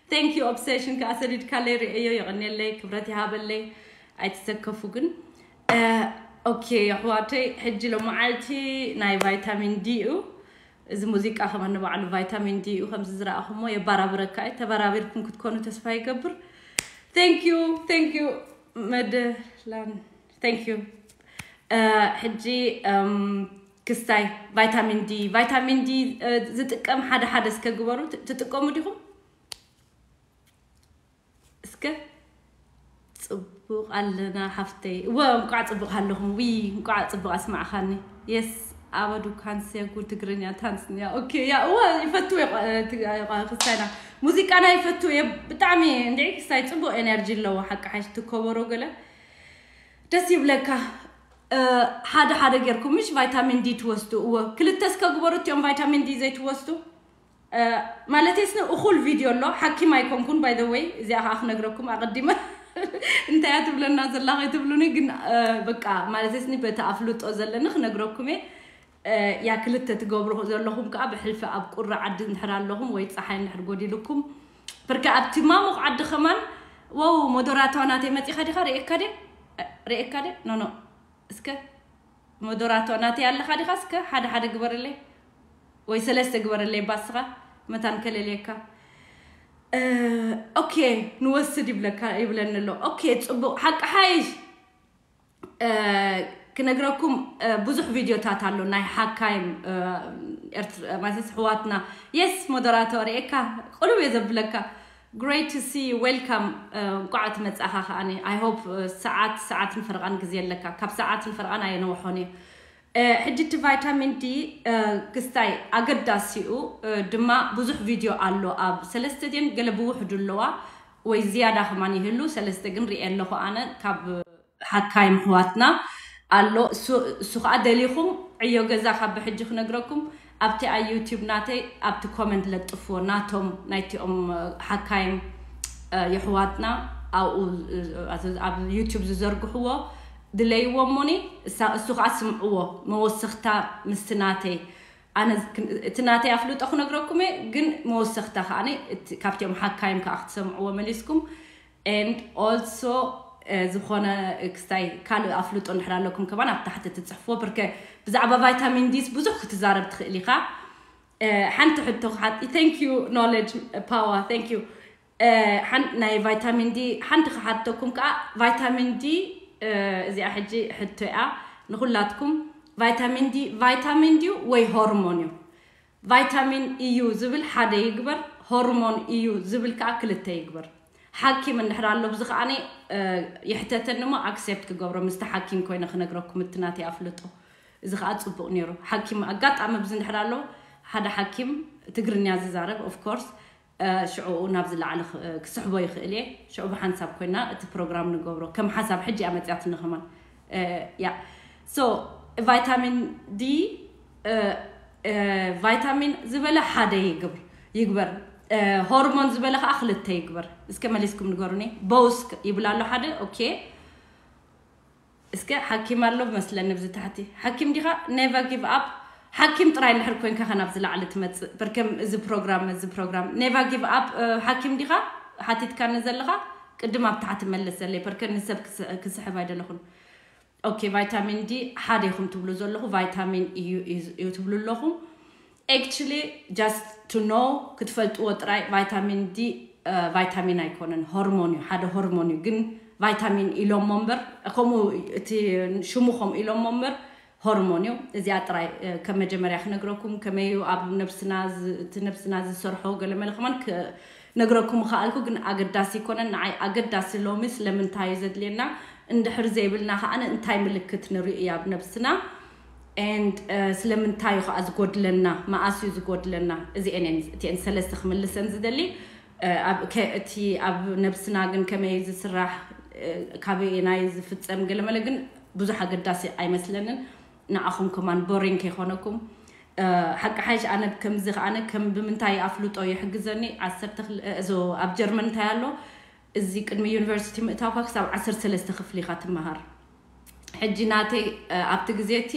Thank you obsession ከዓ ሰዲድካለይ ርእዮ፣ የቐንየለይ፣ ክብረት ይሃበለይ። ኣይትሰከፉ ግን። ኦኬ ኣሕዋተይ፣ ሕጂ ሎመዓልቲ ናይ ቫይታሚን ዲ እዩ። እዚ ሙዚቃ ከማን ንባዕሉ ቫይታሚን ዲ እዩ። ከምዚ ዝረኣኹሞ የባራብረካ እዩ። ተባራቢርኩም ክትኮኑ ተስፋ ይገብር። Thank you, thank you መደላን። Thank you። ሕጂ ክስታይ ቫይታሚን ዲ፣ ቫይታሚን ዲ ዝጥቀም ሓደ ሓደ እስከ ግበሩ። ትጥቀሙ ዲኹም? እስከ ጽቡቕ ኣለና ሓፍተይ። እወ እንቋዕ ጽቡቕ ሃለኹም። ዊ እንቋዕ ጽቡቕ ኣስማዕኻኒ። የስ ኣበዱ ካንሰጉ ትግርኛ ታንስንያ። ኦኬ ያ እወ ይፈቱ ክስታይና ሙዚቃና ይፈቱ እየ ብጣዕሚ። እንዲ ክስታይ ጽቡቕ ኤነርጂ ኣለዎ ሓቂ ሓሽ ትከበሮ ገለ ደስ ይብለካ። ሓደ ሓደ ጌርኩም ምሽ ቫይታሚን ዲ ትወስዱ። እወ ክልተ እስከ ግበሩ እቲኦም ቫይታሚን ዲ ዘይትወስዱ። ማለት ስኒ እኹል ቪድዮ ኣሎ። ሓኪም ኣይኮንኩን by the way። እዚኣ ከዓ ክነግረኩም ኣቐዲመ እንታይ እያ ትብለና ዘላ ከይትብሉኒ ግን በቃ ማለት ስኒ በቲ ኣፍልጦ ዘለኒ ክነግረኩም እየ። ያ ክልተ ትገብሩ ዘለኹም ከዓ ብሕልፊ ኣብ ቁሪ ዓዲ እንድሕር ኣለኹም ወይ ፀሓይ እንድሕር ጎዲልኩም ብርካ ኣብቲ ማሙቕ ዓዲ ከማን ወው ሞዶራተዋ ናተይ መፂኻ ዲኻ ርእየካ ደ ርእየካ ደ ኖኖ እስከ ሞዶራቶ ናተይ ኣለኻ ዲኻ እስከ ሓደ ሓደ ግበረለይ ወይ ሰለስተ ግበረለይ ባስኻ መታን ከለልየካ። ኦኬ ንወስድ ይብለካ ይብለኒ ኣሎ። ኦኬ ፅቡቕ ሓቂ ሓይሽ። ክነግረኩም ብዙሕ ቪድዮታት ኣሎ ናይ ሓካይም ማለት ሕዋትና። የስ ሞደራቶ ርእካ ቁሉብ እየ ዘብለካ። Great to see you, welcome። እንቋዕ ትመጻኻ ከኣኒ። I hope ሰዓት ሰዓትን ፈርቓን ግዜ ኣለካ። ካብ ሰዓትን ፈርቓን ኣየነውሖን እዩ። ሕጂ እቲ ቫይታሚን ዲ ክስታይ ኣገዳሲኡ ድማ ብዙሕ ቪድዮ ኣሎ ኣብ ሰለስተ ድን ገለ ብውሕዱ ኣለዋ ወይ ዝያዳ ከማን ይህሉ ሰለስተ ግን ርኤ ኣለኹ ኣነ ካብ ሓካይም ኣሕዋትና ኣሎ። እሱ እሱ ከዓ ደሊኹም ዕዮ ገዛ ካብ ብሕጂ ክነግረኩም ኣብቲ ኣብ ዩቲዩብ ናተይ ኣብቲ ኮመንት ለጥፍዎ ናቶም ናይቲኦም ሓካይም የሕዋትና ኣብኡ ኣብ ዩቲዩብ ዝዘርግሕዎ ድለይዎ እሞኒ እሱ ከዓ ስምዕዎ መወሰኽታ ምስቲ ናተይ ኣነ እቲ ናተይ ኣፍልጦ ክነግረኩም እየ ግን መወሰኽታ ከዓ ካብቲኦም ሓካይም ከዓ ክትሰምዕዎ መሊስኩም and also ዝኾነ ክስታይ ካልእ ኣፍልጦ እንድሕር ኣለኩም ከማን ኣብ ታሕቲ ትፅሕፍዎ ብርከ ብዛዕባ ቫይታሚን ዲስ ብዙሕ ክትዛረብ ትኽእል ኢኻ። ሓንቲ ሕቶ ክሓት thank you knowledge power thank you። ናይ ቫይታሚን ዲ ሓንቲ ክሓተኩም ከዓ ቫይታሚን ዲ እዚኣ ሕጂ ሕቶ እያ ንኩላትኩም። ቫይታሚን ዲ ቫይታሚን ድዩ ወይ ሆርሞን እዩ? ቫይታሚን እዩ ዝብል ሓደ ይግበር፣ ሆርሞን እዩ ዝብል ከዓ ክልተ ይግበር። ሓኪም እንድሕር ኣሎ ብዚ ከዓነ ይሕተተኒ እሞ ኣክሴፕት ክገብሮ ምስቲ ሓኪም ኮይነ ክነግረኩም እቲ ናተይ ኣፍልጦ። እዚ ከዓ ፅቡቅ ነይሩ። ሓኪም ኣጋጣሚ ብዚ እንድሕር ኣሎ ሓደ ሓኪም ትግርኛ ዝዛረብ ኦፍኮርስ ሽዑ ናብ ዝለዓለ ክስሕቦ ይኽእል እየ። ሽዑ ብሓንሳብ ኮይና እቲ ፕሮግራም ንገብሮ ከም ሓሳብ ሕጂ እያ መፅያትኒ ከማን ያ ሶ ቫይታሚን ዲ ቫይታሚን ዝበለ ሓደ ይግብር ይግበር ሆርሞን ዝበለ ከዓ ክልተ ይግበር። እስከ መሊስኩም ንገሩኒ። ቦውስ ይብል ኣሎ ሓደ ኦኬ እስከ ሓኪም ኣሎ መስለኒ ብዚ ታሕቲ ሓኪም ዲኻ never give up። ሓኪም ጥራይ እንድሕር ኮይንካ ከ ናብዚ ላዕሊ ትመፅእ በርከም እዚ ፕሮግራም እዚ ፕሮግራም never give up። ሓኪም ዲኻ ሓቲትካኒ ዘለኻ ቅድም ኣብ ታሕቲ መልስ ዘለይ በርከ ንሰብ ክስሕብ ኣይደለኹን። ኦኬ ቫይታሚን ዲ ሓደ ኢኹም ትብሉ ዘለኹ ቫይታሚን እዩ እዩ ትብሉ ኣለኹም። Actually just to know ክትፈልጥዎ ጥራይ ቫይታሚን ዲ ቫይታሚን ኣይኮነን ሆርሞን እዩ ሓደ ሆርሞን እዩ ግን ቫይታሚን ኢሎሞ እምበር ከምኡ እቲ ሽሙ ከምኡ ኢሎሞ እምበር ሆርሞን እዩ። እዚኣ ጥራይ ከም መጀመርያ ክነግረኩም ከመይ እዩ ኣብ ነብስና እቲ ነብስና ዝሰርሖ ገለመለ ከማን ነግረኩም ከኣልኩ ግን ኣገዳሲ ይኮነን ንዓይ ኣገዳሲ ሎሚ ስለምንታይ እዩ ዘድልየና እንድሕር ዘይብልና ከዓነ እንታይ ምልክት ንርኢ ኣብ ነብስና and ስለምንታይ እዩ ከዓ ዝጎድለና መኣስ እዩ ዝጎድለና እዚአን እቲአን ሰለስተ ክምልሰን ዝደሊ። እቲ ኣብ ነብስና ግን ከመይ ዝስራሕ ካበየናይ ዝፍፀም ገለመለ ግን ብዙሕ ኣገዳሲ ኣይመስለንን። ንዓኹም ከማን boring ከይኮነኩም ሓቂ ሓይሽ ኣነ ከምዚ ከዓነ ከም ብምንታይ ኣፍልጦ ይሕግዘኒ ዓሰርተ ክል- እዞ ኣብ ጀርመን እንታይ ኣሎ እዚ ቅድሚ ዩኒቨርሲቲ ምእታውካ ክሳብ ዓሰርተ ሰለስተ ክፍሊ ኢኻ ትመሃር። ሕጂ ናተይ ኣብቲ ግዜ እቲ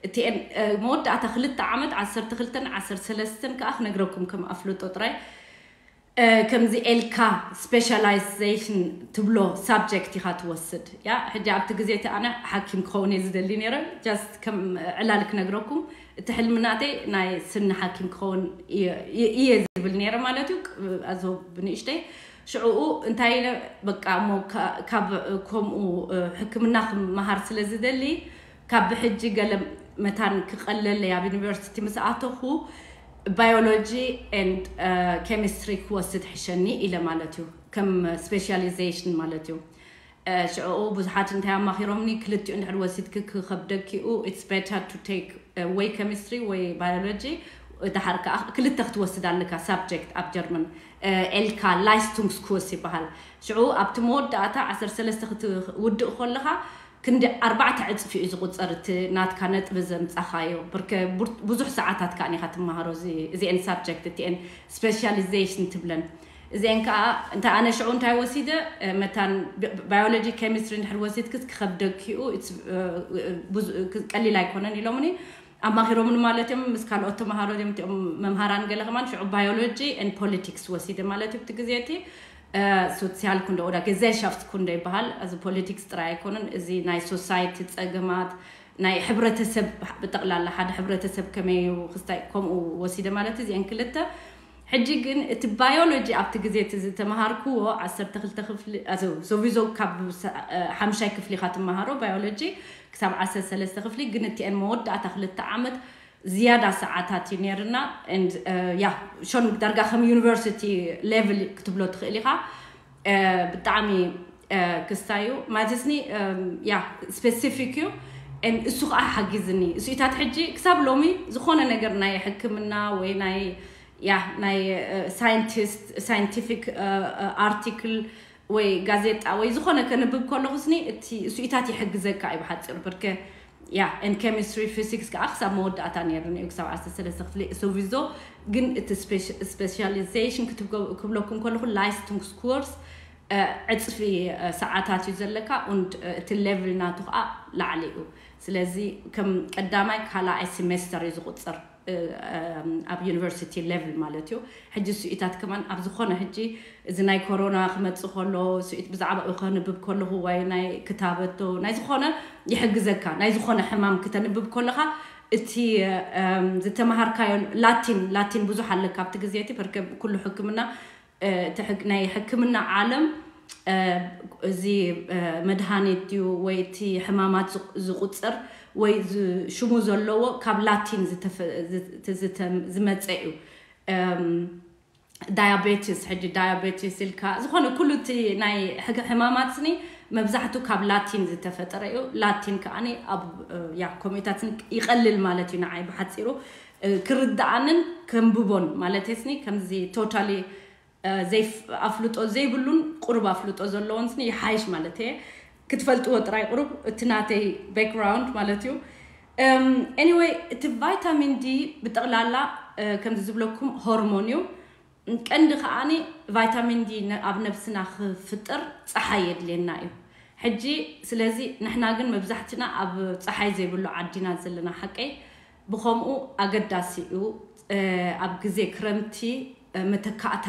እቲኤን መወዳእታ ክልተ ዓመት ዓሰርተ ክልተን ዓሰርተ ሰለስተን ከዓ ክነግረኩም ከም ኣፍልጦ ጥራይ ከምዚ ኤልካ ስፔሻላይዜሽን ትብሎ ሳብጀክት ኢኻ ትወስድ። ያ ሕጂ ኣብቲ ግዜ እቲ ኣነ ሓኪም ክኸውን እየ ዝደሊ ነይረ። ጃስት ከም ዕላል ክነግረኩም፣ እቲ ሕልሚ ናተይ ናይ ስኒ ሓኪም ክኸውን እየ ዝብል ነይረ ማለት እዩ። ኣዞ ብንእሽተይ ሽዕኡ እንታይ ኢለ፣ በቃ እሞ ካብ ከምኡ ሕክምና ክመሃር ስለ ዝደሊ፣ ካብ ብሕጂ ገለ መታን ክቐለለይ ኣብ ዩኒቨርሲቲ ምስ ኣተኹ፣ ባዮሎጂ ኤንድ ኬሚስትሪ ክወስድ ሕሸኒ ኢለ ማለት እዩ፣ ከም ስፔሻሊዜሽን ማለት እዩ። ሽዕኡ ብዙሓት እንታይ ኣማኺሮምኒ፣ ክልቲኡ እንድሕር ወሲድኪ ክኸብደኪኡ it's better to take ወይ ኬሚስትሪ ወይ ባዮሎጂ፣ ድሓር ከዓ ክልተ ክትወስድ ኣለካ ሳብጀክት ኣብ ጀርመን። ኤልካ ላይስቱንግስ ኩርስ ይበሃል። ሽዑ ኣብቲ መወዳእታ ዓሰርተ ሰለስተ ክትውድእ ከለኻ ክንዲ ኣርባዕተ ዕፅፊ እዩ ዝቁፀር እቲ ናትካ ነጥቢ ዘምፃኻዮ። ብርከ ብዙሕ ሰዓታት ከዓ ኒኻ ትመሃሮ እዚአን ሳብጀክት እቲአን ስፔሻሊዜሽን ትብለን። እዚአን ከዓ እንታይ ኣነ ሽዑ እንታይ ወሲደ፣ መታን ባዮሎጂ ኬሚስትሪ እንድሕር ወሲድክስ ክኸብደኪኡ ቀሊል ኣይኮነን ኢሎምኒ። ኣማኺሮምን ማለት እዮም ምስ ካልኦት ተምሃሮ እዮም እቲኦም መምሃራን ገለ ከማን ሽዑ ባዮሎጂ ን ፖለቲክስ ወሲደ ማለት እዩ። እቲ ግዜ እቲ ሶሲያል ኩንደ ኦዳ ጌዘርሻፍት ኩንደ ይበሃል። እዚ ፖለቲክስ ጥራይ ኣይኮነን፣ እዚ ናይ ሶሳይቲ ፀገማት ናይ ሕብረተሰብ ብጠቕላላ ሓደ ሕብረተሰብ ከመይ ክስታይ ከምኡ ወሲደ ማለት እዚአን ክልተ። ሕጂ ግን እቲ ባዮሎጂ ኣብቲ ግዜ እቲ ዝተምሃርክዎ ዓሰርተ ክልተ ክፍሊ ሶቪዞ ካብ ሓምሻይ ክፍሊ ኢኻ ትመሃሮ ባዮሎጂ ክሳብ ዓሰርተ ሰለስተ ክፍሊ፣ ግን እቲአን መወዳእታ ክልተ ዓመት ዝያዳ ሰዓታት እዩ ነይርና። ያ ሾን ዳርጋ ከም ዩኒቨርሲቲ ሌቭል ክትብሎ ትኽእል ኢኻ። ብጣዕሚ ክስታዩ ማለትስኒ ያ ስፔሲፊክ እዩ። እሱ ከዓ ሓጊዝኒ እሱኢታት ሕጂ ክሳብ ሎሚ ዝኾነ ነገር ናይ ሕክምና ወይ ናይ ያ ናይ ሳይንቲስት ሳይንቲፊክ ኣርቲክል ወይ ጋዜጣ ወይ ዝኾነ ከንብብ ከለኹ ስኒ እቲ እሱኢታት ይሕግዘካ እዩ ብሓፂሩ። ብርከ ያ ን ኬሚስትሪ ፊዚክስ ከዓ ክሳብ መወዳእታ ነይሩ እዩ ክሳብ ዓሰርተ ሰለስተ ክፍሊ ሶቪዞ። ግን እቲ ስፔሻሊዜሽን ክብለኩም ከለኹ ላይስቱንግስ ኩርስ ዕፅፊ ሰዓታት እዩ ዘለካ። ን እቲ ሌቭል ናቱ ከዓ ላዕሊ እዩ። ስለዚ ከም ቀዳማይ ካልኣይ ሴሜስተር እዩ ዝቁፅር ኣብ ዩኒቨርሲቲ ሌቭል ማለት እዩ። ሕጂ ስኢታት ከማን ኣብ ዝኾነ ሕጂ እዚ ናይ ኮሮና ክመፅእ ከሎ ስኢት ብዛዕባ ከንብብ ከለኹ ወይ ናይ ክታበቶ ናይ ዝኾነ ይሕግዘካ። ናይ ዝኾነ ሕማም ክተንብብ ከለኻ እቲ ዝተምሃርካዮ ላቲን ላቲን ብዙሕ ኣለካ ኣብቲ ግዜ እቲ በርከ ኩሉ ሕክምና ናይ ሕክምና ዓለም እዚ መድሃኒት ድዩ ወይ እቲ ሕማማት ዝቁፅር ወይ ሽሙ ዘለዎ ካብ ላቲን ዝመፀ እዩ። ዳያቤቲስ ሕጂ ዳያቤቲስ ኢልካ ዝኾነ ኩሉ እቲ ናይ ሕማማት ስኒ መብዛሕቱ ካብ ላቲን ዝተፈጠረ እዩ። ላቲን ከዓ ኣብ ያ ኮሚታት ይቐልል ማለት እዩ ንዓይ ብሓፂሩ ክርድኣንን ከንብቦን ማለት ስኒ ከምዚ ቶታሊ ኣፍልጦ ዘይብሉን ቁሩብ ኣፍልጦ ዘለዎን ስኒ ይሓይሽ ማለት እየ። ክትፈልጥዎ ጥራይ ቁሩብ እቲ ናተይ ባክግራውንድ ማለት እዩ። ኤኒወይ እቲ ቫይታሚን ዲ ብጠቕላላ ከምዚ ዝብለኩም ሆርሞን እዩ። ቀንዲ ከዓኒ ቫይታሚን ዲ ኣብ ነብስና ክፍጥር ፀሓይ የድልየና እዩ። ሕጂ ስለዚ ንሕና ግን መብዛሕትና ኣብ ፀሓይ ዘይብሉ ዓዲና ዘለና ሓቀይ። ብኸምኡ ኣገዳሲ እዩ ኣብ ግዜ ክረምቲ መተካእታ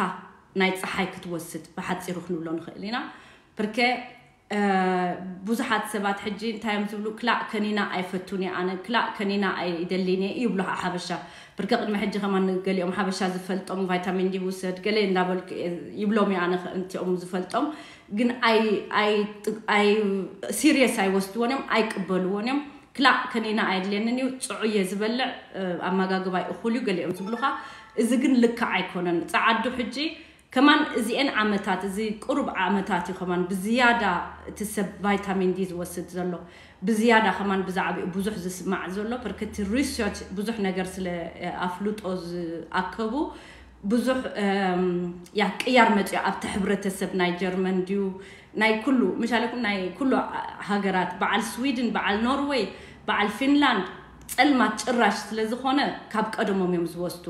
ናይ ፀሓይ ክትወስድ ብሓፂሩ ክንብሎ ንኽእል ኢና። ብርከ ብዙሓት ሰባት ሕጂ እንታይ እዮም ዝብሉ፣ ክላእ ከኒና ኣይፈቱን እየ ኣነ፣ ክላእ ከኒና ኣይደሊን እየ ይብሉ ሓበሻ። ብርከ ቅድሚ ሕጂ ከማን ገሊኦም ሓበሻ ዝፈልጦም ቫይታሚን ዲ ውሰድ ገለ እንዳበልኩ ይብሎም እየ ኣነ። እንቲኦም ዝፈልጦም ግን ኣይ ሲሪየስ ኣይወስድዎን እዮም፣ ኣይቅበልዎን እዮም። ክላእ ከኒና ኣየድልየንን እዩ፣ ፅዑየ ዝበልዕ ኣመጋግባይ እኹል እዩ ገሊኦም ዝብሉኻ። እዚ ግን ልክዕ ኣይኮነን። ፀዓዱ ሕጂ ከማን እዚኤን ዓመታት እዚ ቁሩብ ዓመታት እዩ ከማን ብዝያዳ እቲ ሰብ ቫይታሚን ዲ ዝወስድ ዘሎ ብዝያዳ ከማን ብዛዕባኡ ብዙሕ ዝስማዕ ዘሎ ብርክቲ ሪሰርች ብዙሕ ነገር ስለ ኣፍልጦ ዝኣከቡ ብዙሕ ያ ቅያር መፅዮ ኣብቲ ሕብረተሰብ ናይ ጀርመን ድዩ ናይ ኩሉ ምሻለኩም ናይ ኩሉ ሃገራት በዓል ስዊድን በዓል ኖርወይ በዓል ፊንላንድ ፀልማት ጭራሽ ስለ ዝኾነ ካብ ቀደሞም እዮም ዝወስዱ።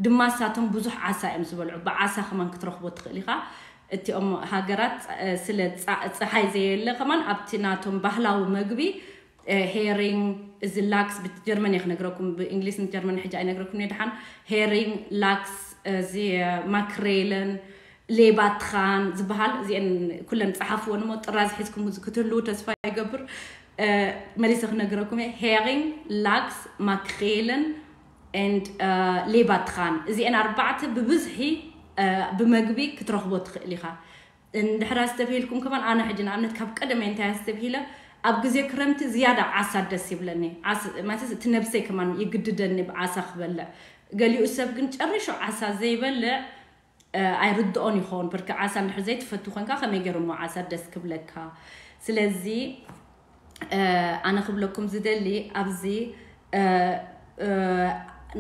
ድማ ሳቶም ብዙሕ ዓሳ እዮም ዝበልዑ። ብዓሳ ከማን ክትረኽቦ ትኽእል ኢኻ። እቲኦም ሃገራት ስለ ፀሓይ ዘየለ ከማን ኣብቲ ናቶም ባህላዊ መግቢ ሄሪንግ እዚ ላክስ ብጀርመን እየ ክነግረኩም ብእንግሊዝ ንጀርመን ሕጂ ኣይነግረኩም እየ ድሓን። ሄሪንግ ላክስ እዚ ማክሬለን ሌባትኻን ዝበሃል፣ እዚአን ኩለን ጸሓፍወን እሞ ጥራዝ ሒዝኩም ክትህልዉ ተስፋ ይገብር። መሊሰ ክነግረኩም እየ። ሄሪንግ፣ ላክስ፣ ማክሬልን፣ and ሌባትኻን፣ እዚአን ኣርባዕተ ብብዝሒ ብመግቢ ክትረኽቦ ትኽእል ኢኻ። እንድሕር ኣስተብሂልኩም ከማን፣ ኣነ ሕጂ ንኣብነት ካብ ቀደመ እንታይ ኣስተብሂለ፣ ኣብ ግዜ ክረምቲ ዝያዳ ዓሳ ደስ ይብለኒ። ማለት እቲ ነብሰይ ከማን ይግድደኒ ብዓሳ ክበልዕ። ገሊኡ ሰብ ግን ጨሪሹ ዓሳ ዘይበልዕ ኣይርድኦን ይኸውን። ብርክ ዓሳ እንድሕር ዘይትፈቱ ኮንካ ከመይ ገይሩ እሞ ዓሳ ደስ ክብለካ? ስለዚ ኣነ ክብለኩም ዝደሊ ኣብዚ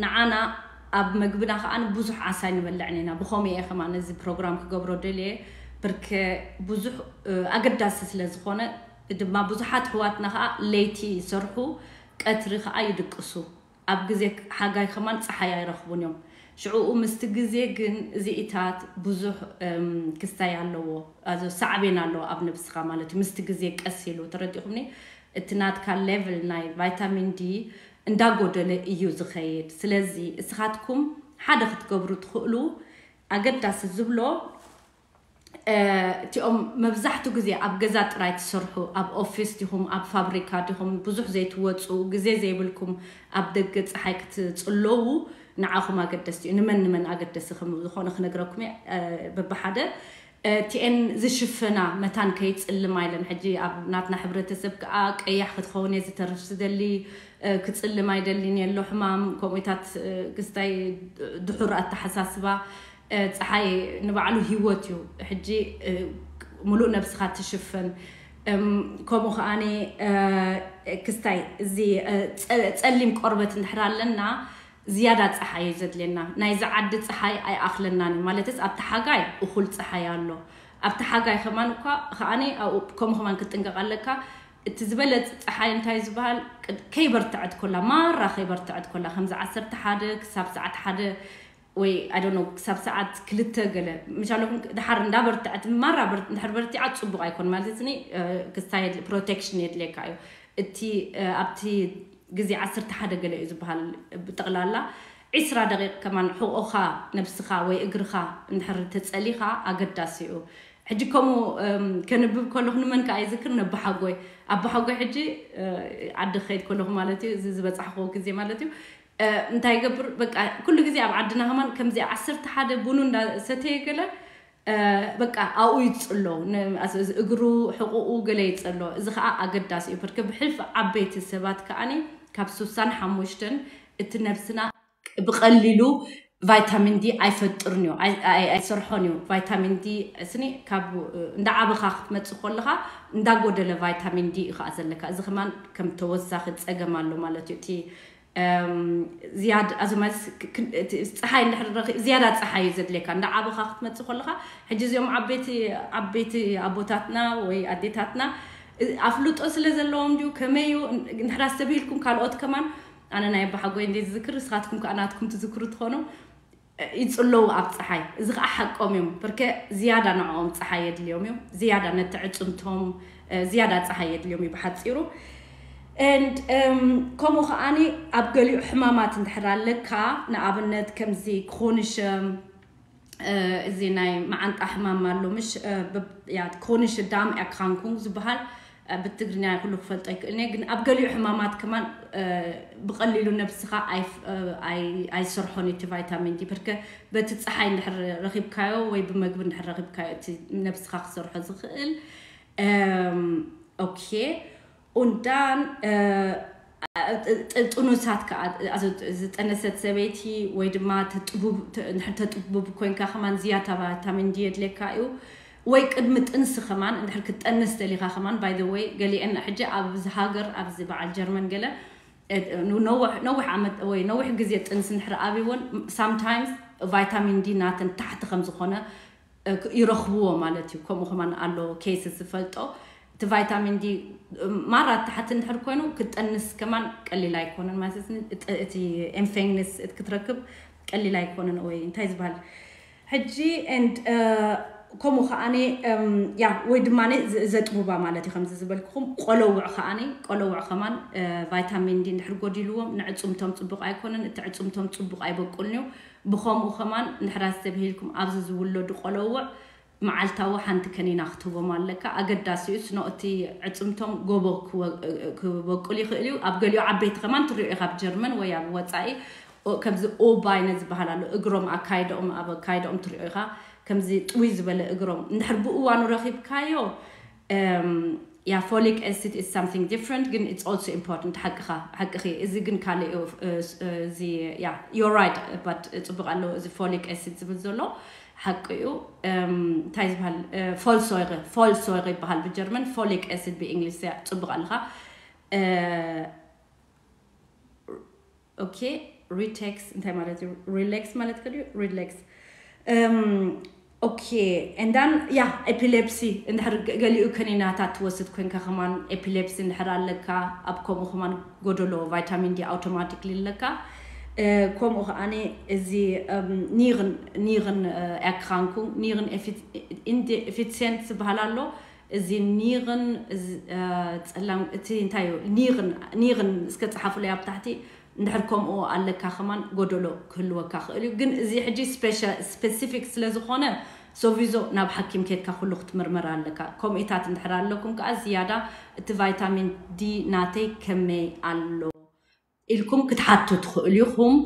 ንዓና ኣብ መግብና ከዓ ብዙሕ ዓሳ ኣይንበልዕን ኢና። ብኸምኡ እየ ከማን እዚ ፕሮግራም ክገብሮ ደልየ። ብርክ ብዙሕ ኣገዳሲ ስለ ዝኾነ ድማ ብዙሓት ኣሕዋትና ከዓ ለይቲ ይሰርሑ፣ ቀትሪ ከዓ ይድቅሱ። ኣብ ግዜ ሓጋይ ከማን ፀሓይ ኣይረኽቡን እዮም። ሽዕኡ ምስቲ ግዜ ግን እዚኢታት ብዙሕ ክስታይ ኣለዎ፣ ሳዕቤን ኣለዎ ኣብ ነብስኻ ማለት እዩ። ምስቲ ግዜ ቀስ ኢሉ፣ ተረዲኹምኒ? እቲ ናትካ ሌቭል ናይ ቫይታሚን ዲ እንዳጎደለ እዩ ዝኸይድ። ስለዚ እስኻትኩም ሓደ ክትገብሩ ትኽእሉ፣ ኣገዳሲ ዝብሎ እቲኦም መብዛሕቱ ግዜ ኣብ ገዛ ጥራይ ትሰርሑ፣ ኣብ ኦፊስ ዲኹም ኣብ ፋብሪካ ዲኹም ብዙሕ ዘይትወፁ፣ ግዜ ዘይብልኩም ኣብ ደገ ፀሓይ ክትፅለዉ፣ ንዓኹም ኣገደስቲ እዩ። ንመን ንመን ኣገደሲ ከም ዝኾነ ክነግረኩም እየ በብሓደ። እቲኤን ዝሽፍና መታን ከይፅልማ ኢለን። ሕጂ ኣብ ናትና ሕብረተሰብ ከዓ ቀያሕ ክትኸውን እየ ዝተርፍ ዝደሊ፣ ክፅልም ኣይደልን የሎ ሕማም፣ ከምኡታት ክስታይ ድሑር ኣተሓሳስባ። ፀሓይ ንባዕሉ ህይወት እዩ። ሕጂ ሙሉእ ነብስኻ ትሽፍን። ከምኡ ከዓኒ ክስታይ እዚ ፀሊም ቆርበት እንድሕር ኣለና ዝያዳ ፀሓይ እዩ ዘድልየና። ናይዚ ዓዲ ፀሓይ ኣይኣኽለናን እዩ። ማለትስ ኣብቲ ሓጋይ እኹል ፀሓይ ኣሎ። ኣብቲ ሓጋይ ከማን እኳ ከዓኒ ከምኡ ከማን ክትጥንቀቕ ኣለካ። እቲ ዝበለፅ ፀሓይ እንታይ ዝበሃል፣ ከይበርትዐት ኮላ፣ ማራ ከይበርትዐት ኮላ፣ ከምዚ ዓሰርተ ሓደ ክሳብ ሰዓት ሓደ ወይ ኣይ ዶንት ኖ ክሳብ ሰዓት ክልተ ገለ ምሻለኩም ድሓር እንዳበርትዐት፣ ማራ እንድሕር በርቲዓ ፅቡቕ ኣይኮን ማለት ኒ ክስታይ ፕሮቴክሽን የድልየካ እዩ። እቲ ኣብቲ ግዜ ዓሰርተ ሓደ ገለ እዩ ዝበሃል። ብጠቕላላ ዒስራ ደቂቕ ከማን ሕቖኻ፣ ነብስኻ ወይ እግርኻ እንድሕር ተጸሊኻ ኣገዳሲ እዩ። ሕጂ ከምኡ ከንብብ ከለኹ ንመን ከኣ ይዝክር፣ ነባሓጎይ። ኣባሓጎይ ሕጂ ዓዲ ክኸይድ ከለኹ ማለት እዩ፣ እዚ ዝበጻሕክዎ ግዜ ማለት እዩ። እንታይ ይገብር፣ በቃ ኩሉ ግዜ ኣብ ዓድና ከማን ከምዚ ዓሰርተ ሓደ ቡኑ እንዳሰተየ ገለ በቃ ኣብኡ ይጽሎ፣ እግሩ ሕቑኡ ገለ ይጽሎ። እዚ ከዓ ኣገዳሲ እዩ። ብርክ ብሕልፊ ዓበይቲ ሰባት ከዓኒ ካብ ስሳን ሓሙሽተን እቲ ነብስና ብቐሊሉ ቫይታሚን ዲ ኣይፈጥርን እዩ፣ ኣይሰርሖን እዩ። ቫይታሚን ዲ ስኒ ካብ እንዳዓበኻ ክትመጽእ ከለኻ እንዳጎደለ ቫይታሚን ዲ እዩ ከዓ ዘለካ። እዚ ከማን ከም ተወሳኺ ጸገም ኣሎ ማለት እዩ። እቲ ዝያድ ኣዚ ማለት ፀሓይ እንድሕር ዝያዳ ፀሓይ እዩ ዘድልየካ። እንዳ ዓበኻ ክትመፅእ ከለኻ ሕጂ እዚኦም ዓበይቲ ዓበይቲ ኣቦታትና ወይ ኣዴታትና ኣፍልጦ ስለ ዘለዎም ድዩ ከመይ እዩ? እንድሕር ኣስተብሂልኩም ካልኦት ከማን፣ ኣነ ናይ ኣባሓጎይ እንደ ዝዝክር ንስኻትኩም ከዓ ናትኩም ትዝክሩ ትኾኑ፣ ይፅለዉ ኣብ ፀሓይ። እዚ ከዓ ሓቆም እዮም። ብርከ ዝያዳ ንዕኦም ፀሓይ የድልዮም እዩ። ዝያዳ ነቲ ዕፅምቶም ዝያዳ ፀሓይ የድልዮም እዩ ብሓፂሩ። And ከምኡ ከዓኒ ኣብ ገሊኡ ሕማማት እንድሕር ኣለካ፣ ንኣብነት ከምዚ ክሮኒሽ እዚ ናይ መዓንጣ ሕማም ኣሎ ምሽ፣ ክሮኒሽ ዳም ኤርክራንኩንግ ዝበሃል ብትግርኛ ኩሉ ክፈልጦ ይክእል እየ፣ ግን ኣብ ገሊኡ ሕማማት ከማን ብቐሊሉ ነብስኻ ኣይሰርሖን እቲ ቫይታሚን ዲ። ብርከ በቲ ፀሓይ እንድሕር ረኺብካዮ ወይ ብመግቢ እንድሕር ረኺብካዮ እቲ ነብስኻ ክሰርሖ ዝኽእል። ኦኬ። Und dann ጥኑሳት ከዓ፣ ዝጠነሰት ሰበይቲ ወይ ድማ እንድሕር ተጥቡብ ኮንካ ከማን ዝያታ ቫይታሚን ዲ የድልየካ እዩ። ወይ ቅድሚ ጥንሲ ከማን እንድሕር ክትጠንስ ደሊኻ ከማን፣ by the way፣ ገሊአን ሕጂ ኣብዚ ሃገር፣ ኣብዚ በዓል ጀርመን ገለ ነዊሕ ዓመት ወይ ነዊሕ ግዜ ጥንሲ እንድሕር ኣብይወን፣ sometimes ቫይታሚን ዲ ናተን ታሕቲ ከም ዝኾነ ይረኽብዎ ማለት እዩ። ከምኡ ከማን ኣሎ ኬስ ዝፈልጦ። እቲ ቫይታሚን ዲ ማራ ታሕቲ እንድሕር ኮይኑ ክትጠንስ ከማን ቀሊል ኣይኮነን ማለት እዩ። እቲ ኤምፌንግንስ ክትረክብ ቀሊል ኣይኮነን ወይ እንታይ ዝበሃል ሕጂ። And ከምኡ ከዓኒ እም፣ ያ ወይ ድማ ነ- ዘ- ዘጥቡባ ማለት እዩ። ከምዚ ዝበልኩኹም ቆለውዕ ከዓኒ ቆለውዕ ከማን እ፣ ቫይታሚን ዲ እንድሕር ጎዲልዎም ንዕፅምቶም ፅቡቕ ኣይኮነን። እቲ ዕፅምቶም ፅቡቕ ኣይበቁልን እዩ። ብኸምኡ ከማን እንድሕር ኣስተብሂልኩም ኣብዚ ዝውለዱ ቆለውዕ መዓልታዊ ሓንቲ ከኒና ክትህቦም ኣለካ። ኣገዳሲ እዩ ስኖ እቲ ዕፅምቶም ጎቦ ክወ- ክበቁል ይኽእል እዩ። ኣብ ገሊኡ ዓበይቲ ከማን ትሪኦ ኢኻ ኣብ ጀርመን ወይ ኣብ ወፃኢ ኦ- ከምዚ ኦባይነ ዝበሃል ኣሎ። እግሮም ኣካይደኦም ኣብ ኣካይደኦም ትሪኦ ኢኻ። ከምዚ ጥውይ ዝበለ እግሮም እንድሕር ብእዋኑ ረኺብካዮ እም፣ ያ folic acid is something different ግን it's also important። ሓቅኻ ሓቅኺ። እዚ ግን ካልእ እዩ። እ፣ ስ- እ፣ እዚ ያ you're right but ፅቡቕ ኣለዎ እዚ folic acid ዝብል ዘሎ ሓቂ እዩ። እም፣ እንታይ ዝበሃል ፎልሶይሪ ፎልሶይሪ ይበሃል ብጀርመን፣ folic acid ብእንግሊዝ። ያ ፅቡቕ ኣለኻ። እ፣ ኦኬ ሪቴክስ እንታይ ማለት እዩ? ሪሌክስ ማለት ከድዩ ሪሌክስ። ኦኬ and then ያ ኤፒሌፕሲ እንድሕር ገ- ገሊኡ ከኒናታት ትወስድ ኮንካ ከማን ኤፒሌፕሲ እንድሕር ኣለካ ኣብ ከምኡ ከማን ጎደሎ ቫይታሚን ዲ ኣውቶማቲክሊ ኣለካ። እ፣ ከምኡ ከዓኒ እዚ እም፣ ኒርን ኒርን እ፣ ያክኻንኩ ኒርን ኤፊት- ኢንዲ- ኤፊትሴንት ዝበሃል ኣሎ። እዚ ኒርን እዚ እ፣ ጸላም እቲ እንታይ እዩ ኒርን ኒርን እስከ ጸሓፉለይ ኣብ ታሕቲ። እንድሕር ከምኡ ኣለካ ከማን ጎደሎ ክህልወካ ክእል እዩ። ግን እዚ ሕጂ ስፔሻ- ስፔሲፊክ ስለ ዝኾነ ሶቪዞ ናብ ሓኪም ኬድካ ኩሉ ክትምርመር ኣለካ። ከምኡታት እንድሕር ኣለኩም ከዓ ዝያዳ እቲ ቫይታሚን ዲ ናተይ ከመይ ኣሎ ኢልኩም ክትሓቱ ትኽእሉ ኢኹም።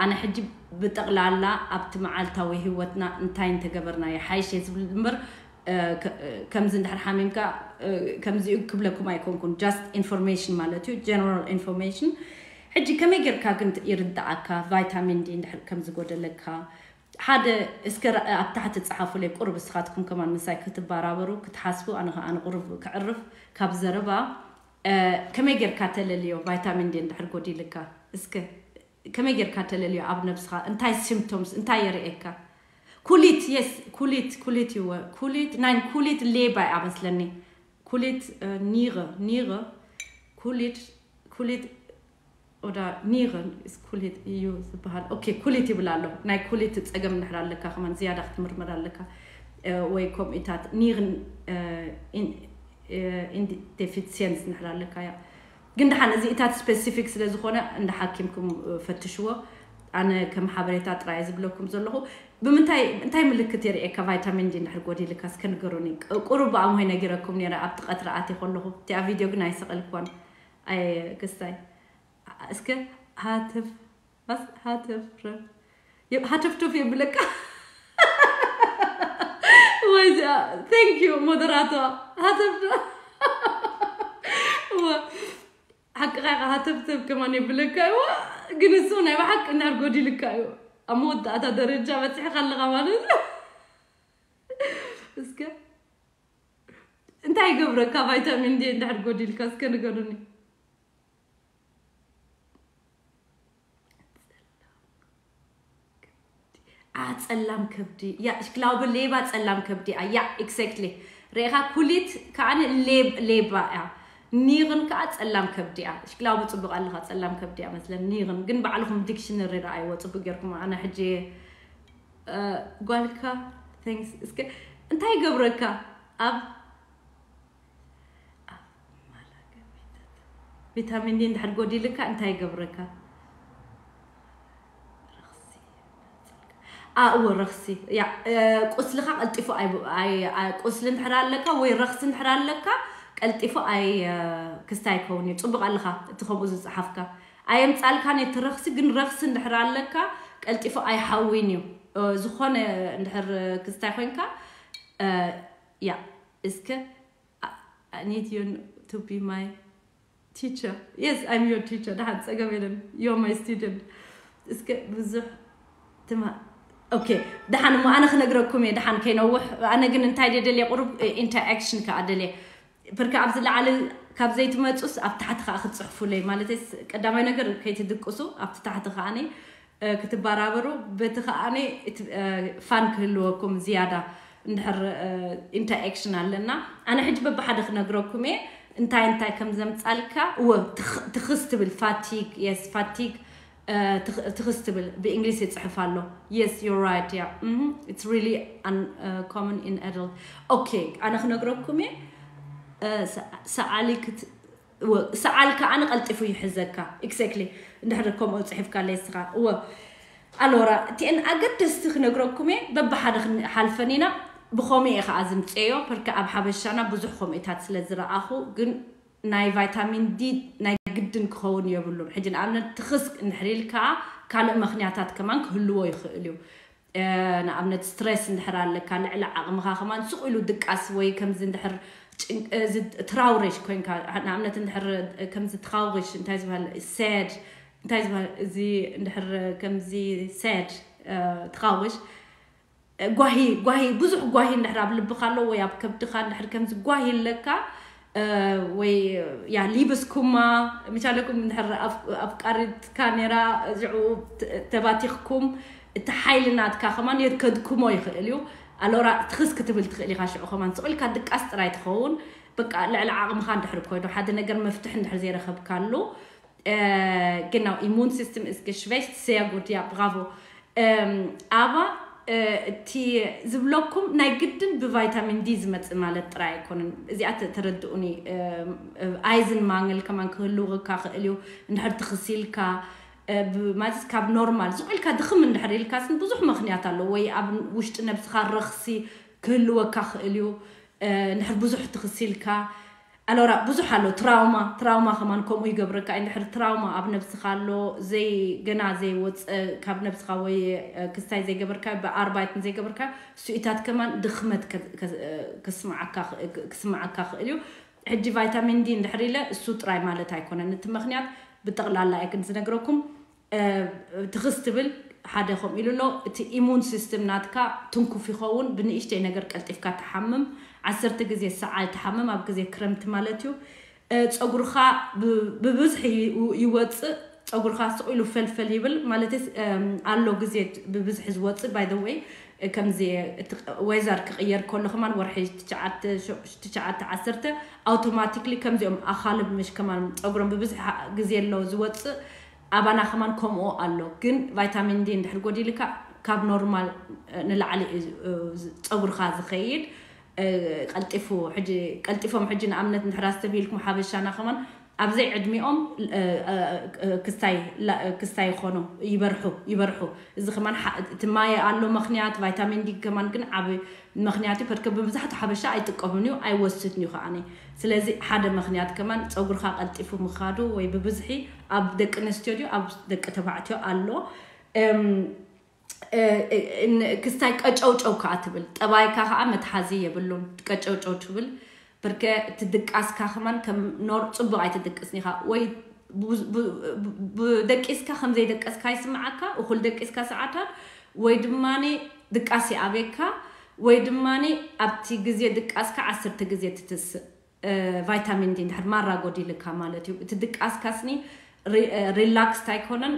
ኣነ ሕጂ ብጠቕላላ ኣብቲ መዓልታዊ ህይወትና እንታይ እንተገበርና ይሓይሽ እየ ዝብል እምበር ከምዚ እንድሕር ሓሚምካ ከምዚኡ ክብለኩም ኣይኮንኩን። Just information ማለት እዩ፣ general information። ሕጂ ከመይ ጌርካ ግን ይርዳኣካ ቫይታሚን ዲ እንድሕር ከም ዝጎደለካ? ሓደ እስከ ኣብ ታሕቲ ጸሓፉለይ ቁሩብ እስኻትኩም ከማን ምሳይ ክትባራበሩ ክትሓስቡ ኣነ ከኣ ኣነ ቁሩብ ክዕርፍ ካብ ዘረባ። ከመይ ጌርካ ተለልዮ ቫይታሚን ዲ እንድሕር ጎዲልካ? እስከ ከመይ ጌርካ ተለልዮ ኣብ ነብስኻ? እንታይ ሲምፕቶምስ እንታይ የርእየካ? ኩሊት የስ ኩሊት ኩሊት ይወ ኩሊት ናይ ኩሊት ሌባ እያ መስለኒ። ኩሊት ኒረ ኒረ ኩሊት ኩሊት ኦዳ ኒረ ኩሊት እዩ ዝበሃል። ኦኬ ኩሊት ይብል ኣሎ። ናይ ኩሊት ጸገም እንድሕር ኣለካ ከማን ዝያዳ ክትምርመር ኣለካ። ወይ ከምኡታት ኒርን ዴፊትሲየንስ እንድሕር ኣለካ እያ። ግን ደሓን እዚ እታት ስፔሲፊክ ስለ ዝኾነ እንደ ሓኪምኩም ፈትሽዎ። ኣነ ከም ሓበሬታ ጥራይ ዝብለኩም ዘለኹ። ብምንታይ እንታይ ምልክት የርእየካ ቫይታሚን ዲ እንድሕር ጎዲልካ እስከ ንገሩኒ። ቁሩብ ብኣምሆይ ነጊረኩም ነረ ኣብቲ ቀትሪ ኣትየ ከለኹ። እቲኣ ቪድዮ ግን ኣይሰቐልክዋን። ኣይ ክስታይ እስከ ሃተፍ ሃተፍ ሃተፍቶፍ የብለካ። ወይ thank you ሞደራቶ። ሃተፍቶፍ ሓቅኻ ኢኻ። ሃተፍተፍ ከማን የብለካ እዋ። ግን እሱ ናይ ብሓቂ እንድሕር ጎዲልካ እዩ ኣብ መወዳእታ ደረጃ በፂሕካ ኣለኻ ማለት እዩ። እስከ እንታይ ይገብረካ ቫይታሚን ዲ እንድሕር ጎዲልካ እስከ ንገሩኒ። አ ጸላም ከብዲ ያ ሽክላውበ ሌባ ጸላም ከብዲ እያ። ያ exactly ሬኻ ኩሊት ከዓኒ ሌብ ሌባ እያ። ኒርን ከኣ ጸላም ከብዲ እያ። ሽክላውበ ጽቡቕ ኣለኻ ጸላም ከብዲ እያ መስለን። ኒርን ግን ባዕልኹም ዲክሽነሪ ረኣይዎ ጽቡቕ ጌርኩም። ኣነ ሕጂ እ፣ ጓልካ thanks እስከ እንታይ ይገብረካ ኣብ ኣብ ማላገቢታት ቪታሚን ዲ እንድሕር ጎዲልካ እንታይ ይገብረካ? ረኽሲ ኣእወ ረኽሲ ያ እ፣ ቁስልኻ ቀልጢፉ ኣይ- ኣይ- ኣይ- ቁስሊ እንድሕር ኣለካ ወይ ረኽሲ እንድሕር ኣለካ ቀልጢፉ ኣይ እ፣ ክስታይ ይከውን እዩ። ጽቡቕ ኣለኻ እቲ ከምኡ ዝጸሓፍካ ኣየምጻልካን እቲ ረኽሲ ግን ረኽሲ እንድሕር ኣለካ ቀልጢፉ ኣይሓዊን እዩ። እ፣ ዝኾነ እንድሕር ክስታይ ኮይንካ እ፣ ያ እስከ I need you to be my teacher. Yes, I'm your teacher. ደሓን ጸገም የለን። You're my student. እስከ ብዙሕ ትማ ኦኬ ደሓን እሞ ኣነ ክነግረኩም እየ። ደሓን ከይነውሕ ኣነ ግን እንታይ ደደልየ ቁሩብ ኢንተራክሽን ከኣ ደልየ። ብርካ ኣብዚ ላዕሊ ካብ ዘይትመጹስ ኣብ ታሕቲ ከኣ ክትጽሕፉለይ ማለት ቀዳማይ ነገር ከይትድቅሱ ኣብቲ ታሕቲ ከኣ ክትበራበሩ በቲ ከኣ ፋን ክህልወኩም ዝያዳ እንድሕር ኢንተራክሽን ኣለና። ኣነ ሕጂ በብሓደ ክነግረኩም እየ እንታይ እንታይ ከም ዘምጻልካ። እወ ትኽ- ትኽስ ትብል ፋቲግ የስ ፋቲግ ትኽስ ትብል ብእንግሊዝ ይፅሕፍ ኣሎ። Yes, you're right. Yeah, it's really common in adult. Okay, ኣነ ክነግረኩም እየ። ሰዓሊ ሰዓል ከኣ ቀልጢፉ ይሕዘካ። Exactly. እንድሕር ከምኡ ፅሒፍካ ኣለይ ስኻ እወ። ኣሎራ እቲአን ኣገደስቲ ክነግረኩም እየ። በብሓደ ክንሓልፈን ኢና። ብኸምኡ እየ ከዓ ዝምፅእዮ። ፐርከ ኣብ ሓበሻና ብዙሕ ከምኡታት ስለ ዝረኣኹ ግን ናይ ቫይታሚን ዲ ናይ ግድን ክኸውን የብሉን። ሕጂ ንኣብነት ትኽስ እንድሕር ኢልካ ካልእ ምክንያታት ከማን ክህልዎ ይኽእል እዩ። ንኣብነት ስትረስ እንድሕር ኣለካ ልዕሊ ዓቕምኻ ከማን ስቕ ኢሉ ድቃስ ወይ ከምዚ እንድሕር ትራውሬሽ ኮይንካ ንኣብነት እንድሕር ከምዚ ትኻውሽ እንታይ ዝበሃል ሰድ እንታይ ዝበሃል እዚ እንድሕር ከምዚ ሰድ ትኻውሽ ጓሂ ጓሂ ብዙሕ ጓሂ እንድሕር ኣብ ልብኻ ኣሎ ወይ ኣብ ከብድኻ እንድሕር ከምዚ ጓሂ ኣለካ ወይ ያ ሊብስ ኩማ ምቻለኩም እንድሕር ኣፍቃሪትካ ነራ ዝዑ ተባቲኽኩም እቲ ሓይሊ ናትካ ከማን የከድኩሞ ይኽእል እዩ። ኣሎራ ትኽስ ክትብል ትኽእል ኢኻ ሽዑ ከማን ስቕ ኢልካ ድቃስ ጥራይ ትኸውን። በቃ ልዕሊ ዓቕምኻ እንድሕር ኮይዶ ሓደ ነገር መፍትሒ እንድሕር ዘይረኸብካሉ ግን now immune system is geschwächt sehr gut. Ja, bravo. ኣባ እቲ ዝብለኩም ናይ ግድን ብቫይታሚን ዲ ዝመፅእ ማለት ጥራይ ኣይኮነን። እዚኣ ተረድኡኒ። ኣይዝን ማንግል ከማን ክህልውካ ክእል እዩ። እንድሕር ትኽሲልካ ማለት ካብ ኖርማል ዝቑኢልካ ድኽም እንድሕር ኢልካ ስን ብዙሕ ምክንያት ኣሎ። ወይ ኣብ ውሽጢ ነብስኻ ረኽሲ ክህልወካ ክእል እዩ። እንድሕር ብዙሕ ትኽሲልካ ኣሎራ ብዙሕ ኣሎ። ትራውማ ትራውማ ከማን ከምኡ ይገብረካ። እንድሕር ትራውማ ኣብ ነብስኻ ኣሎ ዘይ ገና ዘይወፀ ካብ ነብስኻ ወይ ክስታይ ዘይገበርካ ብኣርባይትን ዘይገበርካ ስኢታት ከማን ድኽመት ክስምዓካ ክእል እዩ። ሕጂ ቫይታሚን ዲ እንድሕር ኢለ እሱ ጥራይ ማለት ኣይኮነን። እቲ ምክንያት ብጠቕላላ እየ ግን ዝነግረኩም። ትኽስ ትብል ሓደ ከምኡ ኢሉ ኣሎ። እቲ ኢሙን ሲስተም ናትካ ትንኩፍ ይኸውን። ብንእሽተይ ነገር ቀልጢፍካ ትሓምም። ዓሰርተ ግዜ ሰዓል ትሓምም ኣብ ግዜ ክረምቲ ማለት እዩ። ፀጉርኻ ብብዝሒ ይወፅእ። ፀጉርኻ ስቕ ኢሉ ፈልፈል ይብል ማለት ኣሎ ግዜ ብብዝሒ ዝወፅእ by the way ከምዚ ወይዘር ክቕየር ከሎ ከማን ወርሒ ትሽዓተ ዓሰርተ ኣውቶማቲክሊ ከምዚኦም ኣኻልብ ምሽ ከማን ፀጉሮም ብብዝሒ ግዜ ኣሎ ዝወፅእ ኣባና ከማን ከምኡ ኣሎ። ግን ቫይታሚን ዲ እንድሕር ጎዲልካ ካብ ኖርማል ንላዕሊ ፀጉርካ ዝኸይድ ቀልጢፉ ሕጂ ቀልጢፎም ሕጂ ንኣብነት እንድሕር ኣስተብሂልኩም ሓበሻና ከማን ኣብዘይ ዕድሚኦም ክስታይ ክስታይ ይኾኑ ይበርሑ ይበርሑ። እዚ ከማን እቲ ማየ ኣሎ ምክንያት ቫይታሚን ዲ ከማን ግን ዓብ ምክንያት እዩ። ፐርከ ብብዛሕቱ ሓበሻ ኣይጥቀሙን እዩ ኣይወስድን እዩ ከዓኒ። ስለዚ ሓደ ምክንያት ከማን ፀጉርካ ቀልጢፉ ምኻዱ ወይ ብብዝሒ ኣብ ደቂ ኣንስትዮ ድዩ ኣብ ደቂ ተባዕትዮ ኣሎ። ክስታይ ቀጨውጨው ከዓ ትብል ጠባይካ ከዓ መትሓዚ የብሉን። ቀጨውጨው ትብል ብርከ እቲ ድቃስካ ከማን ከም ኖር ፅቡቅ ኣይትድቅስን ኢኻ ወይ ብደቂስካ ከም ዘይደቀስካ ይስምዓካ እኩል ደቂስካ ሰዓታት ወይ ድማ ድቃስ ይኣብየካ ወይ ድማ ኣብቲ ግዜ ድቃስካ ዓሰርተ ግዜ ትትስእ ቫይታሚን ዲ እንድሕር ማራ ጎዲልካ ማለት እዩ። እቲ ድቃስካስኒ ሪላክስድ ኣይኮነን።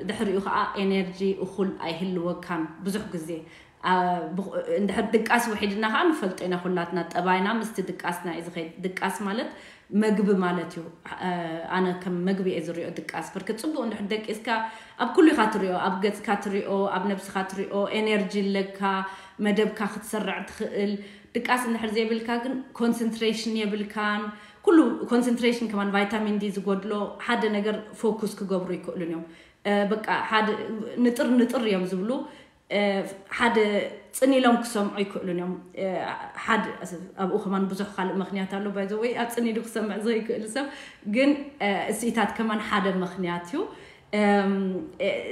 ድሕሪኡ ከዓ ኤነርጂ እኩል ኣይህልወካን ብዙሕ ግዜ እንድሕር ድቃስ ውሒድና ከዓ ንፈልጦ ኢና ኩላትና ጠባይና ምስቲ ድቃስና እዩ ዝኸይድ። ድቃስ ማለት መግቢ ማለት እዩ። ኣነ ከም መግቢ እየ ዝሪኦ ድቃስ ብርክ ፅቡቅ እንድሕር ደቂስካ ኣብ ኩሉ ኢካ ትሪኦ ኣብ ገፅካ ትሪኦ ኣብ ነብስካ ትሪኦ ኤነርጂ ኣለካ መደብካ ክትሰርዕ ትኽእል። ድቃስ እንድሕር ዘይብልካ ግን ኮንሰንትሬሽን የብልካን። ኩሉ ኮንሰንትሬሽን ከማን ቫይታሚን ዲ ዝጎድሎ ሓደ ነገር ፎኩስ ክገብሩ ይክእሉን እዮም። በቃ ሓደ ንጥር ንጥር እዮም ዝብሉ። ሓደ ፅን ኢሎም ክሰምዑ ይክእሉን እዮም። ሓደ ኣብኡ ከማን ብዙሕ ካልእ ምክንያት ኣሎ ባይዘ ወይ ኣብ ፅን ኢሉ ክሰምዕ ዘይክእል ሰብ ግን እስኢታት ከማን ሓደ ምክንያት እዩ።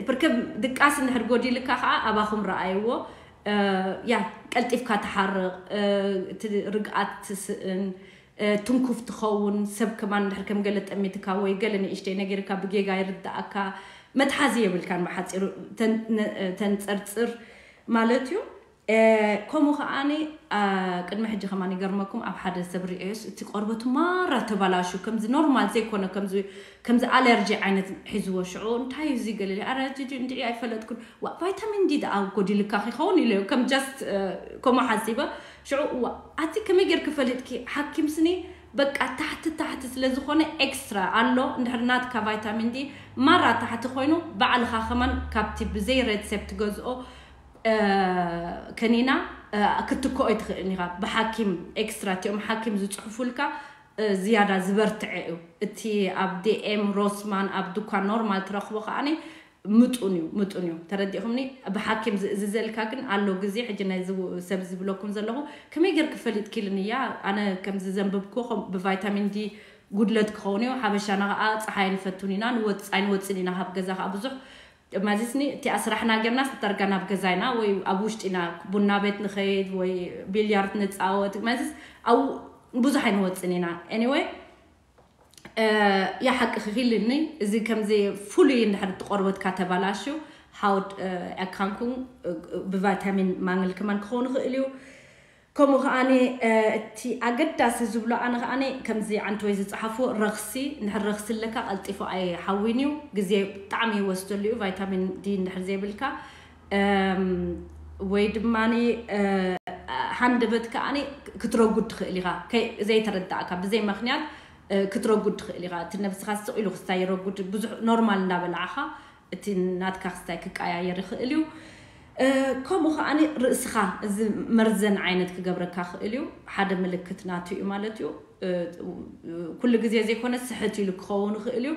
ብርከብ ድቃስ እንድሕር ጎዲልካ ከዓ ኣባኹም ረኣይዎ። ያ ቀልጢፍካ ትሓርቕ እቲ ርግኣት ትስእን ትንኩፍ ትኸውን ሰብ ከማን እንድሕር ከም ገለ ጠሚትካ ወይ ገለ ንእሽተይ ነጊርካ ብጌጋ ይርዳእካ መትሓዚ የብልካን ብሓፂሩ ተንፀርፅር ማለት እዩ። ከምኡ ከዓኒ ቅድሚ ሕጂ ከማን ይገርመኩም ኣብ ሓደ ሰብ ርእዮስ እቲ ቆርበቱ ማራ ተባላሹ ከምዚ ኖርማል ዘይኮነ ከምዚ ኣለርጂ ዓይነት ሒዝዎ ሽዑ እንታይ እዩ እዚ ገለለ ኣረ ጅጂ እንድዒ ኣይፈለጥኩን ቫይታሚን ዲ ደኣ ጎዲልካ ክኸውን ኢለ ከም ጃስት ከምኡ ሓሲበ ሽዑ ኣቲ ከመይ ጌርክ ፈሊጥኪ ሓኪም ስኒ በቃ ታሕቲ ታሕቲ ስለ ዝኾነ ኤክስትራ ኣሎ። እንድሕር ናትካ ቫይታሚን ዲ ማራ ታሕቲ ኮይኑ፣ ባዕልኻ ከማን ካብቲ ብዘይ ሬትሴፕት ትገዝኦ ከኒና ክትክኦ ይትኽእል ኢኻ። ብሓኪም ኤክስትራ እቲኦም ሓኪም ዝፅሕፉልካ ዝያዳ ዝበርትዐ እዩ። እቲ ኣብ ዲኤም ሮስማን ኣብ ዱኳን ኖርማል ትረኽቦ ከዓኒ ምጡን እዩ፣ ምጡን እዩ። ተረዲእኹምኒ? ብሓኪም ዝእዝዘልካ ግን ኣሎ ግዜ። ሕጂ ናይ ሰብ ዝብለኩም ዘለኹ ከመይ ገይር ክፈሊጥ ኪልን እያ? ኣነ ከምዚ ዘንብብኩ ብቫይታሚን ዲ ጉድለት ክኸውን እዩ። ሓበሻና ከዓ ፀሓይ ንፈቱን ኢና፣ ንወፅ ኣይንወፅን ኢና ካብ ገዛ ከዓ ብዙሕ ማዚስኒ እቲ ኣስራሕና ገርና ስተርጋ ናብ ገዛይና ወይ ኣብ ውሽጢና ቡና ቤት ንኸይድ ወይ ቢልያርድ ንፃወት ማዚስ ኣብ ብዙሕ ኣይንወፅን ኢና። ኤኒወይ ያ ሓቂ ክኺልኒ እዚ ከምዚ ፍሉይ እንድሕር ትቆርበትካ ተባላሽው ሃውድ ኣካንኩን ብቫይታሚን ማንግል ከማን ክኸውን ይኽእል እዩ። ከምኡ ከዓኒ እቲ ኣገዳሲ ዝብሎ ኣነ ከዓኒ ከምዚ ዓንተወይ ዝፀሓፎ ረኽሲ እንድሕር ረኽሲ ኣለካ ቀልጢፎ ኣይሓዊን እዩ። ግዜ ብጣዕሚ ይወስደሉ እዩ ቫይታሚን ዲ እንድሕር ዘይብልካ ወይ ድማ ሃንደበት ከዓኒ ክትረጉድ ትኽእል ኢኻ። ዘይተረዳእካ ብዘይ ምክንያት ክትረጉድ ትኽእል ኢኻ። እቲ ነብስኻ ስቕ ኢሉ ክስታይ ይረጉድ ብዙሕ ኖርማል እንዳበላዕኻ እቲ ናትካ ክስታይ ክቀያየር ይኽእል እዩ። ከምኡ ከዓኒ ርእስኻ እዚ መርዘን ዓይነት ክገብረካ ክእል እዩ። ሓደ ምልክት ናቱ እዩ ማለት እዩ። ኩሉ ግዜ ዘይኮነ ስሕት ኢሉ ክኸውን ይኽእል እዩ።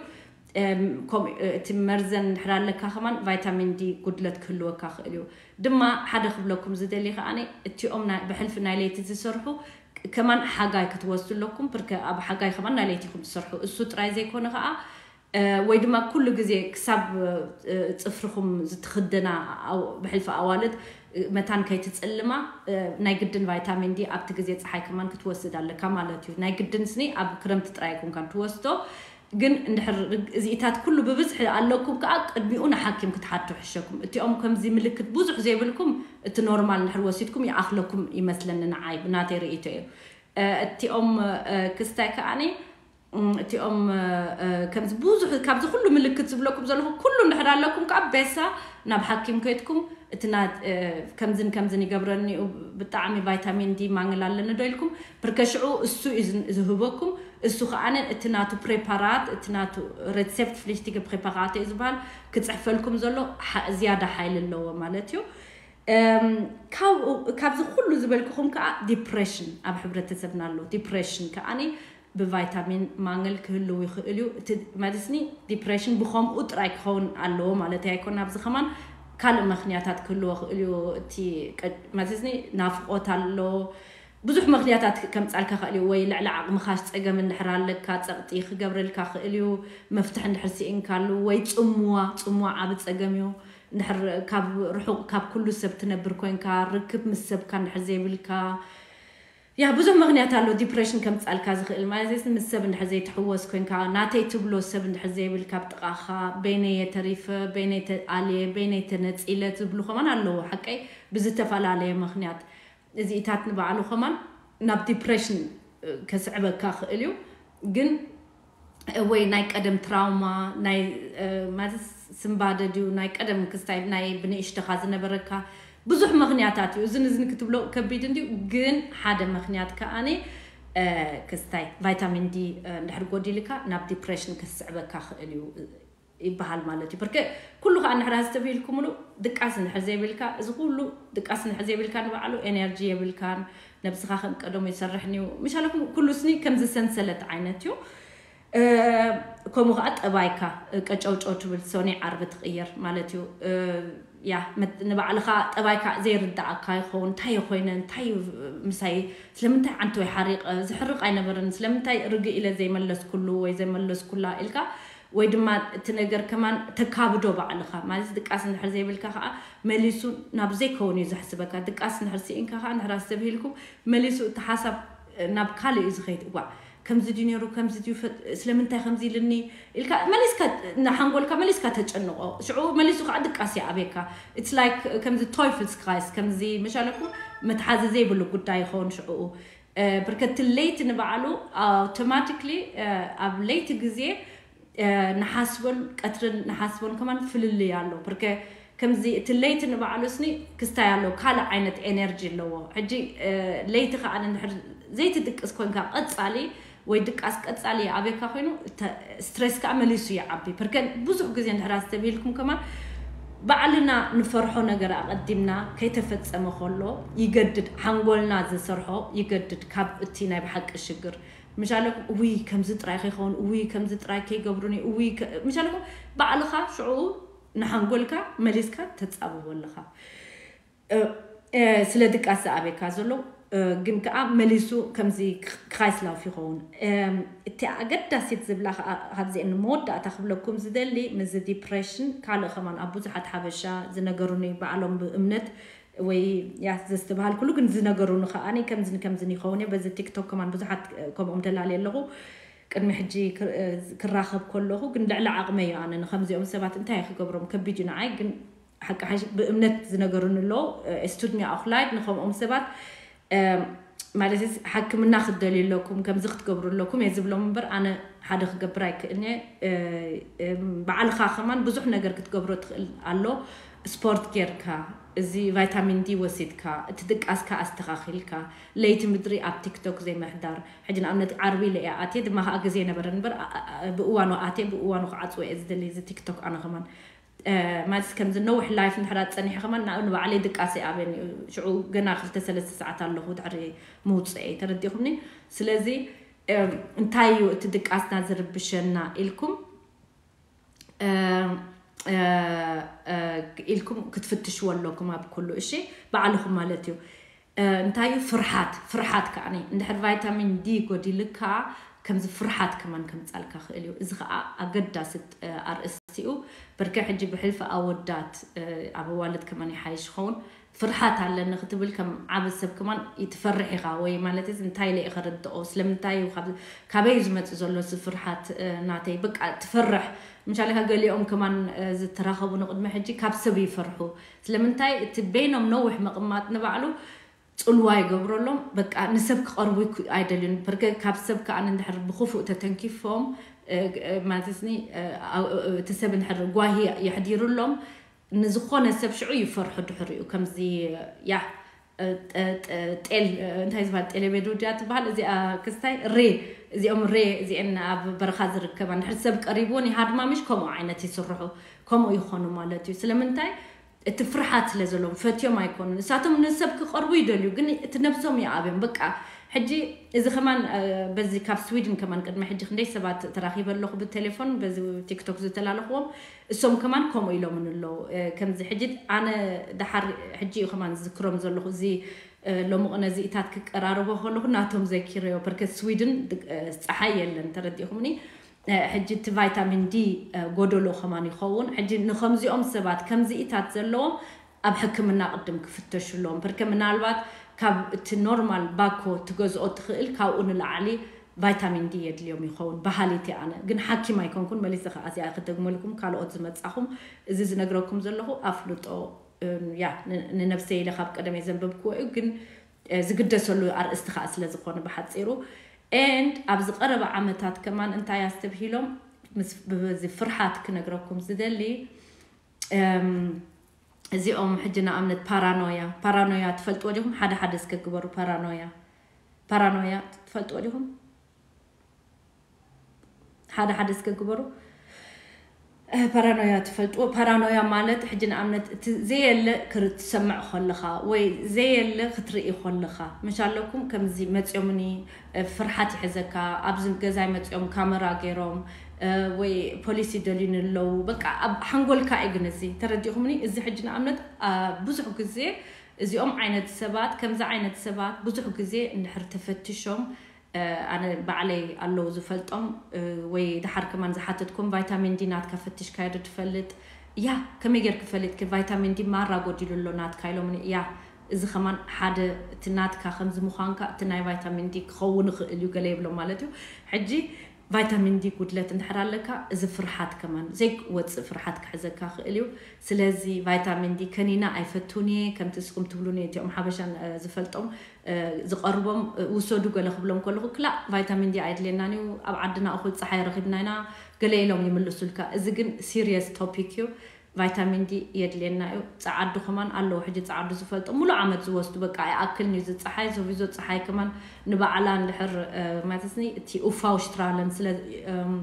እቲ መርዘን እንድሕር ኣለካ ከማን ቫይታሚን ዲ ጉድለት ክህልወካ ክእል እዩ። ድማ ሓደ ክብለኩም ዝደሊ ከዓኒ እቲኦም ብሕልፊ ናይ ለይቲ ዝሰርሑ ከማን ሓጋይ ክትወስዱ ኣለኩም። ብርከ ኣብ ሓጋይ ከማን ናይ ለይቲ ኢኹም ትሰርሑ። እሱ ጥራይ ዘይኮነ ከዓ ወይ ድማ ኩሉ ግዜ ክሳብ ፅፍርኹም ዝትኽደና ብሕልፊ ኣዋልድ መታን ከይትፅልማ ናይ ግድን ቫይታሚን ዲ ኣብቲ ግዜ ፀሓይ ከማን ክትወስድ ኣለካ ማለት እዩ። ናይ ግድን ስኒ ኣብ ክረምቲ ጥራይ ኣይኮንካን ትወስዶ። ግን እንድሕር እዚኢታት ኩሉ ብብዝሒ ኣለኩም ከዓ ቅድሚኡ ንሓኪም ክትሓቱ ሕሸኩም። እቲኦም ከምዚ ምልክት ብዙሕ ዘይብልኩም እቲ ኖርማል እንድሕር ወሲድኩም ይኣኽለኩም ይመስለኒ ንዓይ ብናተይ ርእይቶ እዩ። እቲኦም ክስታይ ከዓኒ እቲኦም ከምዚ ብዙሕ ካብዚ ኩሉ ምልክት ዝብለኩም ዘለኹ ኩሉ እንድሕር ኣለኩም ከዓ ቤሳ ናብ ሓኪም ከይድኩም እቲ ከምዝን ከምዝን ይገብረኒ ብጣዕሚ ቫይታሚን ዲ ማንግል ኣለኒ ዶ ኢልኩም ብርከ ሽዑ እሱ እዩ ዝህበኩም። እሱ ከዓነ እቲ ናቱ ፕሬፓራት እቲ ናቱ ሬትሴፕት ፍሊሽቲገ ፕሬፓራት እዩ ዝበሃል ክፅሕፈልኩም ዘሎ ዝያዳ ሓይሊ ኣለዎ ማለት እዩ። ካብዚ ኩሉ ዝበልኩኹም ከዓ ዲፕሬሽን ኣብ ሕብረተሰብና ኣሎ። ዲፕሬሽን ከዓኒ ብቫይታሚን ማንግል ክህልው ይኽእል እዩ። እቲ መድስኒ ዲፕሬሽን ብኸምኡ ጥራይ ክኸውን ኣለዎ ማለት ኣይኮን። ኣብዚ ከማን ካልእ ምክንያታት ክህልዎ ክእል እዩ። እቲ መድስኒ ናፍቆት ኣሎ ብዙሕ ምክንያታት ከምፃልካ ክእል እዩ። ወይ ልዕሊ ዓቕምኻ ዝፀገም እንድሕር ኣለካ ፀቕጢ ክገብረልካ ክእል እዩ። መፍትሒ እንድሕር ስኢንካሉ ወይ ፅምዋ፣ ፅምዋ ዓብ ፀገም እዩ። እንድሕር ካብ ርሑቕ ካብ ኩሉ ሰብ ትነብር ኮይንካ ርክብ ምስ ሰብካ እንድሕር ዘይብልካ ያ ብዙሕ ምክንያት ኣሎ ዲፕሬሽን ከምፃልካ ዝኽእል ማለት ምስ ሰብ እንድሕር ዘይትሕወስ ኮይንካ ናተይ ትብሎ ሰብ እንድሕር ዘይብልካ ብጥቓኻ በይነየ ተሪፈ በይነይ ተኣልየ በይነይ ተነፂለ ዝብሉ ከማን ኣለዎ ሓቀይ ብዝተፈላለየ ምክንያት እዚኢታት ንባዕሉ ከማን ናብ ዲፕሬሽን ከስዕበካ ክእል እዩ ግን ወይ ናይ ቀደም ትራውማ ናይ ማለት ስንባደ ድዩ ናይ ቀደም ክስታይ ናይ ብንእሽተኻ ዝነበረካ ብዙሕ ምክንያታት እዩ እዝን እዝን ክትብሎ ከቢድ እንድዩ ግን ሓደ ምክንያት ከኣኒ ክስታይ ቫይታሚን ዲ እንድሕር ጎዲልካ ናብ ዲፕሬሽን ክስዕበካ ክእል እዩ ይበሃል ማለት እዩ በርከ ኩሉ ከዓ እንድሕር ኣስተብሂልኩምሉ ድቃስ እንድሕር ዘይብልካ እዚ ኩሉ ድቃስ እንድሕር ዘይብልካ ንባዕሉ ኤነርጂ የብልካን ነብስኻ ከም ቀደሙ ይሰርሕን እዩ ምሻለኩም ኩሉ ስኒ ከምዚ ሰንሰለት ዓይነት እዩ ከምኡ ከዓ ጠባይካ ቀጨውጨው ትብል ሰኒ ዓርቢ ትቕየር ማለት እዩ ያ ንባዕልኻ ጠባይካ ዘይርዳእካ ይኸውን እንታይ ኮይነ እንታይ ምሳይ ስለምንታይ ዓንተወይ ሓሪቐ ዝሕርቕ ኣይነበረን ስለምንታይ ርግእ ኢለ ዘይመለስኩሉ ወይ ዘይመለስኩላ ኢልካ ወይ ድማ እቲ ነገር ከማን ተካብዶ ባዕልኻ ማለት ድቃስ እንድሕር ዘይብልካ ከዓ መሊሱ ናብ ዘይከውን እዩ ዘሕስበካ ድቃስ እንድሕር ስኢንካ ከዓ እንድሕር ኣስተብሂልኩም መሊሱ እቲ ሓሳብ ናብ ካልእ እዩ ዝኸይድ እዋዕ ከምዚ ድዩ ነይሩ ከምዚ ድዩ ስለምንታይ ከምዚ ኢልኒ ኢልካ መሊስካ ንሓንጎልካ መሊስካ ተጨንቆ ሽዑ መሊሱ ከዓ ድቃስ ይኣብየካ it's like ከምዚ ቶይፍልስ ክራይስ ከምዚ መሻለኩም መትሓዚ ዘይብሉ ጉዳይ ይኸውን ሽዑኡ ብርከቲ ለይቲ ንባዕሉ ኣውቶማቲክሊ ኣብ ለይቲ ግዜ ንሓስቦን ቀትርን ንሓስቦን ከማን ፍልልይ ኣሎ ብርከ ከምዚ እቲ ለይቲ ንባዕሉ ስኒ ክስታይ ኣሎ ካልእ ዓይነት ኤነርጂ ኣለዎ ሕጂ ለይቲ ከዓ እንድሕር ዘይትድቅስ ኮንካ ቀፃሊ ወይ ድቃስ ቀጻሊ ይኣብየካ ኮይኑ፣ ስትሬስ ከዓ መሊሱ ይዓቢ። ፐርከን ብዙሕ ግዜ እንድሕር ኣስተብሂልኩም ከማን ባዕልና ንፈርሖ ነገር ኣቐዲምና ከይተፈጸመ ከሎ ይገድድ፣ ሓንጎልና ዝሰርሖ ይገድድ ካብ እቲ ናይ ብሓቂ ሽግር። ምሻለኩም እውይ ከምዚ ጥራይ ከይኸውን፣ እውይ ከምዚ ጥራይ ከይገብሩኒ፣ እውይ ምሻለኩም ባዕልኻ ሽዑ ንሓንጎልካ መሊስካ ተጻብቦ ኣለኻ። ስለ ድቃስ ዝኣበካ ዘሎ ግን ከዓ መሊሱ ከምዚ ክራይስላፍ ይኸውን። እቲ ኣገዳሲት ዝብላ ካብዚአን መወዳእታ ክብለኩም ዝደሊ፣ ምዚ ዲፕሬሽን ካልእ ከማን ኣብ ብዙሓት ሓበሻ ዝነገሩኒ ባዕሎም ብእምነት ወይ ያ ዘስተባሃልኩሉ ግን ዝነገሩኒ ከዓኒ ከምዝን ከምዝን ይኸውን እየ። በዚ ቲክቶክ ከማን ብዙሓት ከምኦም ደላሊ ኣለኹ። ቅድሚ ሕጂ ክራኸብ ከለኹ ግን ልዕሊ ዓቕመ እዩ። ኣነ ንከምዚኦም ሰባት እንታይ ክገብሮም ከቢድ እዩ ንዓይ። ግን ሓቂ ሓሽ ብእምነት ዝነገሩኒ ኣሎ። ስቱድሚ ኣኹላይድ ንከምኦም ሰባት ማለት ሓክምና ክትደልዩ ኣለኩም፣ ከምዚ ክትገብሩ ኣለኩም እየ ዝብሎም እምበር ኣነ ሓደ ክገብር ኣይክእልኒ። ባዕልኻ ከማን ብዙሕ ነገር ክትገብሮ ትኽእል ኣሎ። ስፖርት ጌርካ፣ እዚ ቫይታሚን ዲ ወሲድካ፣ እቲ ድቃስካ ኣስተኻኺልካ፣ ለይቲ ምድሪ ኣብ ቲክቶክ ዘይምሕዳር። ሕጂ ንኣብነት ዓርቢ ኢለ እያ ኣትየ ድማ ከዓ ግዜ ነበረ እምበር ብእዋኑ ኣትየ ብእዋኑ ክዓፅወ እየ ዝደሊ እዚ ቲክቶክ ኣነ ከማን ማለት ከምዚ ነዊሕ ላይፍ እንድሕር ኣፀኒሐ ከማን ንባዕለይ ድቃሰ ኣበኒ ሽዑ ገና ክልተ ሰለስተ ሰዓት ኣለኹ ድሕሪ ምውፅኤ ተረዲኹምኒ። ስለዚ እንታይ እዩ እቲ ድቃስና ዝርብሸና ኢልኩም ኢልኩም ክትፍትሽዎ ኣለኩም ኣብ ኩሉ እሺ ባዕልኹም ማለት እዩ። እንታይ እዩ ፍርሓት? ፍርሓት ከዓ እንድሕር ቫይታሚን ዲ ጎዲልካ ከምዚ ፍርሓት ከማን ከምፃልካ ክእል እዩ። እዚ ከዓ ኣገዳሲ ኣርእስቲ እዩ። በርከ ሕጂ ብሕልፊ ኣወዳት ኣብ ኣዋልድ ከማን ይሓይሽ ይኸውን። ፍርሓት ኣለኒ ክትብል ከም ዓብ ሰብ ከማን ይትፈርሕ ኢኻ ወይ ማለት እዚ እንታይ ኢለ እየ ከረድኦ ስለምንታይ እዩ ካበይ እዩ ዝመፅእ ዘሎ እዚ ፍርሓት ናተይ በቃ ትፈርሕ። ምሻለካ ገሊኦም ከማን ዝተራኸቡ ንቅድሚ ሕጂ ካብ ሰብ ይፈርሑ። ስለምንታይ እቲ በይኖም ነዊሕ ምቕማጥ ንባዕሉ ፅልዋ ይገብረሎም። በቃ ንሰብ ክቐርቡ ኣይደልዩን። በርከ ካብ ሰብ ከዓ እንድሕር ብክፉእ ተተንኪፎም ማለት እቲ ሰብ እንድሕር ጓሂ የሕዲሩሎም ንዝኾነ ሰብ ሽዑ ይፈርሑ። ድሕሪኡ ከምዚ ያ ጤል እንታይ ዝበሃል ጤሌቤዶ ድያ ትበሃል እዚኣ ክስታይ ሬ እዚኦም ሬ እዚአን ኣብ በረኻ ዝርከባ እንድሕር ሰብ ቀሪብዎን ይሃድማ ምሽ ከምኡ ዓይነት ይስርሑ። ከምኡ ይኾኑ ማለት እዩ። ስለምንታይ እቲ ፍርሓት ስለ ዘለዎም ፈትዮም ኣይኮኑን። እሳቶም ንሰብ ክቐርቡ ይደልዩ ግን እቲ ነብሶም ይኣብዮም በቃ። ሕጂ እዚ ከማን በዚ ካብ ስዊድን ከማን ቅድሚ ሕጂ ክንደይ ሰባት ተራኺበ ኣለኹ ብቴሌፎን በዚ ቲክቶክ ዝተላለኽዎም እሶም ከማን ከምኡ ኢሎምን ኣለዉ። ከምዚ ሕጂ ኣነ ደሓር ሕጂ እዩ ከማን ዝዝክሮም ዘለኹ እዚ ሎሚ ቅነ እዚ ኢታት ክቀራርቦ ከለኹ ናቶም ዘኪረዮ በርከት ስዊድን ፀሓይ የለን ተረዲኹምኒ። ሕጂ እቲ ቫይታሚን ዲ ጎደሎ ከማን ይኸውን። ሕጂ ንከምዚኦም ሰባት ከምዚ ኢታት ዘለዎም ኣብ ሕክምና ቅድም ክፍተሹ ኣለዎም። በርከ ምናልባት ካብ እቲ ኖርማል ባኮ ትገዝኦ ትኽእል ካብኡ ንላዕሊ ቫይታሚን ዲ የድልዮም ይኸውን በሃሊት ኣነ ግን ሓኪም ኣይኮንኩን። መሊሰ ከዓ እዚኣ ክደግመልኩም ካልኦት ዝመፃኹም እዚ ዝነግረኩም ዘለኹ ኣፍልጦ ያ ንነብሰ ኢለ ካብ ቀደመ ዘንበብክዎ እዩ ግን ዝግደሰሉ ኣርእስቲ ከዓ ስለ ዝኾነ ብሓፂሩ ኤንድ ኣብዚ ቀረበ ዓመታት ከማን እንታይ ኣስተብሂሎም በዚ ፍርሓት ክነግረኩም ዝደሊ እዚኦም ሕጂ ንኣብነት ፓራኖያ ፓራኖያ ትፈልጥዎ ዲኹም? ሓደ ሓደ እስከ ግበሩ ፓራኖያ ፓራኖያ ትፈልጥዎ ዲኹም? ሓደ ሓደ እስከ ግበሩ። ፓራኖያ ትፈልጥዎ? ፓራኖያ ማለት ሕጂ ንኣብነት እቲ ዘየለ ክትሰምዕ ከለኻ ወይ ዘየለ ክትርኢ ከለኻ ምሽ ኣለኩም ከምዚ መፅኦምኒ ፍርሓት ይሕዘካ። ኣብዚ ገዛይ መፅኦም ካመራ ገይሮም ወይ ፖሊስ ይደልዩኒ ኣለዉ በቃ ኣብ ሓንጎልካ እዩ ግን እዚ ተረዲኹምኒ። እዚ ሕጂ ንኣብነት ብዙሕ ግዜ እዚኦም ዓይነት ሰባት ከምዚ ዓይነት ሰባት ብዙሕ ግዜ እንድሕር ተፈትሾም ኣነ ባዕለይ ኣለዉ ዝፈልጦም ወይ ድሓር ከማን ዝሓተትኩም ቫይታሚን ዲ ናትካ ፈትሽካዮ ዶ ትፈልጥ? ያ ከመይ ጌርኪ ፈሊጥኪ ቫይታሚን ዲ ማራ ጎዲሉ ኣሎ ናትካ ኢሎምኒ። ያ እዚ ከማን ሓደ እቲ ናትካ ከምዚ ምዃንካ እቲ ናይ ቫይታሚን ዲ ክኸውን ይኽእል እዩ ገለ ይብሎም ማለት እዩ። ሕጂ ቫይታሚን ዲ ጉድለት እንድሕር ኣለካ እዚ ፍርሓት ከማን ዘይወፅእ ፍርሓት ክሕዘካ ክእል እዩ። ስለዚ ቫይታሚን ዲ ከኒና ኣይፈቱን እየ ከምቲ እስኹም ትብሉኒ እቲኦም ሓበሻ ዝፈልጦም ዝቐርቦም ውሰዱ ገለ ክብሎም ከለኹ ክላእ ቫይታሚን ዲ ኣይድልየናን እዩ ኣብ ዓድና እኹል ፀሓይ ረኺብና ኢና ገለ ኢሎም ይምልሱልካ። እዚ ግን ሲሪየስ ቶፒክ እዩ። ቫይታሚን ዲ የድልየና እዩ። ጸዓዱ ከማን ኣለዉ፣ ሕጂ ጸዓዱ ዝፈልጡ ሙሉ ዓመት ዝወስዱ፣ በቃ ኣይኣክልን እዩ። እዚ ጸሓይ፣ ሶቪዞ ጸሓይ ከማን ንባዕላ እንድሕር፣ እ፣ ማለት ኒ እቲ ኡፋው ሽትራለን ስለ፣ እም፣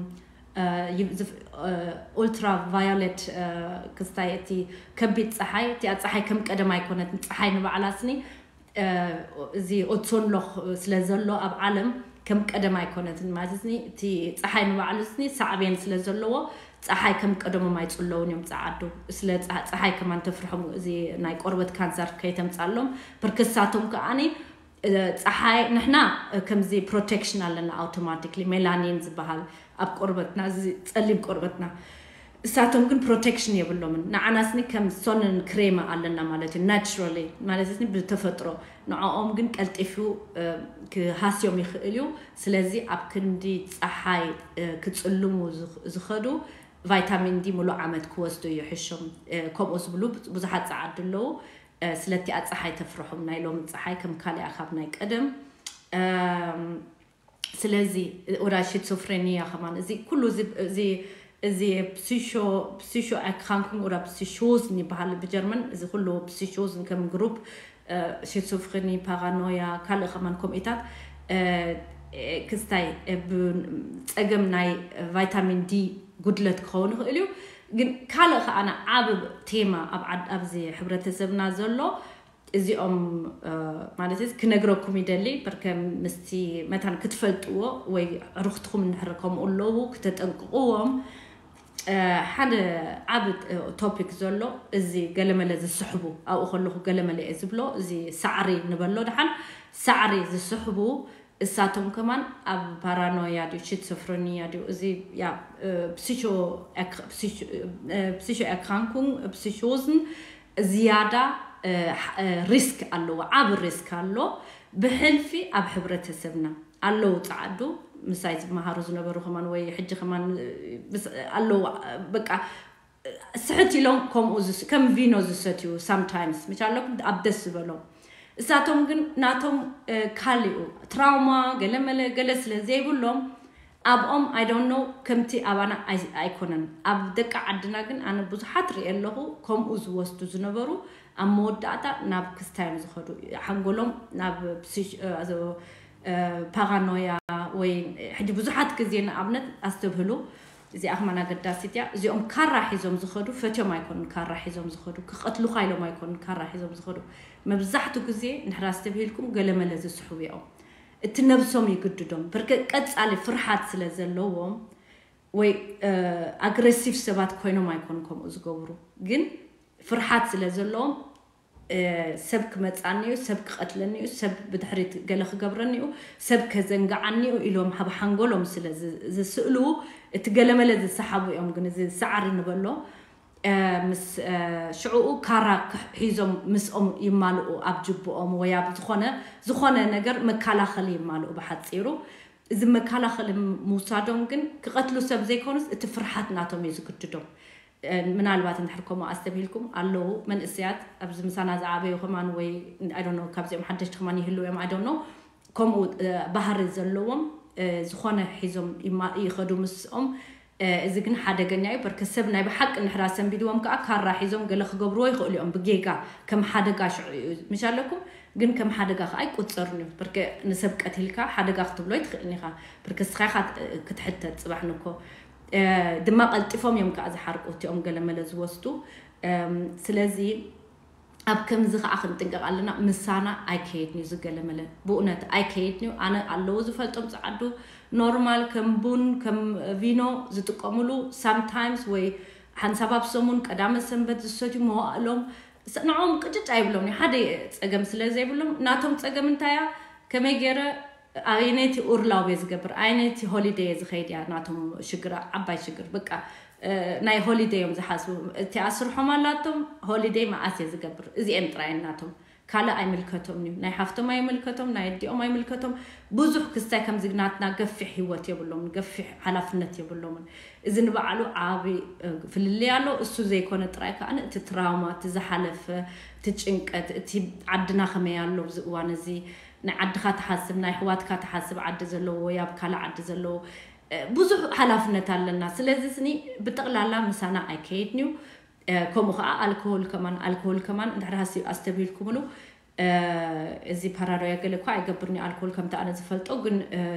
እ፣ ይብ-፣ ዝፍ-፣ እ፣ ኡልትራ ቫዮሌት፣ እ፣ ክስታይ እቲ ከቢድ ጸሓይ፣ እቲኣ ጸሓይ ከም ቀደም ኣይኮነትን። ጸሓይ ንባዕላ ስኒ እ፣ እዚ ኦትሶን ሎኽ ስለ ዘሎ ኣብ ዓለም ከም ቀደም ኣይኮነትን። ማለት ኒ እቲ ጸሓይ ንባዕሉ ስኒ ሳዕቤን ስለ ዘለዎ ጸሓይ ከም ቀደሞም ኣይጽለውን እዮም ጸዓዱ። ስለ ጸ-፣ ጸሓይ ከማን ተፍርሖም፣ እዚ ናይ ቆርበት ካንሰር ከይተምጻሎም። ብርክሳቶም ከኣኒ፣ እ፣ ጸሓይ ንሕና፣ እ፣ ከምዚ ፕሮቴክሽን ኣለና፣ ኣውቶማቲክሊ ሜላኒን ዝበሃል ኣብ ቆርበትና፣ እዚ ጸሊም ቆርበትና። እሳቶም ግን ፕሮቴክሽን የብሎምን። ንዓናስኒ ከም ሶንን ክሬማ ኣለና ማለት እዩ፣ ናቹራሊ ማለት ኒ ብተፈጥሮ። ንዕኦም ግን ቀልጢፉ፣ እ፣ ክሃስዮም ይኽእል እዩ። ስለዚ ኣብ ክንዲ ጸሓይ፣ እ፣ ክጽልሙ ዝኽ-፣ ዝኸዱ ቫይታሚን ዲ ሙሉእ ዓመት ክወስዱ ይሕሾም። እ፣ ከምኡ ዝብሉ ብዙ-፣ ብዙሓት ጸዓዱ ኣለዉ። እ፣ ስለቲ ኣ ጸሓይ ተፍርሖም፣ ናይ ሎሚ ጸሓይ ከም ካልኣ ካብ ናይ ቀደም። እም፣ ስለዚ ወዳ ሽትሶፍሬኒያ ከማን፣ እዚ ኩሉ እዚ፣ እዚ፣ እዚ ፕሲሾ-፣ ፕሲሾ ኣክራንኩን ወዳ ፕሲሾዝን ይበሃል ብጀርመን። እዚ ኩሉ ፕሲሾዝን ከም ግሩፕ፣ እ፣ ሽትሶፍሬኒ፣ ፓራኖያ፣ ካልእ ከማን ከምኡታት፣ እ፣ እ፣ ክስታይ፣ እ፣ ብ-፣ ጸገም ናይ ቫይታሚን ዲ ጉድለት ክኸውን ይኽእል እዩ። ግን ካልእ ከኣ ዓብ ቴማ ኣብ ዓድ-፣ ኣብዚ ሕብረተሰብና ዘሎ እዚኦም፣ እ፣ ማለት እዚ ክነግረኩም ይደሊ፣ በርከ ምስቲ መታን ክትፈልጥዎ ወይ ዕሩኽትኹም እንድሕር ከምኡ ኣለዉ ክተጠንቅቕዎም። እ፣ ሓደ ዓብ፣ እ፣ ቶፒክ ዘሎ፣ እዚ ገለመለ ዝስሕቡ፣ ኣብኡ ከለኹ ገለመለ እየ ዝብሎ፣ እዚ ሳዕሪ ንበሎ ደሓን፣ ሳዕሪ ዝስሕቡ እሳቶም ከማን ኣብ ፓራኖያ ድዩ፣ ሽትሶፍሬኒያ ድዩ፣ እዚ ያ፣ እ፣ ፕሲሾ ኣክ-፣ ፕሲሾ፣ እ፣ ፕሲሾ ኣክራንኩን ፕሲሾዝን ዝያዳ፣ እ፣ ሕ-፣ እ፣ ሪስክ ኣለዎ፣ ዓብ ሪስክ ኣሎ። ብሕልፊ ኣብ ሕብረተሰብና ኣለዉ ጸዓዱ፣ ምሳይ ዝመሃሩ ዝነበሩ ከማን ወይ ሕጂ ከማን፣ እ፣ ብስ-፣ ኣለዉ፣ በቃ፣ ስሕት ኢሎም ከምኡ ዝስ-፣ ከም ቪኖ ዝሰትዩ ሳምታይምስ፣ ምቻለኩም ኣብ ደስ ዝበሎም። እሳቶም ግን ናቶም፣ እ፣ ካልኡ ትራውማ ገለመለ ገለ ስለ ዘይብሎም ኣብኦም፣ I don't know፣ ከምቲ ኣባና ኣይ-፣ ኣይኮነን። ኣብ ደቂ ዓድና ግን ኣነ ብዙሓት ሪኤ ኣለኹ፣ ከምኡ ዝወስዱ ዝነበሩ ኣብ መወዳእታ ናብ ክስታይ እዮም ዝኸዱ። ሓንጎሎም ናብ ፕሲሽ-፣ እ፣ ፓራኖያ ወይ ሕጂ ብዙሓት ግዜ ንኣብነት ኣስተብህሉ፣ እዚኣ ከማን ኣገዳሲት እያ። እዚኦም ካራ ሒዞም ዝኸዱ ፈትዮም ኣይኮኑን፣ ካራ ሒዞም ዝኸዱ ክቐትሉኻ ኢሎም ኣይኮኑን ካራ ሒዞም ዝኸዱ። መብዛሕቱ ግዜ እንድሕር ኣስተብሂልኩም ገለመለ ዝስሕቡ እዮም። እቲ ነብሶም ይግድዶም። ብርክ-፣ ቀጻሊ ፍርሓት ስለ ዘለዎም ወይ፣ እ፣ ኣግሬሲቭ ሰባት ኮይኖም ኣይኮኑን ከምኡ ዝገብሩ። ግን ፍርሓት ስለ ዘለዎም፣ እ፣ ሰብ ክመጻኒ እዩ፣ ሰብ ክቐትለኒ እዩ፣ ሰብ ብድሕሪት ገለ ክገብረኒ እዩ፣ ሰብ ከዘንግዓኒ እዩ ኢሎም ኣብ ሓንጎሎም ስለ ዝ-፣ ዝስእሉ፣ እቲ ገለመለ ዝሰሓቡ እዮም። ግን እዚ ሳዕሪ ንበሎ፣ እ፣ ምስ፣ እ፣ ሽዕኡ ካራ ክሕ-፣ ሒዞም ምስኦም ይማልኡ፣ ኣብ ጅብኦም ወይ ኣብ ዝኾነ፣ ዝኾነ ነገር መከላኸሊ ይማልኡ ብሓጺሩ። እዚ መከላኸሊ ምውሳዶም ግን ክቐትሉ ሰብ ዘይኮኑስ እቲ ፍርሓት ናቶም እዩ ዝግድዶም። እ፣ ምናልባት እንድሕር ከምኡ ኣስተብሂልኩም ኣለዉ መንእሰያት ኣብዚ ምሳና ዝዓበዩ ከማን ወይ I don't know ካብዚኦም ሓደሽቲ ከማን ይህልዉ እዮም፣ I don't know። ከምኡ፣ እ፣ ባህሪ ዘለዎም፣ እ፣ ዝኾነ ሒዞም ይማ-፣ ይኸዱ ምስኦም። እ፣ እዚ ግን ሓደገኛ እዩ። በርከ ሰብ ናይ ብሓቂ እንድሕር ኣሰንቢድዎም ከኣ ካራ ሒዞም ገለ ክገብርዎ ይኽእሉ እዮም ብጌጋ ከም ሓደጋ ሽዑ እዩ ምሽ ኣለኩም። ግን ከም ሓደጋ ከኣ ኣይቁጸርን እዩ። ብርክ ንሰብ ቀቲልካ ሓደጋ ክትብሎ ኣይትኽእልን ኢኻ። ብርክ ንስኻ ኢኻ ክትሕተት ጽባሕ ንኮ። እ፣ ድማ ቀልጢፎም እዮም ከኣ ዝሓርቁ እቲኦም ገለመለ ዝወስዱ። እም፣ ስለዚ ኣብ ከምዚ ከኣ ክንጥንቀቕ ኣለና። ምሳና ኣይከየድን እዩ ዝገለመለ። ብእውነት ኣይከየድን እዩ። ኣነ ኣለዉ ዝፈልጦም ጸዓዱ ኖርማል ከም ቡን፣ ከም ቪኖ ዝጥቀሙሉ ሳምታይምስ ወይ ሓንሳብ ኣብ ሰሙን ቀዳመ ሰንበት ዝሰትዩ መዋእሎም ስ-፣ ንዕኦም ቅጭጭ ኣይብሎም እዩ። ሓደ ጸገም ስለ ዘይብሎም፣ ናቶም ጸገም እንታይ እያ? ከመይ ገይረ ኣየነይቲ ኡርላውብ እየ ዝገብር? ኣየነይቲ ሆሊደይ እየ ዝኸይድ እያ ናቶም ሽግር፣ ዓባይ ሽግር። በቃ፣ እ፣ ናይ ሆሊደይ እዮም ዝሓስቡ። እቲ ኣስርሖም ኣላቶም፣ ሆሊደይ መዓስ እየ ዝገብር? እዚኤን ጥራይ ናቶም። ካልእ ኣይምልከቶም እዩ። ናይ ሓፍቶም ኣይምልከቶም፣ ናይ ኣዲኦም ኣይምልከቶም። ብዙሕ ክስታይ ከምዚ ናትና ገፊሕ ህይወት የብሎምን፣ ገፊሕ ሓላፍነት የብሎምን። እዚ ንባዕሉ ዓቢ፣ እ፣ ፍልልይ ኣሎ። እሱ ዘይኮነ ጥራይ ከኣ እቲ ትራውማ፣ እቲ ዝሓለፈ፣ እቲ ጭንቀት፣ እቲ ዓድና ከመይ ኣሎ ኣብዚ እዋን እዚ፣ ናይ ዓድኻ ትሓስብ፣ ናይ ኣሕዋትካ ትሓስብ፣ ዓዲ ዘለዎ ወይ ኣብ ካልእ ዓዲ ዘለዎ፣ እ፣ ብዙሕ ሓላፍነት ኣለና። ስለዚ ስኒ ብጠቕላላ ምሳና ኣይከይድን እዩ። ከምኡ ከዓ ኣልኮሆል ከማን ኣልኮሆል ከማን እንድሕር ሃሲ ኣስተብሂልኩምሉ፣ እዚ ፓራኖያ ገለ እኳ ኣይገብርኒ ኣልኮል ከምቲ ኣነ ዝፈልጦ፣ ግን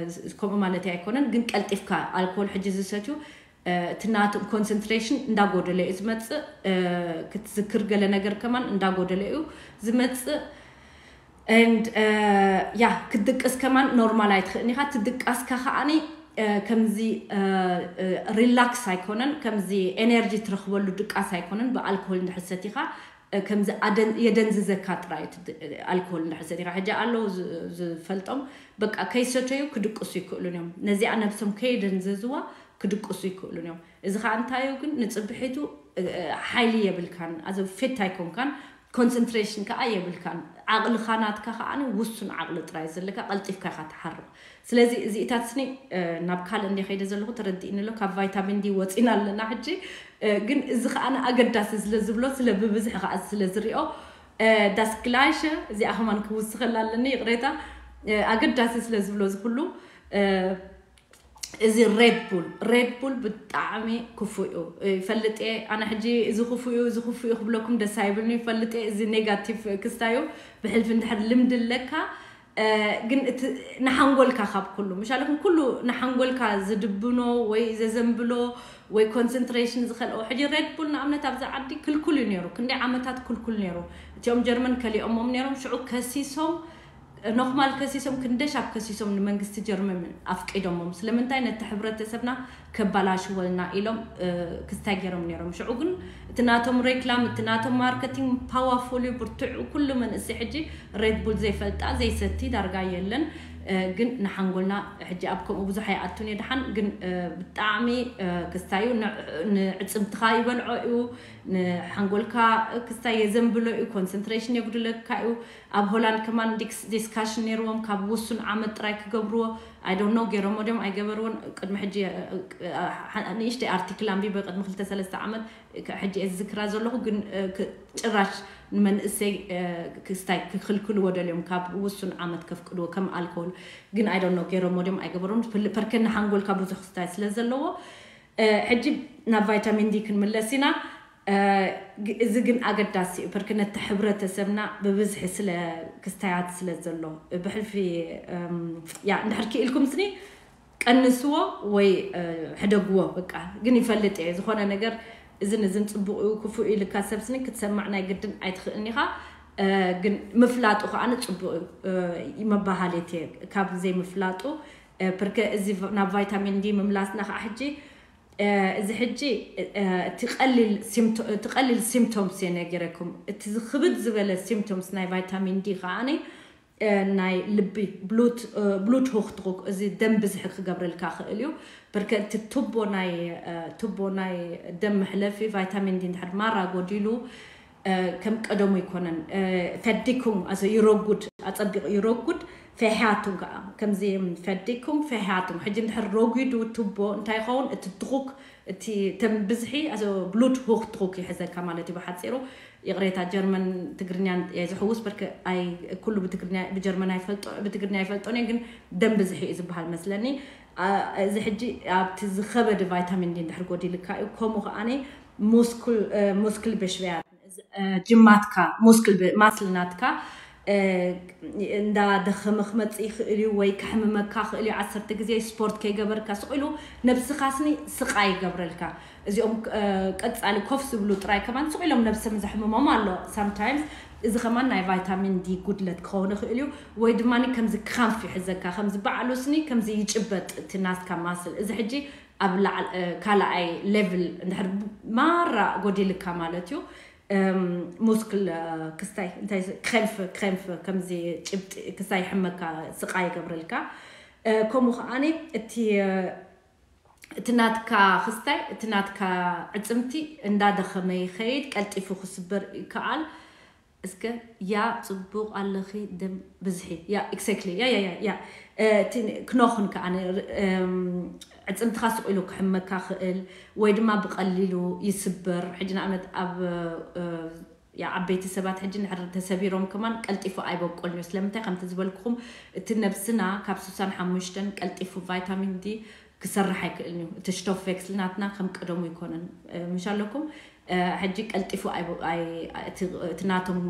ከምኡ ማለት ኣይኮነን። ግን ቀልጢፍካ ኣልኮል ሕጂ ዝሰትዩ እቲ ናቶም ኮንሰንትሬሽን እንዳጎደለ እዩ ዝመፅእ። ክትዝክር ገለ ነገር ከማን እንዳጎደለ እዩ ዝመፅእ። And ያ ክትድቅስ ከማን ኖርማል ኣይትኽእልኒ ኢኻ። ትድቃስካ ከዓኒ ከምዚ ሪላክስ ኣይኮነን፣ ከምዚ ኤነርጂ ትረኽበሉ ድቃስ ኣይኮነን። ብኣልኮል እንድሕር ሰቲኻ ከምዚ የደንዝዘካ ጥራይ ኣልኮል እንድሕር ሰቲኻ። ሕጂ ኣለዉ ዝፈልጦም በቃ ከይሰተዩ ክድቅሱ ይክእሉን እዮም። ነዚኣ ነብሶም ከየደንዘዝዋ ክድቅሱ ይክእሉን እዮም። እዚ ከዓ እንታዩ ግን ንፅብሒቱ ሓይሊ የብልካን፣ ኣዘ ፌት ኣይኮንካን፣ ኮንሰንትሬሽን ከዓ የብልካን። ዓቕልኻ ናትካ ከዓ ውሱን ዓቕሊ ጥራይ ዘለካ፣ ቀልጢፍካ ኢኻ ትሓርቕ። ስለዚ እዚኢታት ስኒ ናብ ካልእ እንደ ከይደ ዘለኹ ተረዲእኒ ኣሎ። ካብ ቫይታሚን ዲ ወፂና ኣለና ሕጂ። ግን እዚ ከዓ ኣገዳሲ ስለ ዝብሎ፣ ስለ ብብዝሒ ከዓ ስለ ዝሪኦ ዳስ ግላይሸ እዚኣ ከማን ክውስኸላ ኣለኒ፣ ይቕሬታ። ኣገዳሲ ስለ ዝብሎ ዝኩሉ እዚ ሬድ ቡል ሬድ ቡል ብጣዕሚ ክፉ እዩ። ይፈልጥ እየ ኣነ ሕጂ እዚ ክፉ እዩ እዚ ክፉ እዩ ክብለኩም ደስ ኣይብልኒ። ይፈልጥ እየ እዚ ኔጋቲቭ ክስታዩ ብሕልፊ እንድሕር ልምዲ ኣለካ። ግን እቲ ንሓንጎልካ ካብ ኩሉ ምሻለኩም ኩሉ ንሓንጎልካ ዝድብኖ ወይ ዘዘንብሎ ወይ ኮንሰንትሬሽን ዝኸልኦ። ሕጂ ሬድ ቡል ንኣብነት ኣብዚ ዓዲ ክልኩል እዩ ነይሩ፣ ክንደይ ዓመታት ክልኩል ነይሩ። እቲኦም ጀርመን ከሊኦሞም ነይሮም። ሽዑ ከሲሶም ኖክማል ከሲሶም ክንደሻብ ከሲሶም ንመንግስቲ ጀርመን ኣፍቂዶሞም። ስለምንታይ ነቲ ሕብረተሰብና ከባላሽወልና ኢሎም ክስታይ ገይሮም ነይሮም። ሽዑ ግን እቲ ናቶም ሬክላም እቲ ናቶም ማርኬቲንግ ፓዋፉል እዩ፣ ብርትዑ። ኩሉ መንእሰይ ሕጂ ሬድ ቡል ዘይፈልጣ ዘይሰቲ ዳርጋ የለን። ግን ንሓንጎልና ሕጂ ኣብ ከምኡ ብዙሕ ኣይኣቱን እየ። ድሓን ግን ብጣዕሚ ክስታዩ ንዕፅምትኻ ይበልዖ እዩ፣ ንሓንጎልካ ክስታይ የዘንብሎ እዩ፣ ኮንሰንትሬሽን የጉድለካ እዩ። ኣብ ሆላንድ ከማን ዲስካሽን ነይርዎም ካብ ውሱን ዓመት ጥራይ ክገብርዎ። I don't know ገይሮሞ ድዮም ኣይገበርዎን። ቅድሚ ሕጂ ንእሽተይ ኣርቲክል ኣንቢበ ቅድሚ ክልተ ሰለስተ ዓመት፣ ሕጂ እየ ዝዝክራ ዘለኹ። ግን ጭራሽ ንመንእሰይ ክስታይ ክክልክልዎ ደልዮም ካብ ውሱን ዓመት ከፍቅድዎ ከም ኣልኮል። ግን I don't know ገይሮሞ ድዮም ኣይገበርዎን። ፐርከ ንሓንጎልካ ብዙሕ ክስታይ ስለ ዘለዎ። ሕጂ ናብ ቫይታሚን ዲ ክንምለስ ኢና። እዚ ግን ኣገዳሲ እዩ። ፐርከ ነቲ ሕብረተሰብና ብብዝሒ ስለ ክስታያት ስለ ዘሎ ብሕልፊ ያ እንድሕር ክኢልኩም ስኒ ቀንስዎ ወይ ሕደግዎ። በቃ ግን ይፈልጥ እየ ዝኾነ ነገር እዝን እዝን ፅቡቅ እዩ ክፉእ ኢልካ ሰብ ስኒ ክትሰማዕ ናይ ግድን ኣይትኽእልን ኢኻ። ግን ምፍላጡ ከዓ ንፅቡቅ እዩ። መባሃሌት እየ ካብ ዘይምፍላጡ። ፐርከ እዚ ናብ ቫይታሚን ዲ ምምላስና ከዓ ሕጂ እዚ ሕጂ እቲ ቀሊል ሲምቶምስ እየ ነጊረኩም። እቲ ዝክብድ ዝበለ ሲምቶምስ ናይ ቫይታሚን ዲ ከዓኒ ናይ ልቢ ብሉት ሆክትሩክ እዚ ደም ብዝሒ ክገብረልካ ክእል እዩ። ብርከ እቲ ቱቦ ናይ ቱቦ ናይ ደም መሕለፊ ቫይታሚን ዲ እንድሕር ማራ ጎዲሉ ከም ቀደሙ ይኮነን። ፈዲኩም ኣዘ ይረጉድ ኣጸቢቑ ይረጉድ። ፈሕያቱም ከዓ ከምዚ ፈዲኩም ፈሕያቱም ሕጂ እንድሕር ረጉዱ ቱቦ እንታይ ይኸውን? እቲ ድኹክ እቲ ተም ብዝሒ ኣዘ ብሉድ ሆክ ድኹክ ይሕዘካ ማለት እዩ ብሓፂሩ። ይቕሬታ ጀርመን ትግርኛን እየ ዝሕውስ በርከ ኣይ ኩሉ ብትግርኛ ብጀርመን ኣይፈልጦ ብትግርኛ ኣይፈልጦን እየ ግን ደም ብዝሒ እዩ ዝበሃል መስለኒ። እዚ ሕጂ ኣብቲ ዝኸበደ ቫይታሚን ዲ እንድሕር ጎዲልካ እዩ። ከምኡ ከዓኒ ሙስክል ሙስክል በሽበያ ጅማትካ ሙስክል ማስል ናትካ እንዳደኸመ ክመፅእ ይኽእል እዩ ወይ ከሕምመካ ክእል እዩ። ዓሰርተ ግዜ ስፖርት ከይገበርካ ስቕ ኢሉ ነብስኻ ስኒ ስቓይ ይገብረልካ። እዚኦም ቀፃሊ ኮፍ ዝብሉ ጥራይ ከማን ስቕ ኢሎም ነብሶም ዘሕምሞም ኣሎ ሳምታይምስ። እዚ ከማን ናይ ቫይታሚን ዲ ጉድለት ክኸውን ይኽእል እዩ። ወይ ድማ ከምዚ ክራምፍ ይሕዘካ ከምዚ በዓሉ ስኒ ከምዚ ይጭበጥ እቲ ናስካ ማስል እዚ ሕጂ ኣብ ላዕል ካልኣይ ሌቭል እንድሕር ማራ ጎዲልካ ማለት እዩ። ሙስክል ክስታይ እንታይ ክኸንፍ ክኸንፍ ከምዚ ጭብጢ ክስታይ ይሕመካ ስቓይ ይገብረልካ። ከምኡ ከዓኒ እቲ እቲ ናትካ ክስታይ እቲ ናትካ ዕፅምቲ እንዳደኸመ ይኸይድ ቀልጢፉ ክስበር ይከኣል። እስከ ያ ፅቡቅ ኣለኺ ደም ብዝሒ ያ ኤግዛክትሊ ያ ያ ያ ያ እቲ ክኖኽን ከዓ ዕፅምትኻ ስቕ ኢሉ ክሕመካ ክእል ወይ ድማ ብቀሊሉ ይስበር። ሕጂ ንኣብነት ኣብ ያ ዓበይቲ ሰባት ሕጂ ንሕር ተሰቢሮም ከማን ቀልጢፉ ኣይበቆልን እዩ። ስለምንታይ ከምቲ ዝበልኩኹም እቲ ነብስና ካብ ስሳን ሓሙሽተን ቀልጢፉ ቫይታሚን ዲ ክሰርሕ ኣይክእልን እዩ። እቲ ሽቶፍ ቬክስል ናትና ከም ቀደሙ ይኮነን ምሽ ኣለኩም። ሕጂ ቀልጢፉ እቲ ናቶም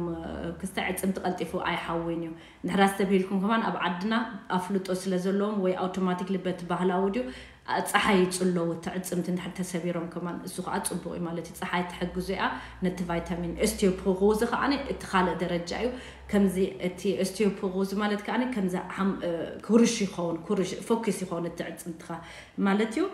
ክስታይ ዕፅምቲ ቀልጢፉ ኣይሓውይን እዩ። ንሕራስ ተብሂልኩም ከማን ኣብ ዓድና ኣፍልጦ ስለ ዘለዎም ወይ ኣውቶማቲክ ልበት ባህላዊ ድዩ፣ ፀሓይ ይፅለዉ እቲ ዕፅምቲ እንድሕር ተሰቢሮም ከማን እሱ ከዓ ፅቡቅ እዩ ማለት እዩ። ፀሓይ ትሕግዙ እያ ነቲ ቫይታሚን። ኦስቲዮፖሮዚ ከዓ እቲ ካልእ ደረጃ እዩ። ከምዚ እቲ ኦስቲዮፖሮዚ ማለት ከዓ ከምዚ ኩርሽ ይኸውን፣ ኩርሽ ፎኪስ ይኸውን እቲ ዕፅምትኻ ማለት እዩ።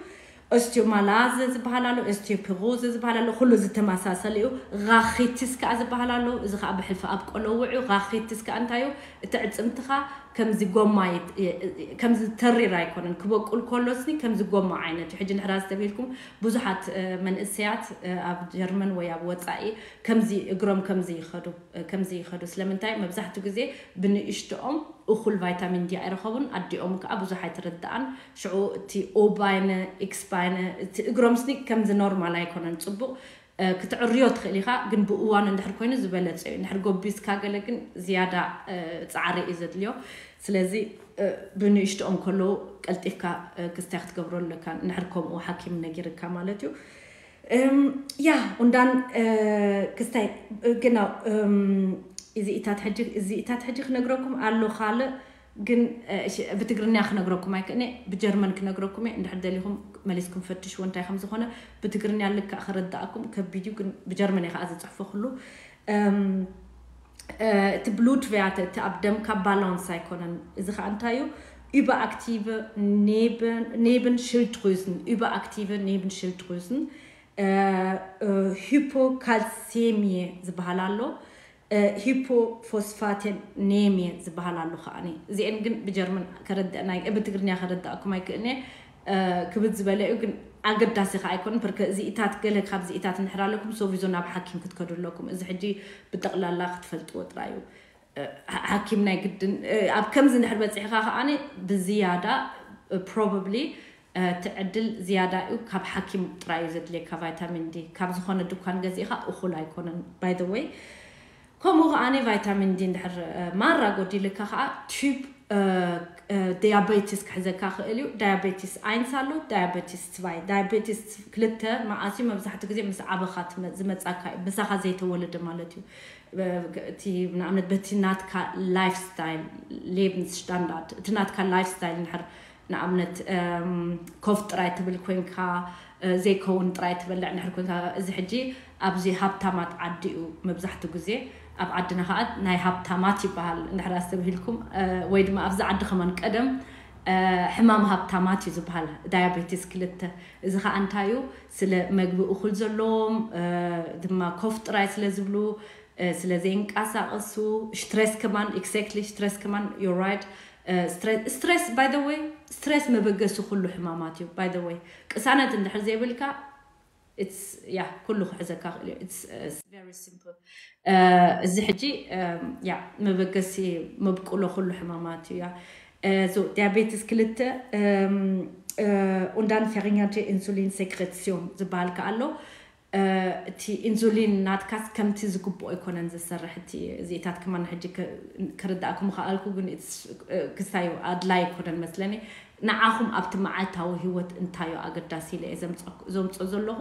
ኦስቲዮማላዘ ዝበሃል ኣሎ፣ ኦስቲዮፖሮዘ ዝበሃል ኣሎ። ኩሉ ዝተመሳሰለ እዩ። ራኺቲስ ከዓ ዝበሃል ኣሎ። እዚ ከዓ ብሕልፊ ኣብ ቆለውዕ እዩ። ራኺቲስ ከዓ እንታይ እዩ? እቲ ዕፅምትኻ ከምዚ ጎማ ከምዚ ተሪር ኣይኮነን፣ ክበቁል ከሎስኒ ከምዚ ጎማ ዓይነት እዩ። ሕጂ ንሕራስ ተብሂልኩም ብዙሓት መንእሰያት ኣብ ጀርመን ወይ ኣብ ወፃኢ ከምዚ እግሮም ከምዚ ይኸዱ ከምዚ ይኸዱ። ስለምንታይ? መብዛሕትኡ ግዜ ብንእሽትኦም እኹል ቫይታሚን ዲ ኣይረኸቡን። ኣዲኦም ከዓ ብዙሕ ኣይተረድኣን። ሽዑ እቲ ኦባይነ ኤክስባይነ እቲ እግሮም ስኒ ከምዚ ኖርማል ኣይኮነን ፅቡቅ። ክትዕርዮ ትኽእል ኢኻ፣ ግን ብእዋኑ እንድሕር ኮይኑ ዝበለፀ እዩ። እንድሕር ጎቢዝካ ገለ ግን ዝያዳ ፃዕሪ እዩ ዘድልዮ። ስለዚ ብንእሽትኦም ከለዉ ቀልጢፍካ ክስታይ ክትገብሮ ኣለካ፣ እንድሕር ከምኡ ሓኪም ነጊርካ ማለት እዩ። ያ ኡንዳን ክስታይ ግና እዚኢታት ሕጂ እዚኢታት ሕጂ ክነግረኩም ኣሎ ካልእ ግን ብትግርኛ ክነግረኩም ኣይክእኔ፣ ብጀርመን ክነግረኩም እየ። እንድሕር ደሊኹም መሊስኩም ፈትሽዎ እንታይ ከም ዝኾነ። ብትግርኛ ልክዕ ክርዳእኩም ከቢድ እዩ፣ ግን ብጀርመን እየ ከዓ ዝፅሕፎ ኩሉ። እቲ ብሉት ቨያተ እቲ ኣብ ደምካ ባላንስ ኣይኮነን። እዚ ከዓ እንታይ እዩ? Überaktive Nebenschilddrüsen, überaktive Nebenschilddrüsen, Hypokalzämie ዝበሃል ኣሎ። ሂፖፎስፋቴኔሚየ ዝበሃል ኣሎ ከዓኒ። እዚአን ግን ብጀርመን ከረድአና ብትግርኛ ከረድኣኩም ኣይክእልኒ። ክብድ ዝበለ እዩ ግን ኣገዳሲ ከ ኣይኮን። ፐርከ እዚኢታት ገለ ካብ ዚኢታት እንድሕር ኣለኩም ሶቪዞ ናብ ሓኪም ክትከዱ ኣለኩም። እዚ ሕጂ ብጠቕላላ ክትፈልጥዎ ጥራይ እዩ። ሓኪም ናይ ግድን ኣብ ከምዚ እንድሕር በፂሕካ ከዓኒ ብዝያዳ ፕሮባብሊ እቲ ዕድል ዝያዳ እዩ። ካብ ሓኪም ጥራይ እዩ ዘድልየካ ቫይታሚን ዲ። ካብ ዝኾነ ድኳን ገዚእኻ እኹል ኣይኮነን። By the way ከምኡ ከዓኒ ቫይታሚን ዲ እንድሕር ማራ ጎዲልካ ከዓ ቱብ ዲያቤቲስ ክሕዘካ ክእል እዩ። ዳያቤቲስ ኣይንስ ኣሎ፣ ዳያቤቲስ ትባይ። ዳያቤቲስ ክልተ መዓስ እዩ? መብዛሕትኡ ግዜ ምስ ዓበኻ ዝመፃካ እዩ፣ ምሳኻ ዘይተወለደ ማለት እዩ። እቲ ንኣብነት በቲ ናትካ ላይፍ ስታይል ሌብንስ ስታንዳርድ እቲ ናትካ ላይፍ ስታይል እንድሕር ንኣብነት ኮፍ ጥራይ ትብል ኮንካ ዘይከውን ጥራይ ትበልዕ እንድሕር ኮንካ፣ እዚ ሕጂ ኣብዚ ሃብታማት ዓዲ እዩ መብዛሕትኡ ግዜ። ኣብ ዓድና ከዓ ናይ ሃብታማት ይበሃል እንድሕር ኣስተብሂልኩም፣ ወይ ድማ ኣብዚ ዓዲ ከማን ቀደም ሕማም ሃብታማት እዩ ዝበሃል ዳያቤቲስ ክልተ። እዚ ከዓ እንታይ እዩ? ስለ መግቢ እኹል ዘለዎም ድማ ኮፍ ጥራይ ስለ ዝብሉ ስለ ዘይንቀሳቀሱ። ስትሬስ ከማን exactly ስትሬስ ከማን you're right። ስትሬስ by the way ስትሬስ መበገሲ ኩሉ ሕማማት እዩ። By the way ቅሳነት እንድሕር ዘይብልካ it's yeah ኩሉ ክሕዘካ ክእል እዩ። It's very simple። እዚ ሕጂ yeah መበገሲ መብቁሎ ኩሉ ሕማማት እዩ። ያ ሶ ዲያቤትስ ክልተ und dann verringerte Insulinsekretion ዝበሃል ከ ኣሎ። እቲ ኢንሱሊን ናትካስ ከምቲ ዝግብኦ ኣይኮነን ዝሰርሕ። እቲ እዚኢታት ከማን ሕጂ ክርዳእኩም ከኣልኩ ግን ክስታይ ኣድላይ ኣይኮነን መስለኒ። ንዓኹም ኣብቲ መዓልታዊ ህይወት እንታዩ ኣገዳሲ ኢለ እየ ዘምፅኦ ዘለኹ።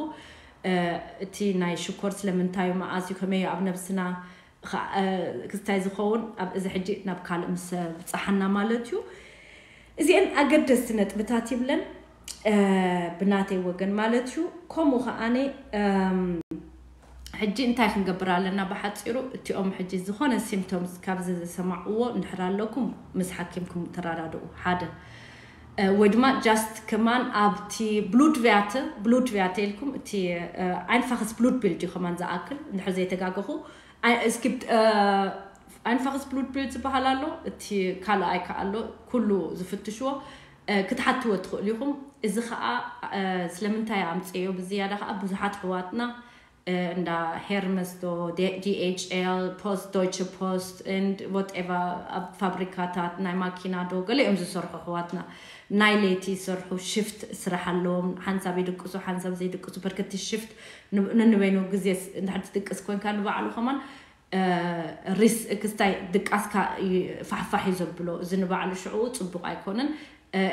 እቲ ናይ ሽኮር ስለምንታዩ መኣዝዩ ከመዩ ኣብ ነብስና ክስታይ ዝኸውን ኣብ እዚ ሕጂ ናብ ካልእ ምስ ብፅሓና ማለት እዩ። እዚአን ኣገደስቲ ነጥብታት ይብለን ብናተይ ወገን ማለት እዩ። ከምኡ ከዓኒ ሕጂ እንታይ ክንገብር ኣለና? ብሓፂሩ እቲኦም ሕጂ ዝኾነ ሲምፕቶምስ ካብዚ ዝሰማዕዎ እንድሕር ኣለኩም ምስ ሓኪምኩም ተረዳድኡ። ሓደ ወይ ድማ just ከማን ኣብቲ ብሉት ቨያተ ብሉት ቨያተ ኢልኩም እቲ ኣይንፋክስ ብሉት ቢልድ እዩ ከማን ዝኣክል እንድሕር ዘይተጋገኹ። እስኪ ኣይንፋክስ ብሉት ቢልድ ዝበሃል ኣሎ፣ እቲ ካልኣይ ከዓ ኣሎ፣ ኩሉ ዝፍትሽዎ ክትሓትዎ ትኽእሉ ኢኹም። እዚ ከዓ ስለምንታይ ኣምፅዮ ብዝያዳ ከዓ ብዙሓት ኣሕዋትና እንዳ ሄርመስ ዶ ዲኤችኤል ፖስት ዶይቸ ፖስት and whatever ኣብ ፋብሪካታት ናይ ማኪና ዶ ገለ እዮም ዝሰርሑ ኣሕዋትና። ናይ ለይቲ ይሰርሑ ሽፍት ስራሕ ኣለዎም። ሓንሳብ ይድቅሱ ሓንሳብ ዘይድቅሱ በርከቲ ሽፍት ንንበይኑ ግዜ እንድሕር ትድቅስ ኮንካ ንባዕሉ ከማን ሪስ ክስታይ ድቃስካ ፋሕፋሕ እዩ ዘብሎ። እዚ ንባዕሉ ሽዑ ፅቡቅ ኣይኮነን።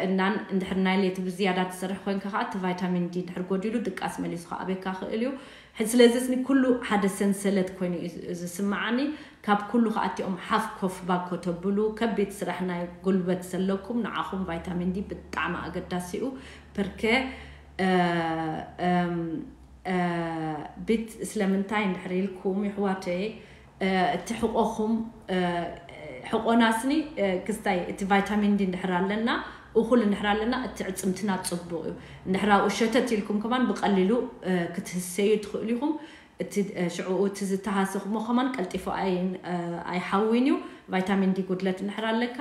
እናን እንድሕር ናይ ሌት ብዝያዳ ትሰርሕ ኮይንካ ከዓ እቲ ቫይታሚን ዲ እንድሕር ጎዲሉ ድቃስ መሊሱ ከዓብየካ ክእል እዩ። ስለዚ ስኒ ኩሉ ሓደ ሰንሰለት ኮይኑ እዩ ዝስማዓኒ። ካብ ኩሉ ከዓ እቲኦም ሓፍ ኮፍ ባኮ ተብሉ ከቢድ ስራሕ ናይ ጉልበት ዘለኩም ንዓኹም ቫይታሚን ዲ ብጣዕሚ ኣገዳሲ እዩ። ፐርከ ቤት ስለምንታይ እንድሕር ኢልኩም ይሕዋተይ እቲ ሕቆኹም ሕቆና ስኒ ክስታይ እቲ ቫይታሚን ዲ እንድሕር ኣለና እኹል እንድሕር ኣለና እቲ ዕፅምትና ፅቡቅ እዩ። እንድሕር ኣብኡ ሸተት ኢልኩም ከማን ብቀሊሉ ክትህሰዩ ትኽእሉ ኢኹም። እቲ ሽዑ እቲ ዝተሃሰኹሞ ከማን ቀልጢፉ ኣይሓዊን እዩ። ቫይታሚን ዲ ጉድለት እንድሕር ኣለካ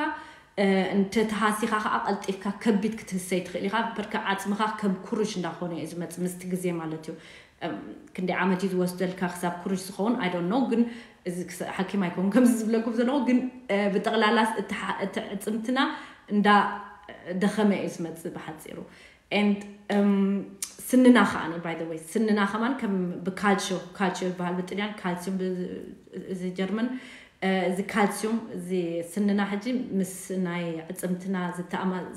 እንተ ተሃሲኻ ከዓ ቀልጢፍካ ከቢድ ክትህሰይ ትኽእል ኢኻ። በርከ ዓፅምኻ ከም ኩርሽ እንዳኾነ እዩ ዝመፅ ምስቲ ግዜ ማለት እዩ። ክንደይ ዓመት እዩ ዝወስደልካ ክሳብ ኩርሽ ዝኸውን ኣይ ዶንት ኖ። ግን እዚ ሓኪም ኣይኮን ከምዚ ዝብለኩም ዘለኹ ግን ብጠቕላላስ እቲ ዕፅምትና እንዳ ደኸመ እዩ ዝመፅእ ብሓፂሩ። And ስንና ከዓ by the way ስንና ከማን ከም ብካልሽዮ ካልሽዮ ይበሃል ብጥልያን ካልሲዩም እዚ ጀርመን እዚ ካልሲዩም እዚ ስንና ሕጂ ምስ ናይ ዕፅምትና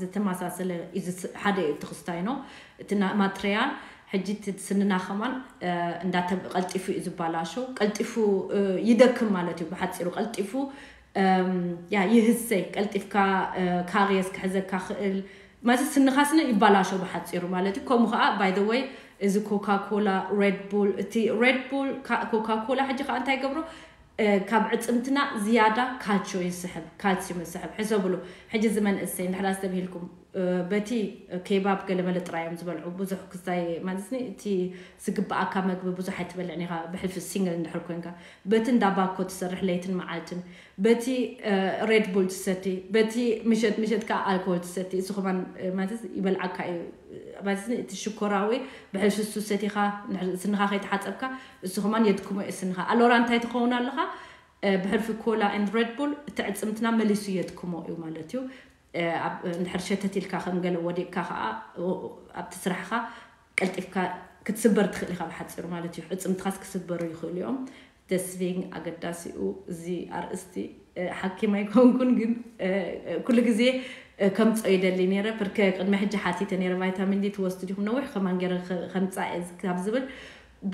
ዝተመሳሰለ ሓደ እዩ ትኽስታይ ነው እቲ ማትሪያል ሕጂ ስንና ከማን እንዳቀልጢፉ እዩ ዝበላሾ ቀልጢፉ ይደክም ማለት እዩ ብሓፂሩ ቀልጢፉ ያ ይህሰይ ቀልጢፍካ ካርየስ ክሕዘካ ክእል ማለት ስንኻ ስነ ይባላሾ ብሓፂሩ ማለት እዩ። ከምኡ ከዓ by the way እዚ ኮካ ኮላ ሬድ ቡል እቲ ሬድ ቡል ኮካ ኮላ ሕጂ ከዓ እንታይ ገብሮ ካብ ዕፅምትና ዝያዳ ካልቾ ይስሕብ ካልሲዩም ይስሕብ ሕሰብሉ። ሕጂ እዚ መንእሰይ እንድሕር ኣስተብሂልኩም በቲ ኬባብ ገለመለ ጥራይ እዮም ዝበልዑ ብዙሕ ክስታይ ማለት እቲ ዝግበኣካ መግቢ ብዙሕ ኣይትበልዕን ኢኻ ብሕልፊ ሲንግል እንድሕር ኮንካ በቲ እንዳባኮ ትሰርሕ ለይትን መዓልትን በቲ ሬድ ቡል ትሰቲ በቲ ምሸት ምሸት ከዓ ኣልኮል ትሰቲ እሱ ከማን ማለት ይበልዓካ እዩ ማለት እቲ ሽኮራዊ ብሕልፊ እሱ ሰቲኻ ስንኻ ከይተሓፀብካ እሱ ከማን የድክሞ እዩ ስንኻ ኣሎራ እንታይ ትኸውን ኣለኻ ብሕልፊ ኮላ ን ሬድ ቡል እቲ ዕፅምትና መሊሱ የድክሞ እዩ ማለት እዩ። እንድሕር ሸተት ኢልካ ከም ገለ ወዲቅካ ከዓ ኣብቲ ስራሕካ ቀልጢፍካ ክትስበር ትኽእል ኢኻ ብሓፂሩ ማለት እዩ። ዕፅምትኻስ ክስበሩ ይኽእሉ እዮም። ደስቪንግ ኣገዳሲኡ እዚ ኣርእስቲ ሓኪም ኣይኮንኩን ግን ኩሉ ግዜ ከምፀ ይደሊ ነረ ርከ ቅድሚ ሕጂ ሓቲተ ነረ ቫይታሚን ዲ ትወስዱ ዲኹም ነዊሕ ከማን ገረ ከምፃ ካብ ዝብል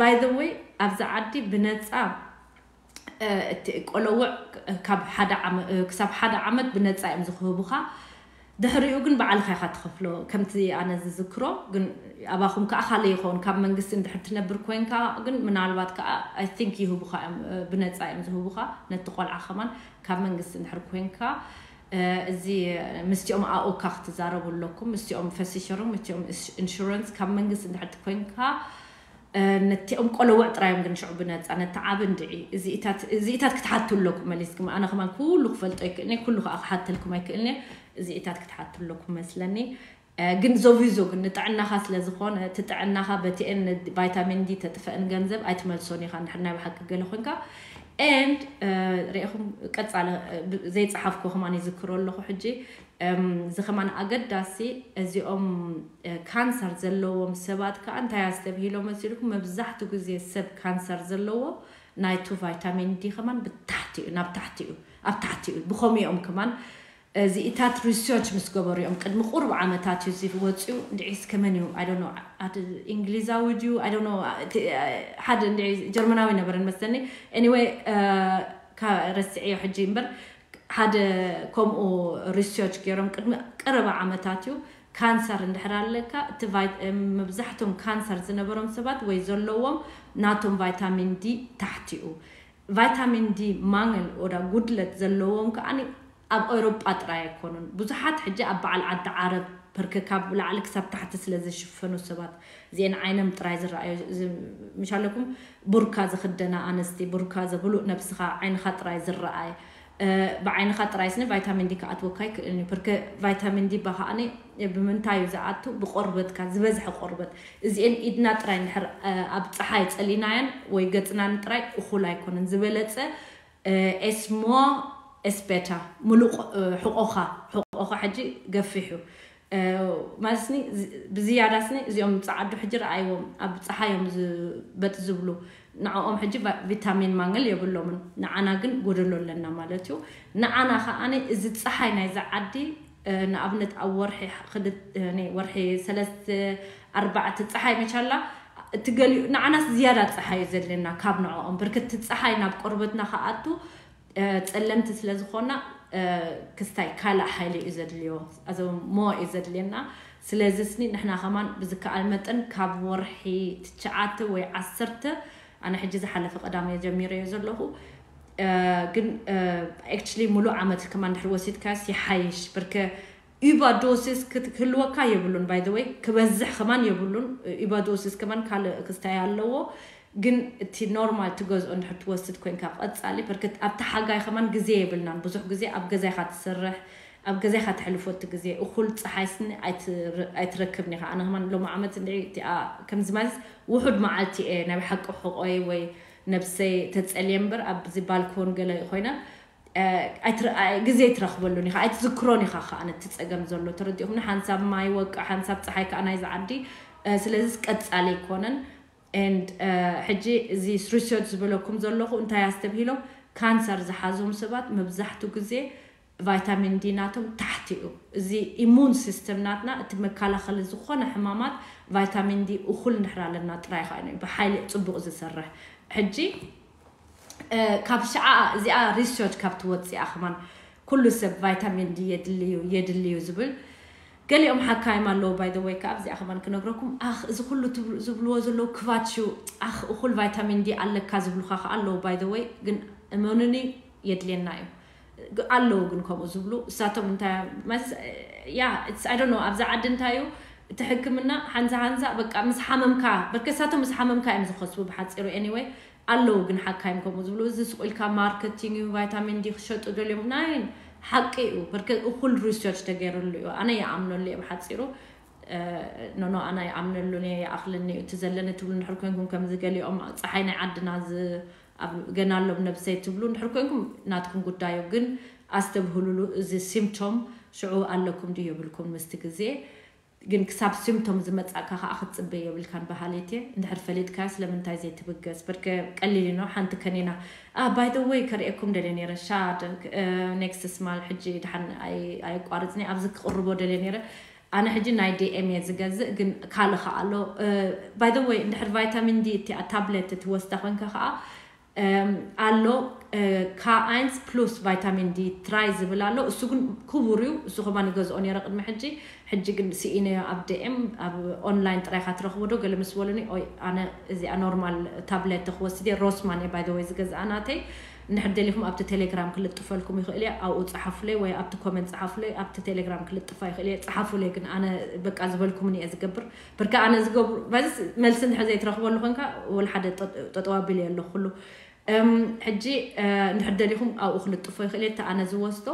by the way ኣብዚ ዓዲ ብነፃ እቲ ቆለውዕ ክሳብ ሓደ ዓመት ብነፃ እዮም ዝክህቡኻ። ድሕሪኡ ግን ባዕልኻ ኢኻ ትኸፍሎ ከምቲ ኣነ ዝዝክሮ ግን ኣባኹም ከዓ ካልእ ይኸውን ካብ መንግስቲ እንድሕር ትነብር ኮይንካ ግን ምናልባት ከዓ I think ይህቡኻ እዮም ብነፃ እዮም ዝህቡኻ ነቲ ቆልዓ ከማን ካብ መንግስቲ እንድሕር ኮይንካ እዚ ምስቲኦም ኣኦካ ክትዛረቡ ኣለኩም ምስቲኦም ፈሲሸሮም ምስቲኦም ኢንሹረንስ ካብ መንግስቲ እንድሕር ኮይንካ ነቲኦም ቆለውዕ ጥራዮም ግን ሽዑ ብነፃ ነቲ ዓቢ እንድዒ እዚኢታት ክትሓቱ ኣለኩም መሊስኩም ኣነ ከማን ኩሉ ክፈልጦ ይክእልኒ ኩሉ ከዓ ክሓተልኩም ኣይክእልኒ። እዚኢታት ክትሓቱ ኣለኩም መስለኒ። ግን ዞቪዞ ግን ንጥዕናኻ ስለ ዝኾነ እቲ ጥዕናኻ በቲኤን ቫይታሚን ዲ ተጥፈአን ገንዘብ ኣይትመልሶን ኢኻ እንድሕር ናይ ብሓቂ ገለ ኮንካ and ሪኢኹም ቀፃለ ዘይፀሓፍኮ ከማን ይዝክሮ ኣለኹ ሕጂ እዚ ከማን ኣገዳሲ እዚኦም ካንሰር ዘለዎም ሰባት ከዓ እንታይ ኣስተብሂሎ መሲልኩም መብዛሕትኡ ግዜ ሰብ ካንሰር ዘለዎ ናይቱ ቫይታሚን ዲ ከማን ብታሕቲ እዩ ናብ ታሕቲ እዩ ኣብ ታሕቲ እዩ ብኸምኡ እዮም ከማን እዚኢታት ሪሰርች ምስ ገበሩ እዮም ቅድሚ ቁሩብ ዓመታት እዩ እዚ ወፅዩ እንድዒስ ከመን እዩ I don't know እንግሊዛዊ ድዩ I don't know ሓደ እንድዒ ጀርመናዊ ነበረን መስለኒ anyway ረስዕዮ ሕጂ እምበር ሓደ ከምኡ ሪሰርች ገይሮም ቅድሚ ቀረባ ዓመታት እዩ ካንሰር እንድሕር ኣለካ እቲ መብዛሕቶም ካንሰር ዝነበሮም ሰባት ወይ ዘለዎም ናቶም ቫይታሚን ዲ ታሕቲ እዩ ቫይታሚን ዲ ማንግል ወዳ ጉድለት ዘለዎም ከዓ ኣብ ኤውሮጳ ጥራይ ኣይኮኑን ብዙሓት ሕጂ ኣብ በዓል ዓዲ ዓረብ ፐርከ ካብ ላዕሊ ክሳብ ታሕቲ ስለ ዝሽፈኑ ሰባት እዚአን ዓይነም ጥራይ ዝረኣዩ ምሻለኩም ቡርካ ዝኽደና ኣንስቲ ቡርካ ዘብሉእ ነብስኻ ዓይንኻ ጥራይ ዝረኣይ ብዓይንኻ ጥራይ ስኒ ቫይታሚን ዲ ክኣትወካ ይክእል እዩ ፐርከ ቫይታሚን ዲ ባኸኣኒ ብምንታይ እዩ ዝኣቱ ብቆርበትካ ዝበዝሐ ቆርበት እዚአን ኢድና ጥራይ እንድሕር ኣብ ፀሓይ ፀሊናየን ወይ ገፅናን ጥራይ እኹል ኣይኮነን ዝበለፀ ኤስሞ ኤስፔታ ምሉእ ሕቆኻ ሕቆኻ ሕጂ ገፊሑ ማለት ስኒ ብዝያዳ ስኒ እዚኦም ፀዓዱ ሕጂ ረኣይዎም ኣብ ፀሓዮም ዝበጥ ዝብሉ ንዕኦም ሕጂ ቫ- ቪታሚን ማንግል የብሎምን፣ ንዓና ግን ጎደሎ ኣለና ማለት እዩ። ንዓና ከዓኒ እዚ ፀሓይ ናይዛ ዓዲ፣ እ፣ ንኣብነት ኣብ ወርሒ ክልተ፣ እ፣ ነ- ወርሒ ሰለስተ ኣርባዕተ ፀሓይ መቻላ እቲ ገሊኡ ንዓናስ ዝያዳ ፀሓይ እዩ ዘድልየና ካብ ንዕኦም። ብርክቲ ፀሓይ ናብ ቆርበትና ከኣቱ፣ እ፣ ፀለምቲ ስለ ዝኾና፣ እ፣ ክስታይ ካልእ ሓይሊ እዩ ዘድልዮ፣ ኣዞ ሞ እዩ ዘድልየና። ስለዚ ስኒ ንሕና ከማን ብዝከኣል መጠን ካብ ወርሒ ትሽዓተ ወይ ዓሰርተ፣ ኣነ ሕጂ ዝሓለፈ ቀዳም እየ ጀሚረዮ ዘለኹ። እ፣ ግን፣ እ፣ actually ሙሉእ ዓመት ከማን ድሕሪ ወሲድካስ ይሓይሽ። ብርከ ዩባ ዶሲስ ክት- ክህልወካ የብሉን፣ by the way ክበዝሕ ከማን የብሉን። ዩባ ዶሲስ ከማን ካልእ ክስታይ ኣለዎ። ግን እቲ ኖርማል ትገዝኦ እንድሕር ትወስድ ኮይንካ ቀጻሊ፣ ብርክት ኣብቲ ሓጋይ ከማን ግዜ የብልናን። ብዙሕ ግዜ ኣብ ገዛይካ ትሰርሕ፣ ኣብ ገዛይካ ተሕልፎ እቲ ግዜ። እኹል ፀሓይ ስኒ ኣይትር- ኣይትረክብን ኢኻ። ኣነ ከማን ሎሚ ዓመት እንድዒ እቲኣ ከምዚ ማለት ውሑድ መዓልቲ እየ ናይ ብሓቂ ሕቆይ ወይ ነብሰይ ተጸልየ እምበር ኣብዚ ባልኮን ገለ ኮይነ፣ እ፣ ኣይትር- ኣይ- ግዜ ኣይትረኽበሉን ኢኻ፣ ኣይትዝክሮን ኢኻ። ከኣ ነቲ ጸገም ዘሎ ተረዲእኹምኒ። ሓንሳብ ማይ ወቃ፣ ሓንሳብ ጸሓይ ከኣ ናይዚ ዓዲ። እ፣ ስለዚስ ቀጻሊ ኣይኮነን። And፣ እ፣ ሕጂ እዚ ሪሰርች ዝበለኩም ዘለኹ እንታይ ኣስተብሂሎም፣ ካንሰር ዝሓዞም ሰባት መብዛሕቱ ግዜ ቫይታሚን ዲ ናቶም ታሕቲ እዩ። እዚ ኢሙን ሲስተም ናትና፣ እቲ መከላኸሊ ዝኾነ ሕማማት፣ ቫይታሚን ዲ እኹል እንድሕር ኣለና ጥራይ ኸዓ እዩ ብሓይሊ ጽቡቕ ዝሰርሕ። ሕጂ፣ እ፣ ካብ ሸዓ እዚኣ ሪሰርች ካብ ትወፅእ እያ ከማን ኩሉ ሰብ ቫይታሚን ዲ የድልዩ፣ የድልዩ ዝብል። ገሊኦም ሓካይም ኣለዉ፣ by the way ከኣ ኣብዚኣ ከማን ክነግረኩም። ኣኽ፣ እዚ ኩሉ ትብሉ- ዝብልዎ ዘለዉ ክባች እዩ። ኣኽ፣ እኹል ቫይታሚን ዲ ኣለካ ዝብሉኻ ከኣ ኣለዉ፣ by the way ግን እመኑኒ የድልየና እዩ። ግ- ኣለዉ ግን ከምኡ ዝብሉ እሳቶም እንታይ ማለት፣ ያ it's- I don't know፣ ኣብዛ ዓዲ እንታይ እዩ እቲ ሕክምና ሓንሳ ሓንሳ በቃ ምስ ሓመምካ፣ በርከ እሳቶም ምስ ሓመምካ እዮም ዝኸስቡ ብሓፂሩ። Anyway ኣለዉ ግን ሓካይም ከምኡ ዝብሉ። እዚ ስቕ ኢልካ ማርኬቲንግ እዩ፣ ቫይታሚን ዲ ክሸጡ ደልዮም ናይ ሓቂ እዩ። በርከ እኹል ሪሰርች ተገይርሉ እዩ፣ ኣነ ይኣምነሉ እየ ብሓፂሩ። ኖኖ ኣነ ይኣምነሉ እየ፣ ይኣኽለኒ እዩ እቲ ዘለኒ ትብሉ እንድሕር ኮንኩም፣ ከምዚ ገሊኦም ፀሓይ ናይ ዓድና ዝ- ኣብ ገና ኣሎም ነብሰይ ትብሉ እንድሕር ኮንኩም ናትኩም ጉዳዩ። ግን ኣስተብህሉሉ፣ እዚ ሲምፕቶም ሽዑ ኣለኩም ድዩ የብልኩም ምስቲ ግዜ። ግን ክሳብ ሲምፕቶም ዝመጻእካ ከኣ ክትጽበ የብልካን በሃሊት እየ። እንድሕር ፈሊጥካ ስለምንታይ ዘይትብገስ? በርከ ቀሊል ኢኖ ሓንቲ ከኒና። ኣ፣ by the way ከርእየኩም ደልየ ነይረ። ሻድ፣ እ፣ ኔክስት ስማል ሕጂ ድሓን ኣይ- ኣየቋርጽኒ ኣብዚ ክቕርቦ ደልየ ነይረ። ኣነ ሕጂ ናይ ዲኤም እየ ዝገዝእ፣ ግን ካልእ ከኣ ኣሎ። እ፣ by the way እንድሕር ቫይታሚን ዲ እቲኣ ታብሌት ትወስዳ ኮንካ ከኣ፣ እም፣ ኣሎ፣ እ፣ ካኣይንስ ፕሉስ ቫይታሚን ዲ ትራይ ዝብል ኣሎ። እሱ ግን ክቡር እዩ። እሱ ከማን ይገዝኦ ነይረ ቅድሚ ሕጂ። ሕጂ ግን ስኢነዮ ኣብ ዲኤም፣ ኣብ ኦንላይን ጥራይ ኢኻ ትረኽቦ ዶ ገለ ምስ በሉኒ፣ ኦይ፣ ኣነ እዚኣ ኖርማል ታብሌት ክወስድ እየ። ሮስማን እየ by the way ዝገዝኣ ናተይ። እንድሕር ደሊኹም ኣብቲ ቴሌግራም ክልጥፈልኩም ይኽእል እየ። ኣብኡ ጸሓፉለይ ወይ ኣብቲ ኮመንት ጸሓፉለይ። ኣብቲ ቴሌግራም ክልጥፋ ይኽእል እየ። ጸሓፉለይ ግን ኣነ በቃ ዝበልኩምኒ እየ ዝገብር። ብርካ ኣነ ዝገብሩ ማለት መልሲ እንድሕር ዘይትረኽበሉ ኮንካ ወላ ሓደ ጠጥ- ጠጠው ኣቢለ እየ ኣለኹ ኩሉ። እም፣ ሕጂ፣ እ፣ እንድሕር ደሊኹም ኣብኡ ክልጥፎ ይኽእል እየ፣ እቲ ኣነ ዝወስዶ።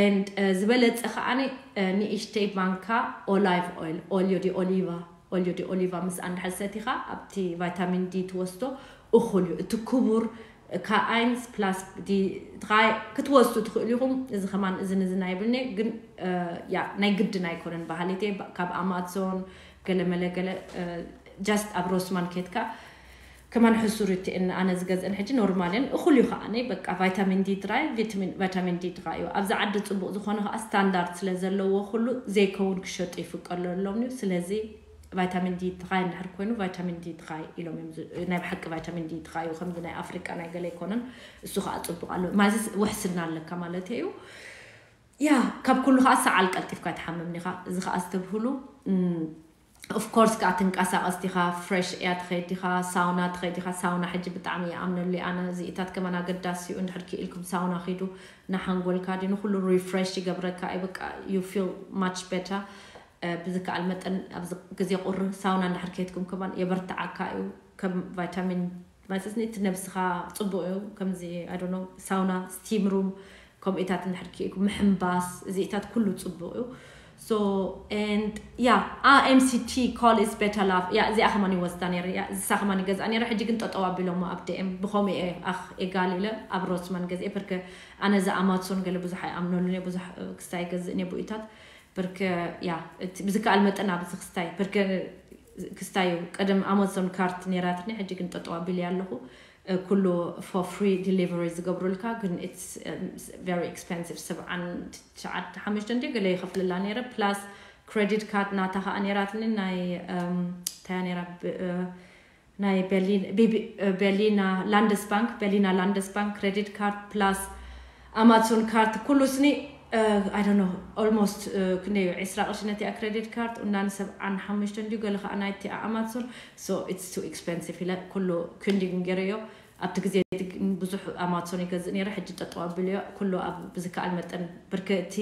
And፣ እ፣ ዝበለጸ ከዓኒ፣ እ፣ ንእሽተይ ማንካ ኦላይቭ ኦይል፣ ኦልዮ ዲ ኦሊቫ፣ ኦልዮ ዲ ኦሊቫ ምስ ኣንድሕር ሰቲኻ ኣብቲ ቫይታሚን ዲ ትወስዶ እኹል እዩ። እቲ ክቡር ካኣይንስ ፕላስ ዲ ትኻይ ክትወስዱ ትኽእሉ ኢኹም። እዚ ከማን እዝን እዝን ኣይብልኒ፣ ግን፣ እ፣ ያ ናይ ግድን ኣይኮነን በሃሊት እየ። ካብ ኣማዞን ገለ መለ ገለ፣ እ፣ ጃስት ኣብ ሮስማን ኬትካ ከማን ሕሱር እትእን ኣነ ዝገዝእን ሕጂ ኖርማልን እኹል እዩ ከዓኒ። በቃ ቫይታሚን ዲ ድራይ፣ ቪታሚን- ቫይታሚን ዲ ድራይ እዩ። ኣብዚ ዓዲ ጽቡቕ ዝኾነ ከኣ ስታንዳርድ ስለ ዘለዎ ኩሉ ዘይከውን ክሸጡ ይፍቀደሎም እዩ። ስለዚ ቫይታሚን ዲ ድራይ እንድሕር ኮይኑ ቫይታሚን ዲ ድራይ ኢሎም እዮም ዝ- ናይ ብሓቂ ቫይታሚን ዲ ድራይ እዩ። ከምዚ ናይ ኣፍሪቃ ናይ ገለ ኣይኮነን። እሱ ከኣ ጽቡቕ ኣሎ ማለት ውሕስና ኣለካ ማለት እዩ። ያ ካብ ኩሉ ከኣ ሰዓል ቀልጢፍካ ትሓምም ዲኻ። እዚ ከኣ ዝተብህሉ ኦፍኮርስ ከኣ ትንቀሳቐስ ዲኻ፣ ፍሬሽ እያ ትኸይድ ዲኻ፣ ሳውና ትኸይድ ዲኻ። ሳውና ሕጂ ብጣዕሚ ይኣምነሉ እየ ኣነ። እዚኢታት ከማን ኣገዳሲ እዩ። እንድሕር ክኢልኩም ሳውና ኺዱ፣ ንሓንጎልካ ድዩ ንኹሉ ሪፍሬሽ ይገብረካ እዩ። በቃ you feel much better። ብዝከኣል መጠን ኣብዚ ግዜ ቁሪ ሳውና እንድሕር ከይድኩም ከማን የበርትዓካ እዩ። ከም ቫይታሚን ማለት እቲ ነብስኻ ጽቡቕ እዩ። ከምዚ I don't know ሳውና፣ ስቲም ሩም፣ ከምኡታት እንድሕር ክኢልኩም ምሕንባስ፣ እዚኢታት ኩሉ ጽቡቕ እዩ። So and yeah, ኣ M C T call is better love. ያ እዚኣ ከማን ይወስዳ ነይረ። ያ እዚሳ ከማን ይገዝኣ ነይረ። ሕጂ ግን ጠጠው ኣቢሎሞ ኣብ D M። ብኸምኡ እየ ኣኽ ኤጋል ኢለ ኣብ ሮስማን ገዝኤ። ፐርከ ኣነ እዚ ኣማዞን ገለ ብዙሕ ኣይኣምነሉን እየ። ብዙሕ ክስታይ ይገዝእ እየ ብኡታት። ፐርከ ያ እቲ ብዝከኣል መጠን ኣብዚ ክስታይ ፐርከ ክስታይ እዩ። ቀደም ኣማዞን ካርት ነይራትኒ፣ ሕጂ ግን ጠጠው ኣቢለ ኣለኹ። ኩሉ for free delivery ዝገብሩልካ፣ ግን it's very expensive። ሰብዓን ትሽዓተ ሓሙሽተ እንዲ ገለ ይኸፍልላ ነይረ፣ plus credit card ናታ ከዓ ነይራትኒ፣ ናይ እንታይ ነይራ፣ ናይ ቤርሊና ላንደስባንክ፣ ቤርሊና ላንደስባንክ credit card plus ኣማዞን ካርት ኩሉ ስኒ I don't know, almost ክንደይ እዩ፣ ዕስራ ቅርሺ ነቲኣ credit card፣ እና ንሰብዓን ሓሙሽተ እንዲሁ ገለ ከዓ ናይቲኣ ኣማዞን። So it's too expensive ኢለ ኩሉ ክንዲ ግን ገይረዮ። ኣብቲ ግዜ ብዙሕ ኣማዞን ይገዝእ ነይረ፣ ሕጂ ጠጠው ኣቢለዮ። ኩሉ ኣብ ብዝከኣል መጠን ብርክ እቲ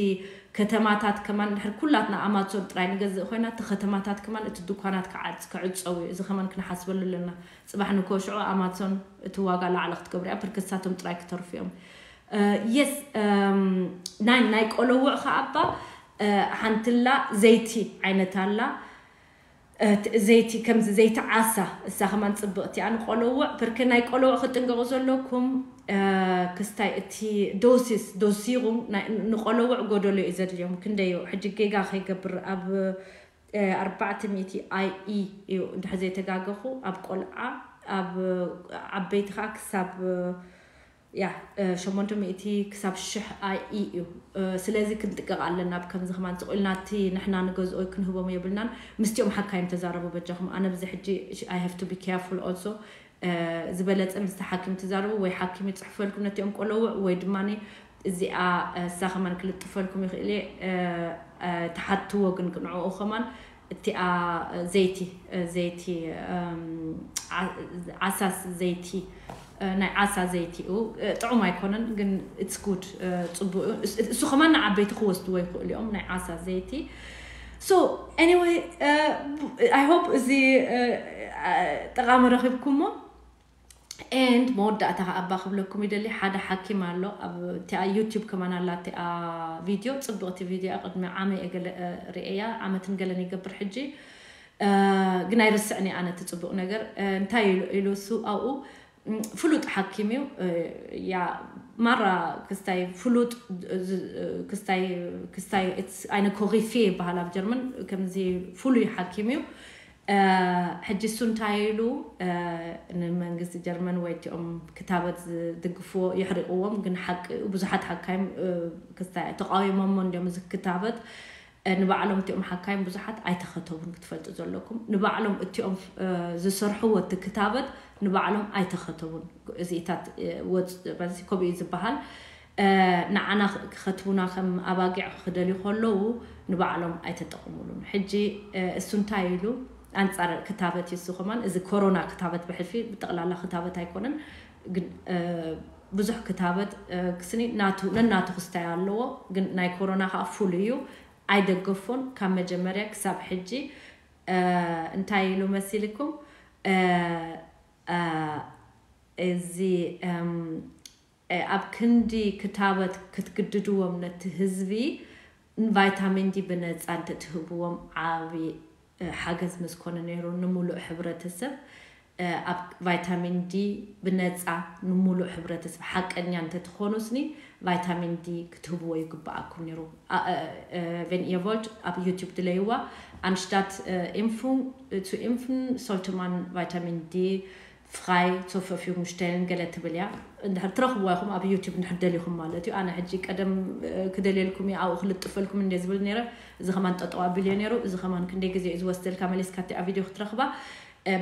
ከተማታት ከማን ድሕር ኩላትና ኣማዞን ጥራይ ንገዝእ ኮይና፣ እቲ ከተማታት ከማን እቲ ድኳናት ክዓጽ ክዕጸው እዩ። እዚ ከማን ክንሓስበሉ ኣለና። ጽባሕ ንኮ ሽዑ ኣማዞን እቲ ዋጋ ላዕሊ ክትገብርያ፣ ብርክ እሳቶም ጥራይ ክተርፉ እዮም። የስ ናይ ናይ ቆለውዕ ከኣባ ሓንትላ ዘይቲ ዓይነት ኣላ። ዘይቲ ከምዚ ዘይቲ ዓሳ እሳ ከማን ጽብቕቲ እያ ንቆለውዕ። ብርክ ናይ ቆለውዕ ክጥንቀቑ ዘለኩም ክስታይ እቲ ዶሲስ ዶሲሩም ንቆለውዕ ጎደሎ እዩ ዘድልዮም። ክንደዩ ሕጂ ጌጋ ከይገብር ኣብ ኣርባዕተ ሚእቲ ኣይ ኢ እዩ እንድሕር ዘይተጋገኹ፣ ኣብ ቆልዓ ኣብ ዓበይቲ ከዓ ክሳብ ያ ሸሞንተ ሚእቲ ክሳብ ሽሕ ኣይ ኢ እዩ። ስለዚ ክንጥቀቕ ኣለና። ኣብ ከምዚ ከማን ስቕ ኢልና እቲ ንሕና ንገዝኦ ክንህቦም የብልናን። ምስቲኦም ሓካይም ተዛረቡ በጃኹም። ኣነ ብዚ ሕጂ I have to be careful also። ዝበለጸ ምስቲ ሓኪም ትዛረቡ፣ ወይ ሓኪም ይጽሕፈልኩም ነቲኦም ቆለውዕ፣ ወይ ድማ እዚኣ እሳ ከማን ክልጥፈልኩም ይኽእል እየ። ተሓትዎ ግን ንዕኡ ከማን እቲኣ ዘይቲ ዘይቲ ዓሳስ ዘይቲ ናይ ዓሳ ዘይቲ እዩ። ጥዑም ኣይኮነን ግን it's good፣ ጽቡቅ እዩ። እሱ ከማን ንዓበይቲ ክወስድዎ ይኽእሉ እዮም፣ ናይ ዓሳ ዘይቲ። So anyway, I hope እዚ ጠቃሚ ረኺብኩሞ። And መወዳእታ ከኣ እባ ክብለኩም ይደሊ፣ ሓደ ሓኪም ኣሎ ኣብ እቲኣ YouTube ከማን ኣላ እቲኣ ቪድዮ፣ ጽብቕቲ ቪድዮ እያ። ቅድሚ ዓመ እየ ገለ ርእያ፣ ዓመትን ገለን ይገብር ሕጂ። ግን ኣይርስዕን እየ ኣነ እቲ ጽቡቕ ነገር እንታይ ኢሉ እሱ ኣብኡ ፍሉጥ ሓኪም እዩ። ያ ማራ ክስታይ ፍሉጥ ክስታይ ክስታይ ኣይነ ኮሪፌ ይበሃል ኣብ ጀርመን፣ ከምዚ ፍሉይ ሓኪም እዩ። ሕጂ እሱ እንታይ ኢሉ ንመንግስቲ ጀርመን ወይ እቲኦም ክታበት ዝድግፍዎ የሕሪቕዎም፣ ግን ሓቂ ብዙሓት ሓካይም ክስታይ ተቃዊሞሞ እንዲዮም እዚ ክታበት። ንባዕሎም እቲኦም ሓካይም ብዙሓት ኣይተኸተቡን ክትፈልጡ ዘለኩም። ንባዕሎም እቲኦም ዝሰርሕዎ እቲ ክታበት ንባዕሎም ኣይተኸተቡን። እዚኢታት ወፅ በዚ ከምኡ እዩ ዝበሃል። ንዓና ክኸትቡና ከም ኣባጊዕ ክደልዩ ከለዉ ንባዕሎም ኣይተጠቕሙሉን። ሕጂ እሱ እንታይ ኢሉ ኣንጻር ክታበት እዩ እሱ ከማን፣ እዚ ኮሮና ክታበት ብሕልፊ ብጠቕላላ ክታበት ኣይኮነን፣ ግን ብዙሕ ክታበት ክስኒ ናቱ ነናቱ ክስታይ ኣለዎ። ግን ናይ ኮሮና ከዓ ፍሉይ እዩ፣ ኣይደገፎን ካብ መጀመርያ ክሳብ ሕጂ። እንታይ ኢሉ መሲልኩም እዚ ኣብ ክንዲ ክታበት ክትግድድዎም ነቲ ህዝቢ ቫይታሚን ዲ ብነፃ እንተትህብዎም ዓብዪ ሓገዝ ምስኮነ ነይሩ። ንሙሉእ ሕብረተሰብ ኣብ ቫይታሚን ዲ ብነፃ ንሙሉእ ሕብረተሰብ ሓቀኛ እንተትኾኑስኒ ቫይታሚን ዲ ክትህብዎ ይግብኣኩም ነይሩ። Wenn ihr wollt ኣብ ዩቲዩብ ድለይዋ፣ anstatt impfung zu impfen sollte man Vitamin D frei zur Verfügung stellen ገለ ትብል እያ። እንድሕር ትረኽብዋ ኢኹም ኣብ ዩቲዩብ እንድሕር ደሊኹም ማለት እዩ። ኣነ ሕጂ ቀደም ክደልየልኩም እየ ኣብኡ ክልጥፈልኩም እንደ ዝብል ነይረ። እዚ ከማን ጠጠው ኣቢልዮ ነይሩ። እዚ ከማን ክንደይ ግዜ እዩ ዝወስደልካ መሊስካ እቲኣ ቪድዮ ክትረኽባ?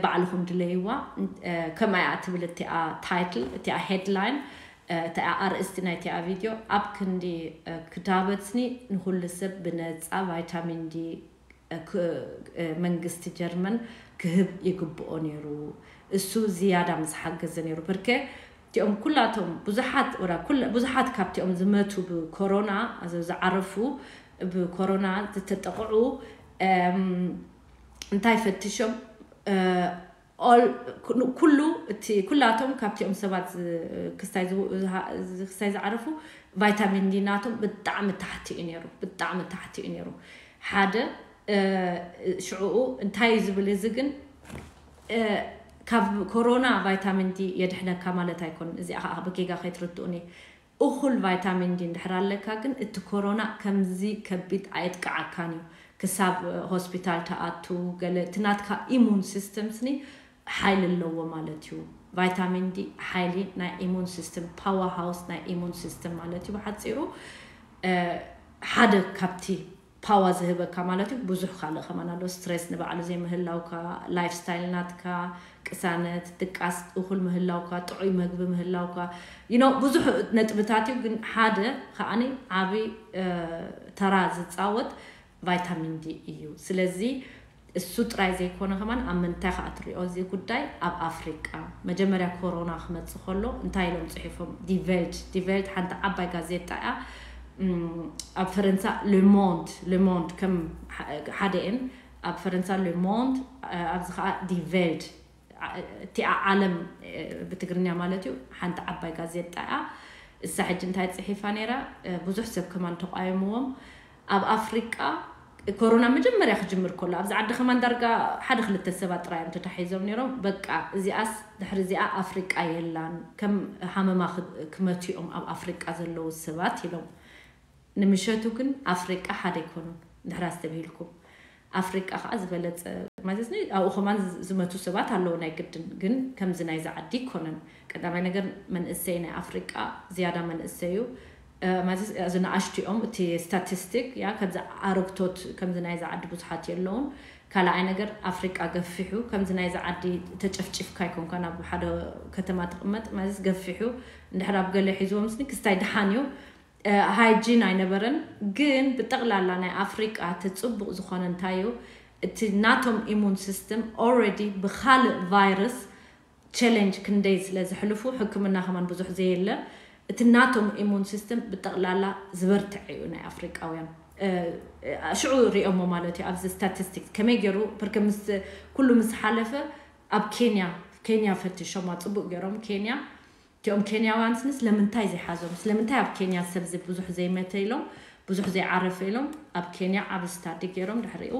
ባዕልኹም ድለይዋ። ከምኣ እያ ትብል እቲኣ ታይትል፣ እቲኣ ሄድላይን፣ እቲኣ ኣርእስቲ ናይ እቲኣ ቪድዮ። ኣብ ክንዲ ክታበት ስኒ ንኹሉ ሰብ ብነፃ ቫይታሚን ዲ መንግስቲ ጀርመን ክህብ ይግብኦ ነይሩ። እሱ ዝያዳ ምስ ሓገዘ ነይሩ። ብርኬ እቲኦም ኩላቶም ብዙሓት ወላ ኩላ ብዙሓት ካብቲኦም ዝመቱ ብኮሮና ዝዓረፉ ብኮሮና ዝተጠቕዑ እንታይ ፈትሾም ኩሉ እቲ ኩላቶም ካብቲኦም ሰባት ክስታይ ዝዓረፉ ቫይታሚን ዲ ናቶም ብጣዕሚ ታሕቲ እዩ ነይሩ። ብጣዕሚ ታሕቲ እዩ ነይሩ። ሓደ ሽዕኡ እንታይ እዩ ዝብል እዚ ግን ካብ ኮሮና ቫይታሚን ዲ የድሕነካ ማለት ኣይኮን። እዚኣ ከዓ ብጌጋ ከይትርድኡኒ። እኹል ቫይታሚን ዲ እንድሕር ኣለካ ግን እቲ ኮሮና ከምዚ ከቢድ ኣየጥቅዓካን እዩ። ክሳብ ሆስፒታል ተኣቱ ገለ እቲ ናትካ ኢሙን ሲስተም ስኒ ሓይሊ ኣለዎ ማለት እዩ። ቫይታሚን ዲ ሓይሊ ናይ ኢሙን ሲስተም፣ ፓወር ሃውስ ናይ ኢሙን ሲስተም ማለት እዩ ብሓፂሩ። ሓደ ካብቲ ፓወር ዝህበካ ማለት እዩ። ብዙሕ ካልእ ከማን ኣሎ። ስትሬስ ንባዕሉ ዘይምህላውካ፣ ላይፍ ስታይል ናትካ፣ ቅሳነት፣ ድቃስ እኹል ምህላውካ፣ ጥዑይ መግቢ ምህላውካ፣ you know፣ ብዙሕ ነጥብታት እዩ። ግን ሓደ ከዓኒ ዓብይ ተራ ዝፃወት ቫይታሚን ዲ እዩ። ስለዚ እሱ ጥራይ ዘይኮነ ከማን ኣብ ምንታይ ከዓ ትሪኦ እዚ ጉዳይ? ኣብ ኣፍሪቃ መጀመርያ ኮሮና ክመፅእ ከሎ እንታይ ኢሎም ፅሒፎም? ዲቨልድ ዲቨልድ ሓንቲ ዓባይ ጋዜጣ እያ። ኣብ ፈረንሳ ሌሞንድ ሌሞንድ ከም ሓደ እየን። ኣብ ፈረንሳ ሌሞንድ፣ ኣብዚ ከዓ ዲቨልድ እቲኣ ዓለም ብትግርኛ ማለት እዩ። ሓንቲ ዓባይ ጋዜጣ እያ። እሳ ሕጂ እንታይ ፅሒፋ ነይራ? ብዙሕ ሰብ ከማን ተቋየምዎም። ኣብ ኣፍሪቃ ኮሮና መጀመርያ ክጅምር ከሎ ኣብዚ ዓዲ ከማን ዳርጋ ሓደ ክልተ ሰባት ጥራይ እዮም ተታሒዞም ነይሮም። በቃ እዚኣስ ድሕሪ እዚኣ ኣፍሪቃ የላን፣ ከም ሃመማ ክመትኦም ኣብ ኣፍሪቃ ዘለዉ ሰባት ኢሎም። ንምሸቱ ግን ኣፍሪቃ ሓደ ኣይኮኑን። ድሕር ኣስተብሂልኩም ኣፍሪቃ ከዓ ዝበለፀ ማለት ኣብኡ ከማን ዝመቱ ሰባት ኣለዉ ናይ ግድን፣ ግን ከምዚ ናይዚ ዓዲ ይኮነን። ቀዳማይ ነገር መንእሰይ ናይ ኣፍሪቃ ዝያዳ መንእሰይ እዩ። እዚ ንኣሽትኦም እቲ ስታቲስቲክ ያ ከምዚ ኣረግቶት ከምዚ ናይዚ ዓዲ ብዙሓት የለውን። ካልኣይ ነገር ኣፍሪቃ ገፊሑ ከምዚ ናይዚ ዓዲ ተጨፍጭፍካ ይኮንካ ናብ ሓደ ከተማ ትቕመጥ ማለት ገፊሑ እንድሕር ኣብ ገለ ሒዝዎም ስኒ ክስታይ ድሓን እዩ። ሃይጂን ኣይነበረን። ግን ብጠቕላላ ናይ ኣፍሪቃ እቲ ፅቡቕ ዝኾነ እንታይ እዩ? እቲ ናቶም ኢሙን ሲስተም ኦረዲ ብካልእ ቫይረስ ቸለንጅ ክንደይ ስለ ዝሕልፉ ሕክምና ከማን ብዙሕ ዘየለ እቲ ናቶም ኢሙን ሲስተም ብጠቕላላ ዝበርትዐ እዩ ናይ ኣፍሪቃውያን። ሽዑ ሪኦሞ ማለት እዩ ኣብዚ ስታቲስቲክስ ከመይ ገይሩ ፐርከ ምስ ኩሉ ምስ ሓለፈ ኣብ ኬንያ ኬንያ ፈትሾማ ፅቡቅ ገይሮም ኬንያ እቲኦም ኬንያውያን ስኒ ስለምንታይ ዘይሓዞም ስለምንታይ ኣብ ኬንያ ሰብ ብዙሕ ዘይመተ ኢሎም ብዙሕ ዘይዓረፈ ኢሎም ኣብ ኬንያ ዓብ ስታዲ ገይሮም ድሕሪኡ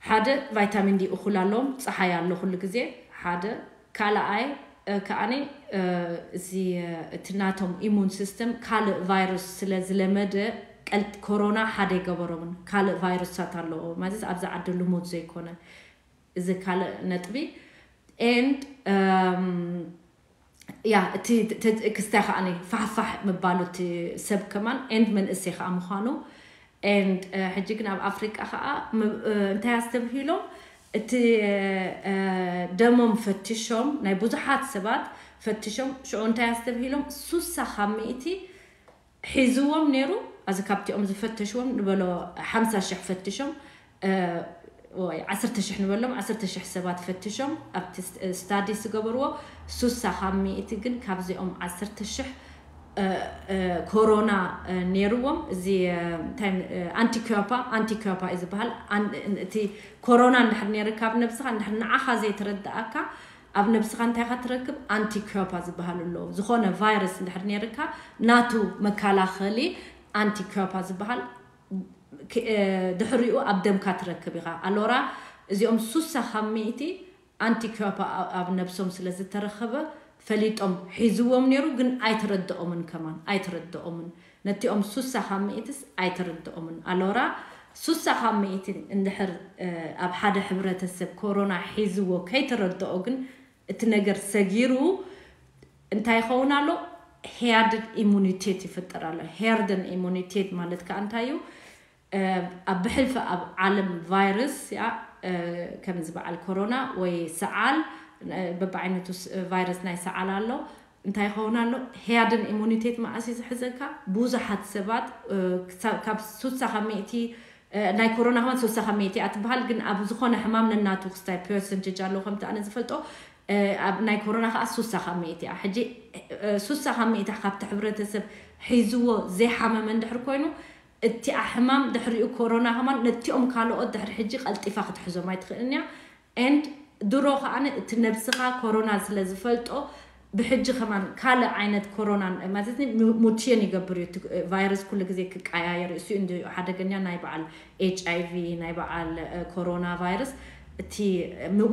ሓደ ቫይታሚን ዲ እኹል ኣለዎም ፀሓይ ኣሎ ኩሉ ግዜ ሓደ ካልኣይ ከዓኒ እዚ እቲ ናቶም ኢሙን ሲስተም ካልእ ቫይረስ ስለ ዝለመደ ቀልጥ ኮሮና ሓደ ይገበሮምን ካልእ ቫይረሳት ኣለዎ ማለት ኣብዚ ዓዲ ልሙድ ዘይኮነ እዚ ካልእ ነጥቢ and ያ እቲ ክስታይ ከዓ ፋሕፋሕ ምባሉ እቲ ሰብ ከማን and መንእሰይ ከዓ ምኳኑ and ሕጂ ግን ኣብ ኣፍሪቃ ከዓ እንታይ ኣስተብሂሎም እቲ ደሞም ፈትሾም ናይ ብዙሓት ሰባት ፈትሾም ሽዑ እንታይ ኣስተብሂሎም ሱሳ ካብ ሚእቲ ሒዝዎም ነይሩ ኣዚ ካብቲኦም ዝፈተሽዎም ንበሎ ሓምሳ ሽሕ ፈትሾም ወይ ዓሰርተ ሽሕ ንበሎም ዓሰርተ ሽሕ ሰባት ፈትሾም ኣብቲ ስታዲ ዝገበርዎ ሱሳ ካብ ሚእቲ ግን ካብዚኦም ዓሰርተ ሽሕ ኮሮና ነይርዎም እዚ ኣንቲኮፓ ኣንቲኮፓ እዩ ዝበሃል እቲ ኮሮና እንድሕር ነይርካ ኣብ ነብስኻ እንድሕር ንዓኻ ዘይተረዳእካ ኣብ ነብስኻ እንታይ ኢኻ ትረክብ ኣንቲኮፓ ዝበሃል ኣለዎ ዝኾነ ቫይረስ እንድሕር ነይርካ ናቱ መከላኸሊ ኣንቲኮፓ ዝበሃል ድሕሪኡ ኣብ ደምካ ትረክብ ኢኻ ኣሎራ እዚኦም ሱሳ ካብ ሚእቲ ኣንቲኮፓ ኣብ ነብሶም ስለ ዝተረኸበ ፈሊጦም ሒዝዎም ነይሩ ግን ኣይተረድኦምን ከማን ኣይተረድኦምን ነቲኦም ሱሳ ካብ ሚእትስ ኣይተረድኦምን ኣሎራ ሱሳ ካብ ሚእቲ እንድሕር ኣብ ሓደ ሕብረተሰብ ኮሮና ሒዝዎ ከይተረድኦ ግን እቲ ነገር ሰጊሩ እንታይ ይኸውን ኣሎ ሄርድ ኢሙኒቴት ይፍጠር ኣሎ ሄርድን ኢሙኒቴት ማለት ከዓ እንታይ እዩ ኣብ ብሕልፊ ኣብ ዓለም ቫይረስ ያ ከም ዝበዓል ኮሮና ወይ ሰዓል በብዓይነቱ ቫይረስ ናይ ሰዓል ኣሎ እንታይ ይኸውን ኣሎ ሄርድን ኢሙኒቴት መዓስ እዩ ዝሕዘካ ብዙሓት ሰባት ካብ ሱሳ ካብ ሚእቲ ናይ ኮሮና ከማን ሶሳ ካብ ሚእቲ እያ ትበሃል ግን ኣብ ዝኾነ ሕማም ነናቱ ክስታይ ፐርሰንቴጅ ኣለዎ ከምቲ ኣነ ዝፈልጦ ኣብ ናይ ኮሮና ከዓ ሱሳ ካብ ሚእቲ እያ ሕጂ ሱሳ ካብ ሚእቲ ካብቲ ሕብረተሰብ ሒዝዎ ዘይሓመመ እንድሕር ኮይኑ እቲኣ ሕማም ድሕሪኡ ኮሮና ከማን ነቲኦም ካልኦት ድሕሪ ሕጂ ቀልጢፋ ክትሕዞም ኣይትኽእልን እያ and ድሮ ከዓ እቲ ነብስኻ ኮሮና ስለ ዝፈልጦ ብሕጂ ከማን ካልእ ዓይነት ኮሮና ማለት ሙትየን ይገብር እዩ ቫይረስ ኩሉ ግዜ ክቀያየር እዩ እሱ እንዲ ሓደገኛ ናይ በዓል ኤች ኣይቪ ናይ በዓል ኮሮና ቫይረስ እቲ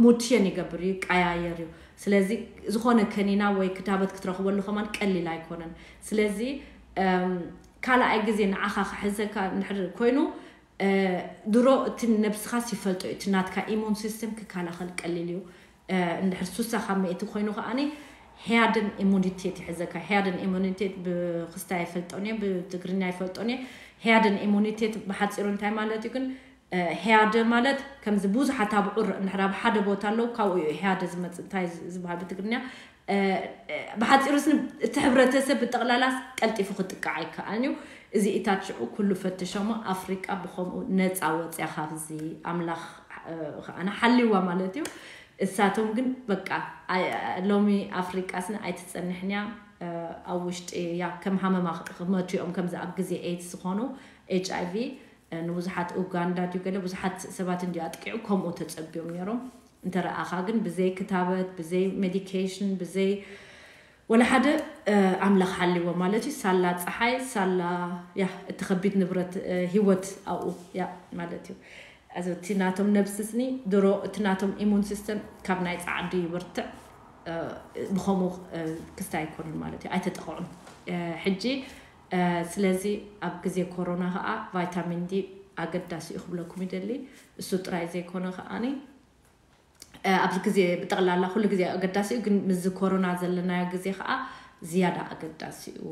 ሙትየን ይገብር እዩ ይቀያየር እዩ ስለዚ ዝኾነ ከኒና ወይ ክታበት ክትረኽበሉ ከማን ቀሊል ኣይኮነን ስለዚ ካልኣይ ግዜ ንዓኻ ክሕዘካ እንድሕር ኮይኑ ድሮ እቲ ነብስኻስ ይፈልጦ እዩ። እቲ ናትካ ኢሙን ሲስተም ክከላኸል ቀሊል እዩ። እንድሕር ሱሳ ካብ መእቲ ኮይኑ ከዓኒ ሄያደን ኢሙኒቴት ይሕዘካ። ሄያደን ኢሙኒቴት ብክስታ ይፈልጦን እየ፣ ብትግርኛ ይፈልጦን እየ። ሄያደን ኢሙኒቴት ብሓፂሩ እንታይ ማለት እዩ ግን? ሄያደ ማለት ከምዚ ብዙሓት ኣብዑር እንድሕር ኣብ ሓደ ቦታ ኣለዉ፣ ካብኡ እዩ ሄያደ ዝመፅእ። እንታይ ዝበሃል ብትግርኛ? ብሓፂሩ ስኒ እቲ ሕብረተሰብ ብጠቕላላ ቀልጢፉ ክጥቃዕ ኣይከኣልን እዩ። እዚ ኢታት ሽዑ ኩሉ ፈትሸሞ ኣፍሪቃ ብኸምኡ ነፃ ወፅያ ካብዚ ኣምላኽ ከዓነ ሓልዋ ማለት እዩ። እሳቶም ግን በቃ ሎሚ ኣፍሪቃ ስኒ ኣይትፀንሕን እያ። ኣብ ውሽጢ እያ ከም ሃመማ ክመቱ እዮም። ከምዚ ኣብ ግዜ ኤድስ ዝኾኑ ኤች ኣይ ቪ ንብዙሓት ኡጋንዳ ድዩ ገለ ብዙሓት ሰባት እንዲ ኣጥቂዑ ከምኡ ተጸቢዮም ነይሮም። እንተ ረኣኻ ግን ብዘይ ክታበት፣ ብዘይ ሜዲኬሽን፣ ብዘይ ወላ ሓደ ኣምላኽ ሓልዎ ማለት እዩ። ሳላ ፀሓይ ሳላ ያ እቲ ከቢድ ንብረት ህይወት ኣብኡ ያ ማለት እዩ። እዚ እቲ ናቶም ነብሲ ስኒ ድሮ እቲ ናቶም ኢሙን ሲስተም ካብ ናይ ፃዕዲ ይብርትዕ። ብኸምኡ ክስታይ ኣይኮኑን ማለት እዩ፣ ኣይተጠቕዑን። ሕጂ ስለዚ ኣብ ግዜ ኮሮና ከዓ ቫይታሚን ዲ ኣገዳሲ እዩ ክብለኩም ይደሊ። እሱ ጥራይ ዘይኮነ ከዓኒ ኣብዚ ግዜ ብጠቕላላ ኩሉ ግዜ ኣገዳሲ እዩ፣ ግን ምስዚ ኮሮና ዘለናዮ ግዜ ከዓ ዝያዳ ኣገዳሲ እዩ።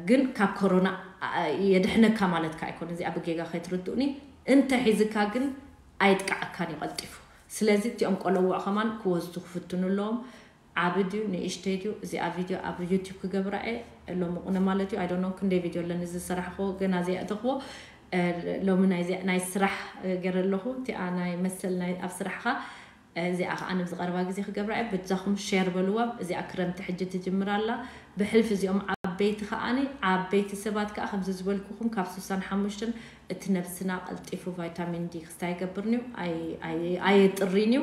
ግን ካብ ኮሮና የድሕነካ ማለት ከዓ ኣይኮነ። እዚኣ ብጌጋ ከይትርድኡኒ። እንተ ሒዝካ ግን ኣይጥቃዓካን እዩ ቀልጢፉ። ስለዚ እቲኦም ቆለውዕ ከማን ክወስዱ ክፍትኑ ኣለዎም። ዓቢ ድዩ ንእሽተይ ድዩ? እዚኣ ቪድዮ ኣብ ዩቲዩብ ክገብራ እየ ሎሚ ቁነ ማለት እዩ። ኣይዶኖ ክንደይ ቪድዮ ኣለኒ ዝሰራሕክዎ ገና ዘይኣተኽዎ። ሎሚ ናይ ስራሕ ገረ ኣለኹ። እቲኣ ናይ መሰል ኣብ ስራሕኻ እዚኣ ከዓ ንብዝቐረባ ግዜ ክገብራ እየ። በጃኹም ሼር በልዋ። እዚኣ ክረምቲ ሕጂ ትጅምር ኣላ። ብሕልፊ እዚኦም ዓበይቲ ከዓኒ ዓበይቲ ሰባት ከዓ ከምዚ ዝበልኩኹም ካብ ስሳን ሓሙሽተን እቲ ነብስና ቀልጢፉ ቫይታሚን ዲ ክስታይ ይገብርኒ እዩ፣ ኣየጥሪን እዩ።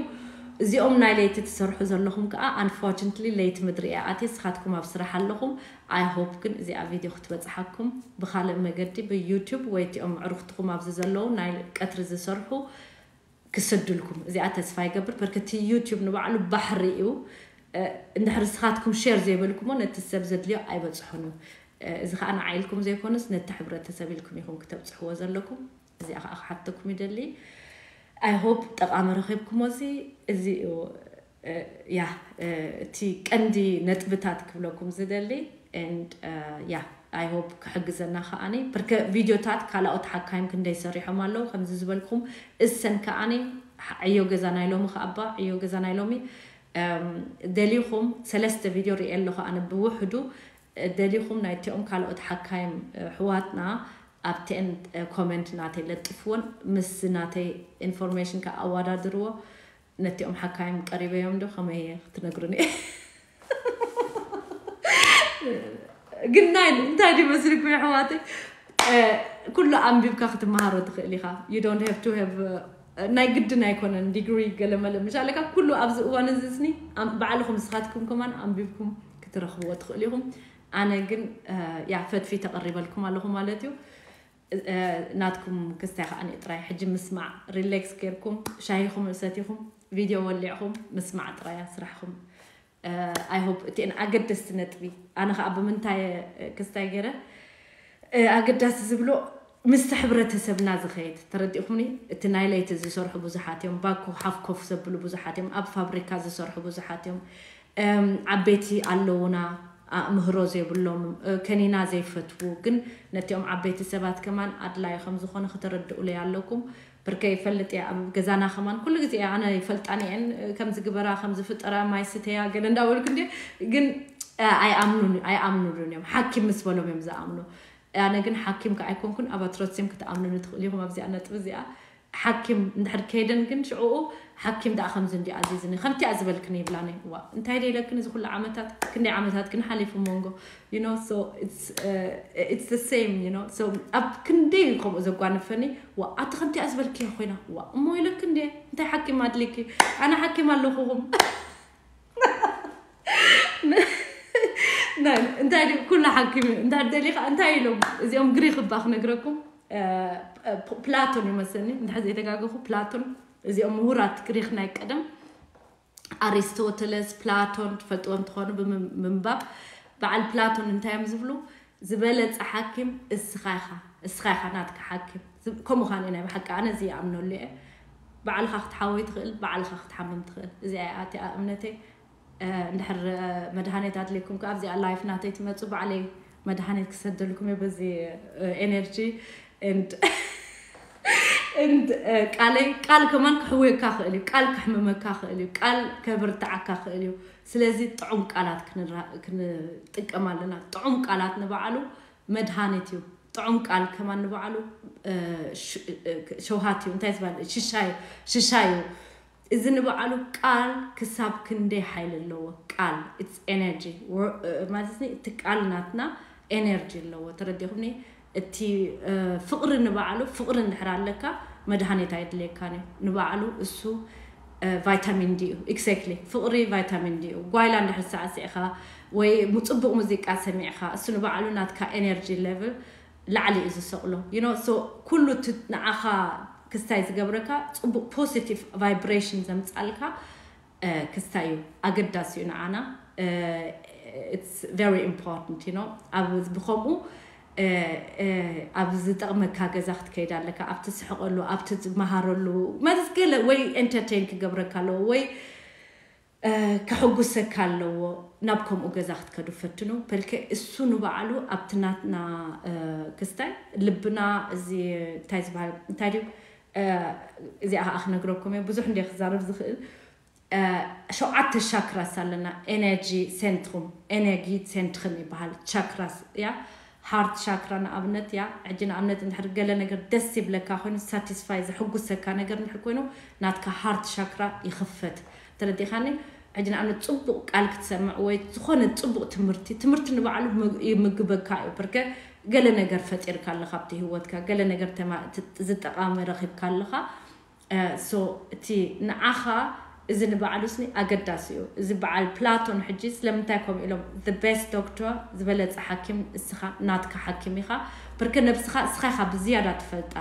እዚኦም ናይ ለይቲ ትሰርሑ ዘለኹም ከዓ ኣንፎርችንትሊ ለይቲ ምድሪ እያ ኣትየ፣ ስኻትኩም ኣብ ስራሕ ኣለኹም። ኣይ ሆፕ ግን እዚኣ ቪድዮ ክትበፅሓኩም ብካልእ መገዲ ብዩቱብ ወይ እቲኦም ዕሩኽትኹም ኣብዚ ዘለዉ ናይ ቀትሪ ዝሰርሑ ክሰዱልኩም እዚኣ ተስፋ ይገብር። በርከቲ ዩቱብ ንባዕሉ ባሕሪ እዩ። እንድሕር ስኻትኩም ሼር ዘይበልኩሞ ነቲ ሰብ ዘድልዮ ኣይበፅሖን እዩ። እዚ ከዓ ንዓይ ኢልኩም ዘይኮነስ ነቲ ሕብረተሰብ ኢልኩም ኢኹም ክተብፅሕዎ ዘለኩም። እዚኣ ከዓ ክሓተኩም ይደሊ። ኣይ ሆፕ ጠቃሚ ረኺብኩሞ። እዚ እዚ እዩ ያ እቲ ቀንዲ ነጥብታት ክብለኩም ዝደሊ። And ያ ኣይ ሆፕ ክሕግዘና ከዓኒ ብርከ ቪድዮታት ካልኦት ሓካይም ክንደይ ሰሪሖም ኣለዉ። ከምዚ ዝበልኩም እሰን ከዓኒ ዕዮ ገዛ ናይ ሎሚ ከኣባ ዕዮ ገዛ ናይ ሎሚ ደሊኹም ሰለስተ ቪድዮ ሪኤ ኣለኹ ኣነ ብውሕዱ። ደሊኹም ናይቲኦም ካልኦት ሓካይም ኣሕዋትና ኣብቲአን ኮመንት ናተይ ለጥፍዎን ምስ ናተይ ኢንፎርሜሽን ከኣ ኣወዳድርዎ። ነቲኦም ሓካይም ቀሪበዮም ዶ ከመይ ክትነግሩኒ? ግን ናይ እንታይ ድዩ መስልኩም ኣሕዋተይ? ኩሉ ኣንቢብካ ክትመሃሮ ትኽእል ኢኻ። You don't have to have ናይ ግድን ኣይኮነን ዲግሪ ገለመለ ምሽ ኣለካ። ኩሉ ኣብዚ እዋን እዚ ስኒ ባዕልኹም ንስኻትኩም ከማን ኣንቢብኩም ክትረኽብዎ ትኽእሉ ኢኹም። ኣነ ግን ያ ፈትፊ ተቐሪበልኩም ኣለኹ ማለት እዩ። ናትኩም ክስታይ ከዓ ጥራይ ሕጂ ምስማዕ ሪሌክስ ጌርኩም ሻሂኹም ሰቲኹም ቪድዮ ወሊዕኹም ምስማዕ ጥራያ ስራሕኹም። ኣይ ሆፕ እቲአን ኣገደስቲ ነጥቢ ኣነ ከዓ ብምንታይ ክስታይ ገይረ ኣገዳሲ ዝብሎ ምስቲ ሕብረተሰብና ዝኸየድ ተረዲእኩምኒ። እቲ ናይ ለይቲ ዝሰርሑ ብዙሓት እዮም። ባኮ ሓፍ ኮፍ ዘብሉ ብዙሓት እዮም። ኣብ ፋብሪካ ዝሰርሑ ብዙሓት እዮም። ዓበይቲ ኣለዉና ኣእምህሮ ዘይብሎም ከኒና ዘይፈትዉ ግን ነቲኦም ዓበይቲ ሰባት ከማን ኣድላይ ከም ዝኾነ ክተረድኡለይ ኣለኩም። ብርከ ይፈልጥ እያ ኣብ ገዛና ከማን ኩሉ ግዜ ኣነ ይፈልጣን እየን ከም ዝግበራ ከም ዝፍጠራ ማይ ስተያ ገለ እንዳበልኩ እንዲ ግን ኣይኣምኑን ኣይኣምኑሉን እዮም። ሓኪም ምስ በሎም እዮም ዝኣምኑ። ኣነ ግን ሓኪም ከ ኣይኮንኩን ኣባ ትሮትሲም ክትኣምኑኒ ትኽእሉ ኢኹም ኣብዚኣ ነጥቢ እዚኣ። ሓኪም እንድሕር ከይደን ግን ሽዕኡ ሓኪም ደኣ ከምዚ እንዲ ኣዚዝኒ ከምቲኣ ዝበልክኒ ይብላኒ። ዋ እንታይ ደይለክን እዚ ኩሉ ዓመታት ክንደይ ዓመታት ግን ሓሊፉ መንጎ you know so it's uh, it's the same you know so ኣብ ክንደይ ከምኡ ዘጓንፈኒ ዋ ኣቲ ከምቲኣ ዝበልክዮ ኮይና ዋ እሞ ኢለክ እንዴ እንታይ ሓኪም ኣድሊኪ ኣነ ሓኪም ኣለኹኹም እንታይ ኩላ ሓኪም እንታይ ደሊኻ እንታይ ኢሎም እዚኦም ግሪክ እባ ክነግረኩም ፕላቶን ይመስለኒ እንድሕር ዘይተጋገኹ ፕላቶን እዚኦም ምሁራት ግሪክ ናይ ቀደም ኣሪስቶተለስ ፕላቶን ትፈልጥዎም ትኾኑ ብምንባብ በዓል ፕላቶን እንታይ እዮም ዝብሉ ዝበለፀ ሓኪም እስኻ ኢኻ እስኻ ኢኻ ናትካ ሓኪም ከምኡ ኻን ናይ ብሓቂ ኣነ እዚ ይኣምነሉ እየ። ባዕልኻ ክትሓወይ ትኽእል፣ ባዕልኻ ክትሓምም ትኽእል። እዚኣ እያ እቲኣ እምነተይ። እንድሕር መድሃኒት ኣድልየኩም ከ ኣብዚኣ ላይፍ ናተይ ትመፁ፣ ባዕለይ መድሃኒት ክሰደልኩም እየ በዚ ኤነርጂ። And ቃለይ ቃል ከማን ክሕውየካ ክእል እዩ፣ ቃል ክሕምመካ ክእል እዩ፣ ቃል ከብርትዓካ ክእል እዩ። ስለዚ ጥዑም ቃላት ክንጥቀም ኣለና። ጥዑም ቃላት ንባዕሉ መድሃኒት እዩ። ጥዑም ቃል ከማን ንባዕሉ ሸውሃት እዩ። እንታይ ዝበሃል ሽሻይ ሽሻይ እዩ። እዚ ንባዕሉ ቃል ክሳብ ክንደይ ሓይሊ ኣለዎ። ቃል it's energy ማለት ኒ እቲ ቃል ናትና ኤነርጂ ኣለዎ። ተረዲኹምኒ? እቲ ፍቕሪ ንባዕሉ ፍቕሪ እንድሕር ኣለካ መድሃኒት ኣይድልየካን እዩ። ንባዕሉ እሱ ቫይታሚን ዲ እዩ። ኤግዛክትሊ ፍቕሪ ቫይታሚን ዲ እዩ። ጓይላ እንድሕር ሳዕሲዕኻ ወይ ጽቡቕ ሙዚቃ ሰሚዕኻ እሱ ንባዕሉ ናትካ ኤነርጂ ሌቭል ላዕሊ እዩ ዝሰቕሎ። You know so ኩሉ እቲ ንዓኻ ክስታይ ዝገብረካ ጽቡቕ ፖዚቲቭ ቫይብሬሽን ዘምጻልካ ክስታይ እዩ። ኣገዳሲ እዩ ንዓና። It's very important you know ኣብ ብኸምኡ ኣብ ዝጠቕመካ ገዛ ክትከይድ ኣለካ። ኣብቲ ትስሕቐሉ ኣብቲ ትመሃረሉ ማለት ገለ ወይ ኤንተርቴን ክገብረካ ኣለዎ ወይ ከሐጉሰካ ኣለዎ። ናብ ከምኡ ገዛ ክትከዱ ፈትኑ። በልከ እሱ ንባዕሉ ኣብቲ ናትና ክስታይ ልብና እዚ እንታይ ዝበሃል እንታይ ድዩ እዚኣ ከዓ ክነግረኩም እየ። ብዙሕ እንደ ክዛረብ ዝኽእል ሸውዓተ ሻክራስ ኣለና። ኤነርጂ ሴንትሩም ኤነርጂ ሴንትሩም ይበሃል። ቻክራስ እያ። ሃርት ቻክራ ንኣብነት እያ። ሕጂ ንኣብነት እንድሕር ገለ ነገር ደስ ይብለካ ኮይኑ ሳቲስፋይ ዘሕጉሰካ ነገር እንድሕር ኮይኑ ናትካ ሃርት ቻክራ ይኽፈት። ተረዲኻኒ? ሕጂ ንኣብነት ጽቡቕ ቃል ክትሰምዕ ወይ ዝኾነ ጽቡቕ ትምህርቲ ትምህርቲ ንባዕሉ ይምግበካ እዩ። ብርከ ገለ ነገር ፈጢርካ ኣለካ ኣብቲ ህይወትካ ገለ ነገር ዝጠቓሚ ረኺብካ ኣለካ። So እቲ ንዓኻ እዚ ንባዕሉ ስኒ ኣገዳሲ እዩ። እዚ በዓል ፕላቶን ሕጂ ስለምንታይ ከምኡ ኢሎም the best doctor ዝበለፀ ሓኪም እስኻ ናትካ ሓኪም ኢኻ። ብርከ ነብስኻ እስኻ ኢኻ ብዝያዳ ትፈልጣ።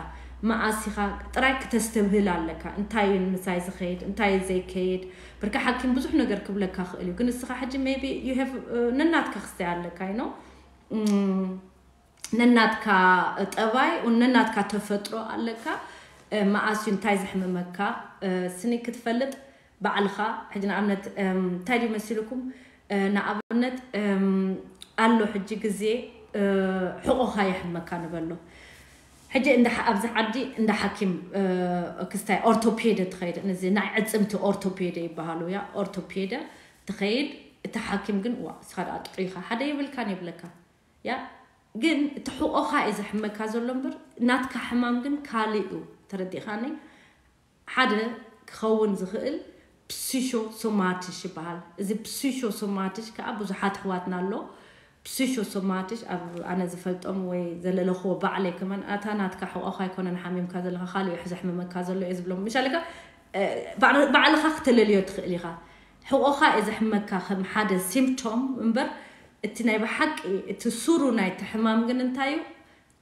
መኣስ ኢኻ ጥራይ ክተስተብህል ኣለካ። እንታይ እዩ ንምሳይ ዝኸይድ እንታይ እዩ ዘይከይድ። ብርከ ሓኪም ብዙሕ ነገር ክብለካ ክእል እዩ። ግን እስኻ ሕጂ maybe you have ነናትካ ክስተይ ኣለካ you know ነናትካ ጠባይ ነናትካ ተፈጥሮ ኣለካ። መኣስ እዩ እንታይ ዘሕምመካ ስኒ ክትፈልጥ ባዕልኻ። ሕጂ ንኣብነት እንታይ ድዩ መሲልኩም ንኣብነት ኣሎ ሕጂ ግዜ ሕቆኻ የሕመካ ንበሎ። ሕጂ ኣብዚ ዓዲ እንዳ ሓኪም ክስታይ ኦርቶፔደ ትኸይድ እዚ ናይ ዕፅምቲ ኦርቶፔደ ይበሃሉ እያ። ኦርቶፔደ ትኸይድ እቲ ሓኪም ግን ዋ እስኻ ደኣ ጥዑይኻ ሓደ የብልካን የብለካ እያ። ግን እቲ ሕቆኻ እዩ ዘሕመካ ዘሎ እምበር ናትካ ሕማም ግን ካልእ እዩ። ተረዲኻኒ? ሓደ ክኸውን ዝኽእል ፕሲሾ ሶማቲሽ ይበሃል። እዚ ፕሲሾ ሶማቲሽ ከዓ ብዙሓት ኣሕዋትና ኣሎ። ፕሲሾ ሶማቲሽ ኣብ ኣነ ዝፈልጦም ወይ ዘለለኽዎ ባዕለይ ከማን ኣታ ናትካ ሕቆኻ ኣይኮነን ሓሚምካ ዘለኻ ካልእ እዩ ዘሕምመካ ዘሎ እየ ዝብሎም። ምሻለካ ባዕልኻ ክተለልዮ ትኽእል ኢኻ። ሕቆኻ እዩ ዘሕመካ ከም ሓደ ሲምፕቶም እምበር እቲ ናይ ብሓቂ እቲ ሱሩ ናይቲ ሕማም ግን እንታይ እዩ?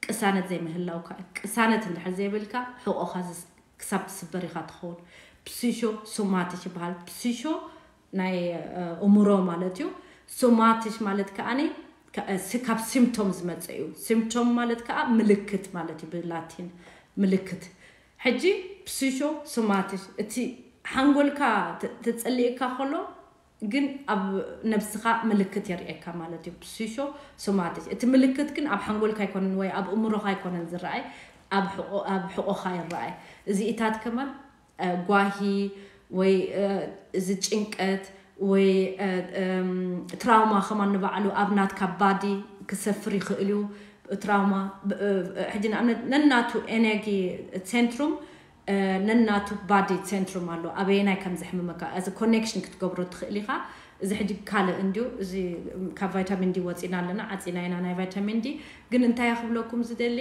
ቅሳነት ዘይምህላውካ እዩ። ቅሳነት እንድሕር ዘይብልካ ሕቆኻ ክሳብ ትስበር ኢኻ ትኸውን። ፕሲሾ ሶማቲሽ ይበሃል። ፕሲሾ ናይ እምሮ ማለት እዩ። ሶማቲሽ ማለት ከዓኒ ካብ ሲምፕቶም ዝመፀ እዩ። ሲምፕቶም ማለት ከዓ ምልክት ማለት እዩ ብላቲን ምልክት። ሕጂ ፕሲሾ ሶማቲሽ እቲ ሓንጎልካ ተፀሊእካ ከሎ ግን ኣብ ነብስኻ ምልክት የርእየካ ማለት እዩ። ፕሲሾ ሶማቲሽ እቲ ምልክት ግን ኣብ ሓንጎልካ ኣይኮነን ወይ ኣብ እምሮኻ ኣይኮነን ዝረኣይ፣ ኣብ ሕቆኻ ይረኣይ። እዚኢታት ከማን ጓሂ ወይ እዚ ጭንቀት ወይ ትራውማ ከማን ንባዕሉ ኣብ ናትካ ባዲ ክሰፍር ይኽእል እዩ። ትራውማ ሕጂ ንኣብነት ነናቱ ኤነርጂ ሴንትሩም ነናቱ ባዲ ሴንትሩም ኣሎ። ኣበየናይ ከም ዘሕምመካ እዚ ኮኔክሽን ክትገብሮ ትኽእል ኢኻ። እዚ ሕጂ ካልእ እንድዩ እዚ ካብ ቫይታሚን ዲ ወፂና ኣለና ዓፂና ኢና ናይ ቫይታሚን ዲ። ግን እንታይ ክብለኩም ዝደሊ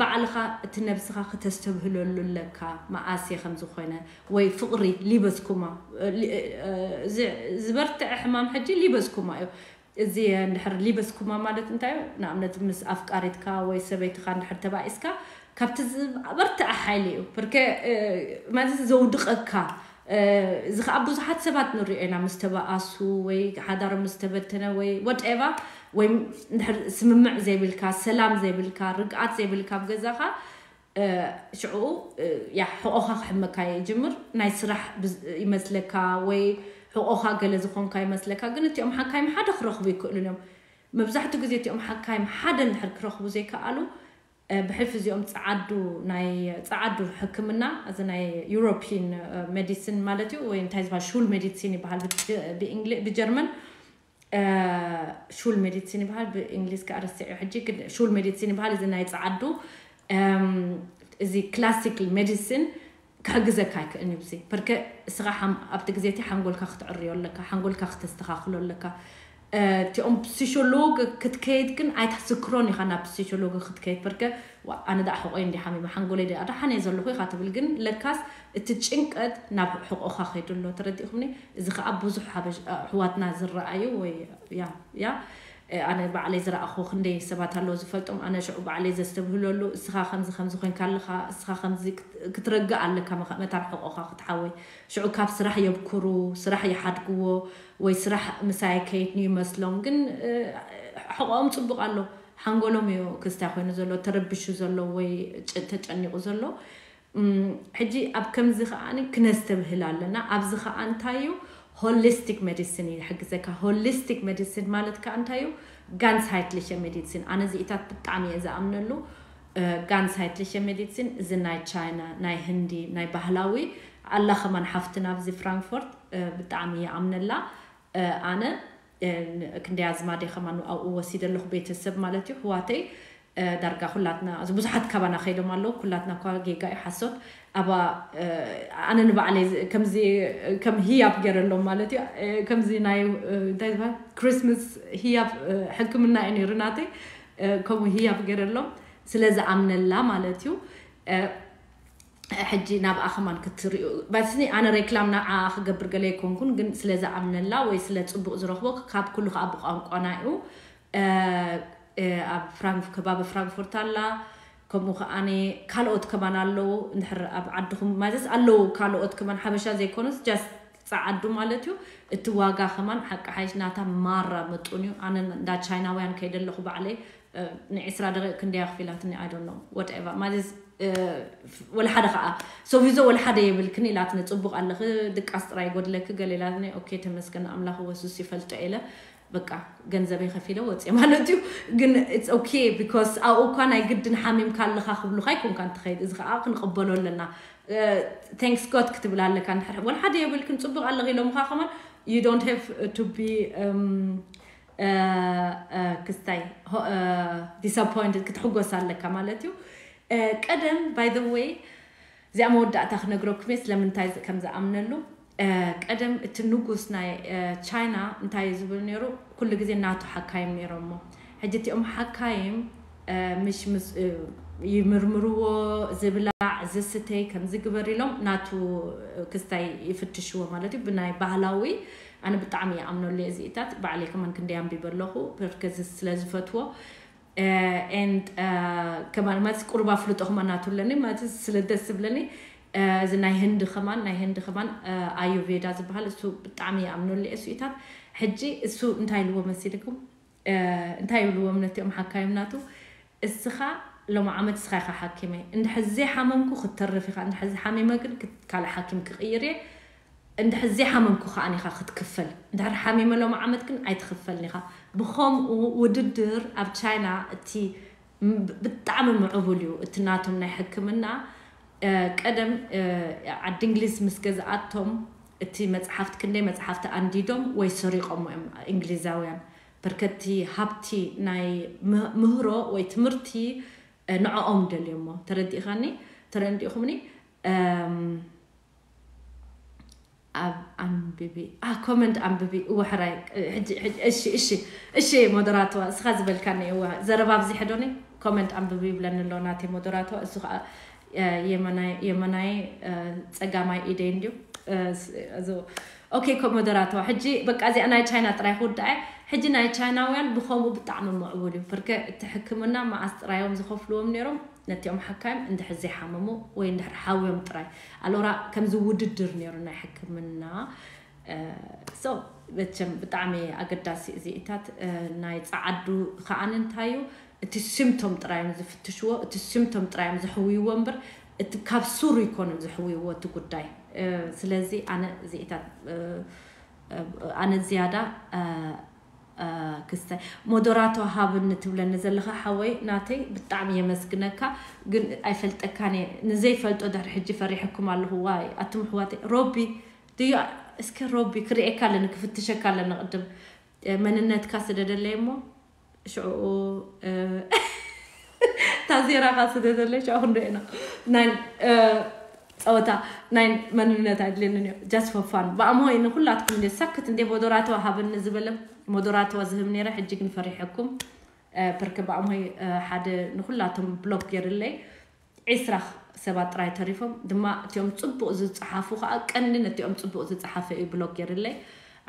ባዕልኻ እቲ ነብስኻ ክተስተብህለሉ ኣለካ። መኣስ እየ ከም ዝኾነ ወይ ፍቕሪ ሊበስኩማ ዝበርትዐ ሕማም ሕጂ ሊበስኩማ እዩ። እዚ እንድሕር ሊበስኩማ ማለት እንታይ እዩ? ንኣብነት ምስ ኣፍቃሪትካ ወይ ሰበይትኻ እንድሕር ተባኢስካ ካብቲ ዝበርትዐ ሓይሊ እዩ። ብርከ ማለት ዘውድቐካ እዚ ከዓ ብዙሓት ሰባት ንሪኦ ኢና ምስ ተባኣሱ ወይ ሓዳሮም ምስ ተበተነ ወይ ወደኤቫ ወይ እንድሕር ስምምዕ ዘይብልካ ሰላም ዘይብልካ ርግኣት ዘይብልካ ኣብ ገዛኻ ሽዑ ያ ሕቆኻ ክሕመካ ይጅምር። ናይ ስራሕ ይመስለካ ወይ ሕቆኻ ገለ ዝኾንካ ይመስለካ። ግን እቲኦም ሓካይም ሓደ ክረኽቡ ይክእሉን እዮም። መብዛሕትኡ ግዜ እቲኦም ሓካይም ሓደ እንድሕር ክረኽቡ ዘይከኣሉ፣ ብሕልፊ እዚኦም ጸዓዱ፣ ናይ ጸዓዱ ሕክምና፣ እዚ ናይ ዩሮፒን ሜዲሲን ማለት እዩ፣ ወይ እንታይ ዝበሃል ሹል ሜዲሲን ይበሃል ብጀርመን። ሹል ሜዲሲን ይበሃል ብእንግሊዝ ከኣ ረሲዐ ሕጂ። ግን ሹል ሜዲሲን ይበሃል። እዚ ናይ ጸዓዱ እዚ ክላሲካል ሜዲሲን ክሕግዘካ ኣይክእልን እዩ። ብዚ በርከ እስኻ ኣብቲ ግዜ እቲ ሓንጎልካ ክትዕርዮ ኣለካ፣ ሓንጎልካ ክተስተኻኽሎ ኣለካ። እቲኦም ፕሲሾሎግ ክትከይድ ግን ኣይትስክሮን ኢኻ። ናብ ፕሲሾሎግ ክትከይድ በርከ ኣነ ደኣ ሕቆይ እንዲ ሓሚመ ሓንጎለይ ደኣ ደሓን እየ ዘለኹ ኢኻ ትብል። ግን ለካስ እቲ ጭንቀት ናብ ሕቆኻ ከይዱ ኣሎ። ተረዲእኹምኒ? እዚ ከዓ ብዙሕ ኣሕዋትና ዝረኣዩ ወይ ያ ያ ኣነ ባዕለይ ዝረኣኹ ክንደይ ሰባት ኣለዉ ዝፈልጦም። ኣነ ሽዑ ባዕለይ ዘስተብህለሉ፣ እስኻ ከምዚ ከምዚ ኮይንካ ኣለኻ፣ እስኻ ከምዚ ክትረግእ ኣለካ፣ መታን ሕቆኻ ክትሓወይ። ሽዑ ካብ ስራሕ የብኩሩ፣ ስራሕ ይሓድግዎ፣ ወይ ስራሕ ምሳይ ከይድኒ ይመስሎም። ግን ሕቆኦም ፅቡቅ ኣሎ። ሓንጎሎም እዩ ክስታይ ኮይኑ ዘሎ፣ ተረብሹ ዘሎ ወይ ተጨኒቁ ዘሎ። ሕጂ ኣብ ከምዚ ከዓኒ ክነስተብህል ኣለና። ኣብዚ ከኣ እንታይ እዩ? ሆሊስቲክ ሜዲሲን እዩ ዝሕግዘካ። ሆሊስቲክ ሜዲሲን ማለት ከኣ እንታይ እዩ? ጋንስሃይትሊሸ ሜዲሲን። ኣነ እዚኢታት ብጣዕሚ እየ ዝኣምነሉ። ጋንስሃይትሊሸ ሜዲሲን፣ እዚ ናይ ቻይና፣ ናይ ህንዲ፣ ናይ ባህላዊ ኣላ። ከማን ሓፍትና ኣብዚ ፍራንክፎርት ብጣዕሚ ይኣምነላ። ኣነ ክንደይ ኣዝማዴ ከማን ኣብኡ ወሲደ ኣለኹ፣ ቤተሰብ ማለት እዩ፣ ኣሕዋተይ። ዳርጋ ኩላትና፣ ብዙሓት ካባና ከይዶም ኣለዉ። ኩላትና እኳ ጌጋ እዩ፣ ሓሶት። ኣባ ኣነ ንባዕለይ ከምዚ ከም ህያብ ገይረሎም ማለት እዩ። ከምዚ ናይ እንታይ ዝበሃል ክሪስማስ ህያብ ሕክምና እዩ ነይሩ ናተይ። ከምኡ ህያብ ገይረሎም ስለ ዝኣምነላ ማለት እዩ። ሕጂ ናብኣ ከማን ክትሪኡ፣ በስኒ ኣነ ሬክላም ንዓ ክገብር ገለ ኣይኮንኩን፣ ግን ስለ ዝኣምነላ ወይ ስለ ጽቡቕ ዝረኽቦ፣ ካብ ኩሉ ከኣ ብቋንቋና እዩ። ኣብ ፍራንክ ከባቢ ፍራንክፎርት ኣላ። ከምኡ ከኣ ካልኦት ከማን ኣለዉ። እንድሕር ኣብ ዓድኹም ማለትስ ኣለዉ ካልኦት ከማን ሓበሻ ዘይኮኑስ ጃስት ጸዓዱ ማለት እዩ። እቲ ዋጋ ከማን ሓቂ ሓይሽ ናታ ማራ መጡን እዩ። ኣነ እንዳ ቻይናውያን ከይደ ኣለኹ ባዕለይ ንዒስራ ደቂቕ ክንደያ ክፊላትኒ፣ I don't know, whatever ማለት ወላ ሓደ ከኣ ሶቪዞ ወላ ሓደ የብልክን ኢላትኒ። ጽቡቕ ኣለኺ፣ ድቃስ ጥራይ ጎድለኪ ገለ ኢላትኒ። ኦኬ ተመስገን ኣምላኽ ወሱስ ይፈልጦ ኢለ በቃ ገንዘበይ ከፊለ ወፅየ ማለት እዩ። ግን it's okay because ኣብኡ እኳ ናይ ግድን ሓሚምካ ኣለኻ ክብሉኻ ኣይኮንካን ትኸይድ። እዚ ከኣ ክንቕበሎ ኣለና። Thanks God ክትብል ኣለካ። እንድሕር ወላ ሓደ የብልክን፣ ጽቡቕ ኣለኺ ኢሎምኻ ከማን you don't have to be ክስታይ disappointed ክትሕጎስ ኣለካ ማለት እዩ። ቀደም by the way እዚኣ መወዳእታ ክነግረኩም እየ ስለምንታይ ከም ዝኣምነሉ። ቀደም እቲ ንጉስ ናይ ቻይና እንታይ እዩ ዝብል ነይሩ? ኩሉ ግዜ ናቱ ሓካይም ነይሮሞ። ሕጂ እቲኦም ሓካይም ምሽ ምስ ይምርምርዎ፣ ዝብላዕ ዝስተይ ከም ዝግበር ኢሎም ናቱ ክስታይ ይፍትሽዎ ማለት እዩ። ብናይ ባህላዊ ኣነ ብጣዕሚ ይኣምነሉ እየ እዚኢታት። ባዕለይ ከማን ክንደይ ኣንቢበ ኣለኹ፣ በርከዚ ስለ ዝፈትዎ። And ከማን ማለት ቁሩብ ኣፍልጦ ከማን ናቱ ኣለኒ ማለት ስለ ደስ ዝብለኒ። እዚ ናይ ህንዲ ከማን፣ ናይ ህንዲ ከማን ኣዩቬዳ ዝበሃል እሱ ብጣዕሚ ይኣምነሉ እየ እሱኢታት። ሕጂ እሱ እንታይ ኢልዎ መሲልኩም? እንታይ ይብልዎም ነቲኦም ሓካይም ናቱ? እስኻ ሎም ዓመት እስኻ ኢኻ ሓኪመይ፣ እንድሕር ዘይሓመምኩ ክትተርፍ ኢኻ፣ እንድሕር ዝሓሚመ ግን ካልእ ሓኪም ክቕይር እየ። እንድሕር ዘይሓመምኩ ከኣ ኢኻ ክትክፈል፣ እንድሕር ሓሚመ ሎም ዓመት ግን ኣይትኽፈልን ኢኻ። ብኸምኡ ውድድር ኣብ ቻይና እቲ ብጣዕሚ ምዕቡል እዩ። እቲ ናቶም ናይ ሕክምና ቀደም ዓዲ እንግሊዝ ምስ ገዝኣቶም እቲ መፅሓፍቲ ክንደይ መፅሓፍቲ ኣንዲዶም ወይ ሰሪቆም እዮም እንግሊዛውያን። በርከቲ ሃብቲ ናይ ምህሮ ወይ ትምህርቲ ንዕኦም ደልዮሞ። ተረዲእኻኒ? ተረዲእኹምኒ? ኣብ ኣንብቢ ኮመንት ኣንብቢ። እወ ሕራይ። እሺ እሺ እሺ። ሞደራተዋ እስኻ ዝበልካኒ እወ ዘረባ ኣብዚ ሕዶኒ ኮመንት ኣንብቢ ይብለኒ ኣሎ ናተይ ሞደራተዋ። እሱ ከዓ የመናይ ጸጋማይ ኢደይ እንድዩ። ኦኬ ኮ ሞደራተዋ ሕጂ በቃ እዚኣ ናይ ቻይና ጥራይ ክውድኣ። ሕጂ ናይ ቻይናውያን ብኸምኡ ብጣዕሚ ምዕቡል እዩ። ብርከ እቲ ሕክምና መዓስ ጥራዮም ዝኸፍልዎም ነይሮም ነቲኦም ሓካይም እንድሕር ዘይሓመሙ ወይ እንድሕር ሓውዮም ጥራይ። ኣሎራ ከምዚ ውድድር ነይሩ ናይ ሕክምና። ሶ መቸም ብጣዕሚ ኣገዳሲ እዚኢታት ናይ ጸዓዱ ከዓን እንታይ እዩ እቲ ሲምቶም ጥራይ እዮም ዝፍትሽዎ፣ እቲ ሲምቶም ጥራይ እዮም ዝሕውይዎ እምበር እቲ ካብ ሱሩ ይኮኑን ዝሕውይዎ እቲ ጉዳይ። ስለዚ ኣነ እዚኢታት ኣነ ዝያዳ ክስተ ሞዶራቶ ሃብኒ ትብለኒ ዘለኻ ሓወይ ናተይ ብጣዕሚ የመስግነካ። ግን ኣይፈልጠካን እየ። ንዘይፈልጦ ድሕሪ ሕጂ ፈሪሐኩም ኣለኹ። ዋይ ኣቱም ኣሕዋተይ። ሮቢ ድዩ? እስከ ሮቢ ክርእየካ ኣለኒ ክፍትሸካ ኣለኒ። ቅድም መንነትካ ስደደለይ እሞ ሽዑ ታዜራኻ ስደደለይ ሽዑ ክንዶ ኢና ናይ ጸወታ ናይ መንነት ኣይድልየንን እዩ። Just for fun ብኣምሆይ ንኩላትኩም እንደ ሳክት እንደ ሞዶራተዋ ሃብኒ ዝበለ ሞዶራተዋ ዝህብ ነይረ። ሕጂ ግን ፈሪሐኩም። ብርክ ብኣምሆይ ሓደ ንኩላቶም ብሎክ ገይርለይ ዒስራ ሰባት ጥራይ ተሪፎም ድማ እቲኦም ጽቡቕ ዝጸሓፉ ከዓ ቀንዲ ነቲኦም ጽቡቕ ዝጸሓፈ እዩ ብሎክ ገይርለይ።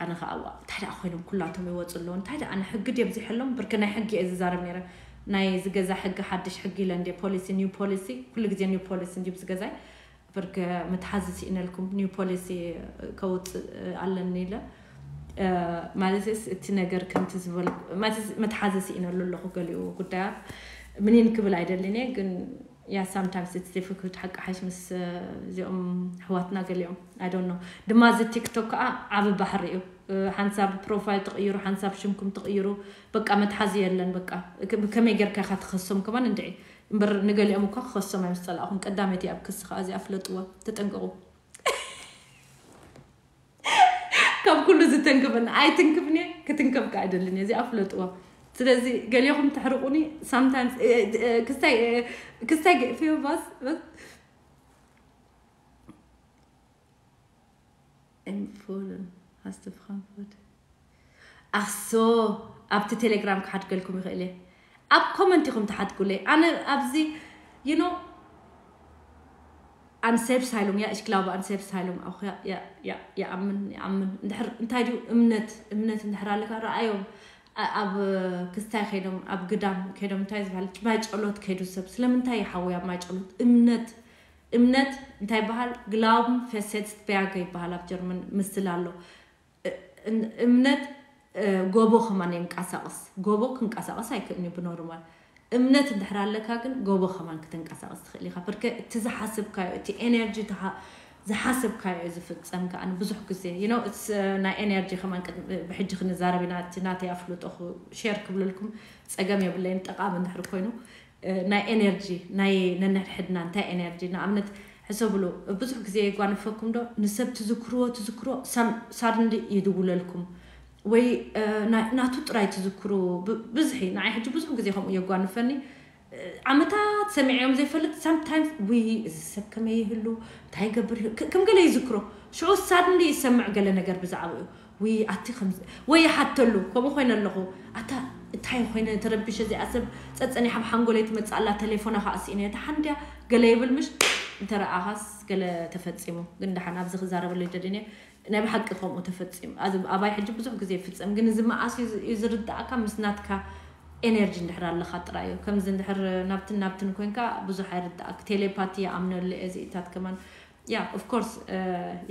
ኣነ ከዓ ዋ እንታይ ደኣ ኮይኖም ኩላቶም ይወፁ ኣለዉ እንታይ ደኣ ኣነ ሕጊ ድዮም ዝሕሎም ብርክ ናይ ሕጊ እየ ዝዛረብ ነይረ። ናይ ዝገዛ ሕጊ ሓድሽ ሕጊ ኢለ እንደ ፖሊሲ ኒው ፖሊሲ ኩሉ ግዜ ኒው ፖሊሲ እንዲብ ዝገዛይ ብርክ ምትሓዚ ስኢነልኩም ኒው ፖሊሲ ከውፅእ ኣለኒ ኢለ ማለት እቲ ነገር ከምቲ ዝበል መትሓዚ ስኢነሉ ኣለኹ። ገሊኡ ጉዳያት ምኒን ክብል ኣይደልን እየ ግን ያ sometimes it's difficult ሓቂ ሓሽ ምስ እዚኦም ኣሕዋትና ገሊኦም I don't know ድማ እዚ ቲክቶክ ከዓ ዓቢ ባሕሪ እዩ። ሓንሳብ ፕሮፋይል ትቕይሩ ሓንሳብ ሽምኩም ትቕይሩ በቃ መትሓዚ የለን በቃ ከመይ ጌርካ ኢኻ ትኸሶም ከማን እንድዒ እምበር ንገሊኦም እኳ ክኸሶም እዮም ዝጸላእኹም ቀዳመይቲ ኣብ ክሲ ከዓ እዚኣ ፍለጥዋ ተጠንቀቑ። ካብ ኩሉ ዝተንክፈኒ ኣይትንክፍኒ ክትንከፍካ ኣይደልን እየ እዚኣ ፍለጥዋ። ስለዚ ገሊኹም ተሕርቁኒ sometimes ክስታይ ክስታይ ፊዮባስ Empfohlen hast du Frankfurt ኣክሶ ኣብቲ ቴሌግራም ክሓድገልኩም ይኽእል እየ። ኣብ ኮመንት ኢኹም ትሓድጉለይ ኣነ ኣብዚ you know ኣንሴብስ ሃይሉም ያ እሽክላባ ኣንሴብስ ሃይሉም ኣኹ ይኣምን ይኣምን እንድሕር እንታይ ድዩ እምነት እምነት እንድሕር ኣለካ ረኣዮም ኣብ ክስታይ ከይዶም ኣብ ግዳም ከይዶም እንታይ ዝበሃል ማይ ጨሎት ከይዱ ሰብ ስለምንታይ ይሓወያ ማይ ጨሎት እምነት እምነት እንታይ ይበሃል ግላውም ፈሰት በያገ ይበሃል ኣብ ጀርመን ምስል ኣሎ። እምነት ጎቦ ከማን የንቀሳቕስ ጎቦ ክንቀሳቐስ ኣይክእልኒ ብኖርማል እምነት እንድሕር ኣለካ ግን ጎቦ ከማን ክትንቀሳቐስ ትኽእል ኢኻ። ብርከ እቲ ዝሓስብካዮ እቲ ኤነርጂ ዝሓስብካዮ እዩ ዝፍፀም። ከኣ ብዙሕ ግዜ you know ናይ ኤነርጂ ከማን ብሕጂ ክንዛረብ ኢና። እቲ ናተይ ኣፍልጦ ሼር ክብለልኩም ፀገም የብለይን። ጠቃሚ እንድሕር ኮይኑ ናይ ኤነርጂ ናይ ነንሕድሕድና እንታይ ኤነርጂ ንኣብነት ሕሰብሉ። ብዙሕ ግዜ የጓንፈኩም ዶ ንሰብ ትዝክርዎ ትዝክሮ ሳድንሊ ይድውለልኩም ወይ ናቱ ጥራይ ትዝክሩ። ብዝሒ ንዓይ ሕጂ ብዙሕ ግዜ ከምኡ የጓንፈኒ። ዓመታት ሰሚዐዮም ዘይፈልጥ sometimes ውይ እዚ ሰብ ከመይ ይህሉ እንታይ ይገብር ይህሉ ከም ገለ ይዝክሮ። ሽዑ ሳድንሊ ይሰምዕ ገለ ነገር ብዛዕባኡ ውይ ኣቲ ከምዚ ወይ ይሓተሉ። ከምኡ ኮይነ ኣለኹ ኣታ እንታይ ኮይነ ተረቢሸ እዚኣ ሰብ ጸጸኒሓ ኣብ ሓንጎለይ ትመጽእ ኣላ ተሌፎና ከዓ ስኢነ እያ ደሓን ድያ ገለ ይብል ምሽ እንተ ረኣኻስ ገለ ተፈጺሙ። ግን ደሓን ኣብዚ ክዛረበሉ ኣይደልን እየ ናይ ብሓቂ ከምኡ ተፈጺሙ። ኣባይ ሕጂ ብዙሕ ግዜ ይፍጸም ግን እዚ መኣስ እዩ ዝርዳእካ ምስ ናትካ ኤነርጂ እንድሕር ኣለኻ ጥራይ እዩ። ከምዚ እንድሕር ናብትን ናብትን ኮንካ ብዙሕ ኣይርዳእክ። ቴሌፓቲ ይኣምነሉ እየ እዚኢታት ከማን ያ of course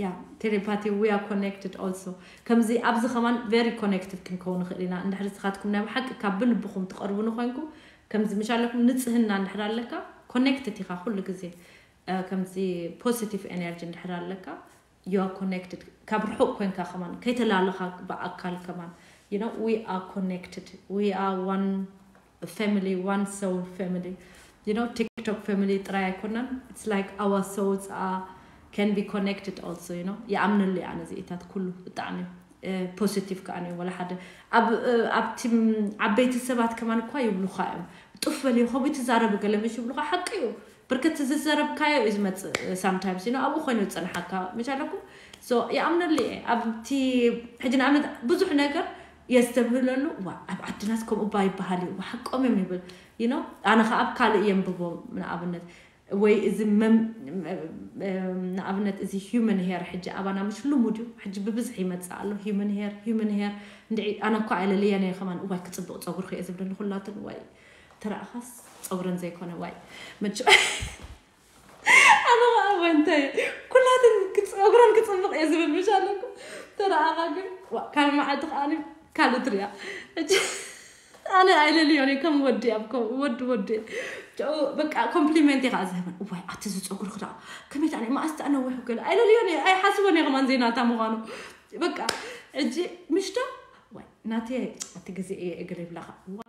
ያ ቴሌፓቲ we are connected also። ከምዚ ኣብዚ ከማን very connected ክንከውን ንኽእል ኢና እንድሕር ንስኻትኩም ናይ ብሓቂ ካብ ብልብኹም ትቐርቡኒ ኮይንኩም ከምዚ ምሽ ኣለኩም ንጽህና እንድሕር ኣለካ ኮኔክትድ ኢኻ ኩሉ ግዜ። ከምዚ ፖዚቲቭ ኤነርጂ እንድሕር ኣለካ you are connected። ካብ ርሑቕ ኮይንካ ከማን ከይተላለኻ ብኣካል ከማን you know we are connected we are one family one soul family you know TikTok family ጥራይ ኣይኮናን። It's like our souls are can be connected also you know ይኣምነሉ እየ ኣነ እዚኢታት ኩሉ ብጣዕሚ ፖዚቲቭ ከዓ እዩ። ወላ ሓደ ኣብቲ ዓበይቲ ሰባት ከማን እኳ ይብሉካ እዮም ጡፍ በል ከምኡ ትዛረብ ገለ ምሽ ይብሉካ ሓቂ እዩ። ብርክት ዝዘረብካዮ እዩ ዝመፅእ sometimes you know ኣብኡ ኮይኑ ዝፀንሓካ ምሽ ኣለኩም። ይኣምነሉ እየ ኣብቲ ሕጂ ንኣብነት ብዙሕ ነገር የስተብህለሉ ዋ ኣብ ዓድናስ ከምኡ እባ ይበሃል እዩ ሓቆም እዮም ይብል you know ኣነ ከዓ ኣብ ካልእ የንብቦም ንኣብነት ወይ እዚ ንኣብነት እዚ human hair ሕጂ ኣባና ምሽ ልሙድ እዩ ሕጂ ብብዝሒ ይመፅእ ኣሎ human hair human hair እንድዒ ኣነ እኳ ኣይለልየን እየ ከማን እዋይ ክፅብቕ ፀጉርኪ እየ ዝብለኒ ኩላትን እዋይ ተረኣኻስ ፀጉረን ዘይኮነ ዋይ መች ኣነ ከዓ እዋይ እንታይ ኩላትን ፀጉረን ክፅብቕ እየ ዝብል ምሽ ኣለኩ ተረኣኻ ግን ካልእ መዓልቲ ከዓ ካልእ ትሪያ ኣነ ኣይለልዮን እየ ከም ወዲ ኣብ ኮ- ወዲ ወዲ ጨው በቃ ኮምፕሊመንት እየ ከዓ ዝህበን። እዋይ ኣቲ ዝፀጉርክ ደኣ ከመይ ደኣ መኣስ ደኣ ነዊሑ ገለ ኣይለልዮን እየ ኣይሓስቦን እየ ከማን ዜናታ ምዃኑ በቃ ሕጂ ምሽቶ ዋይ ናተ ኣቲ ግዜ እየ እግር ይብላኻ ዋይ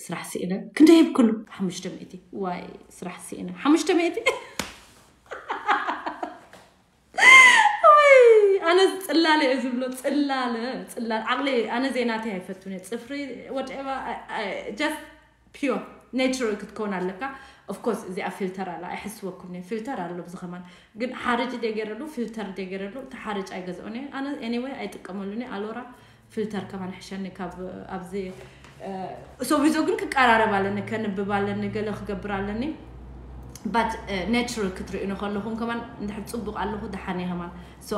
ስራሕ ስኢነ ክንደይ ይብክሉ ሓሙሽተ ሚእቲ ዋይ ስራሕ ስኢነ ሓሙሽተ ሚእቲ ኣነ ጽላለ እየ ዝብሎ ጽላለ ጽላለ ዓቕሊ ኣነ ዜናተይ ኣይፈቱን እየ ጽፍሪ ወደባ just pure natural ክትከውን ኣለካ of course እዚኣ ፊልተር ኣላ ኣይሕስወኩም እየ ፊልተር ኣሎ ብዚ ከማን ግን ሓርጭ ደገረሉ ፊልተር ደገረሉ እቲ ሓርጭ ኣይገዝኦን እየ ኣነ anyway ኣይጥቀመሉን እየ ኣሎራ ፊልተር ከማን ሕሸኒ ካብ ኣብዚ ሶቪዞ ግን ክቀራረብ ኣለኒ ከንብብ ኣለኒ ገለ ክገብር ኣለኒ but natural ክትርእዩ ከለኹም ከማን እንድሕር ፅቡቅ ኣለኹ ደሓን እየ ከማን so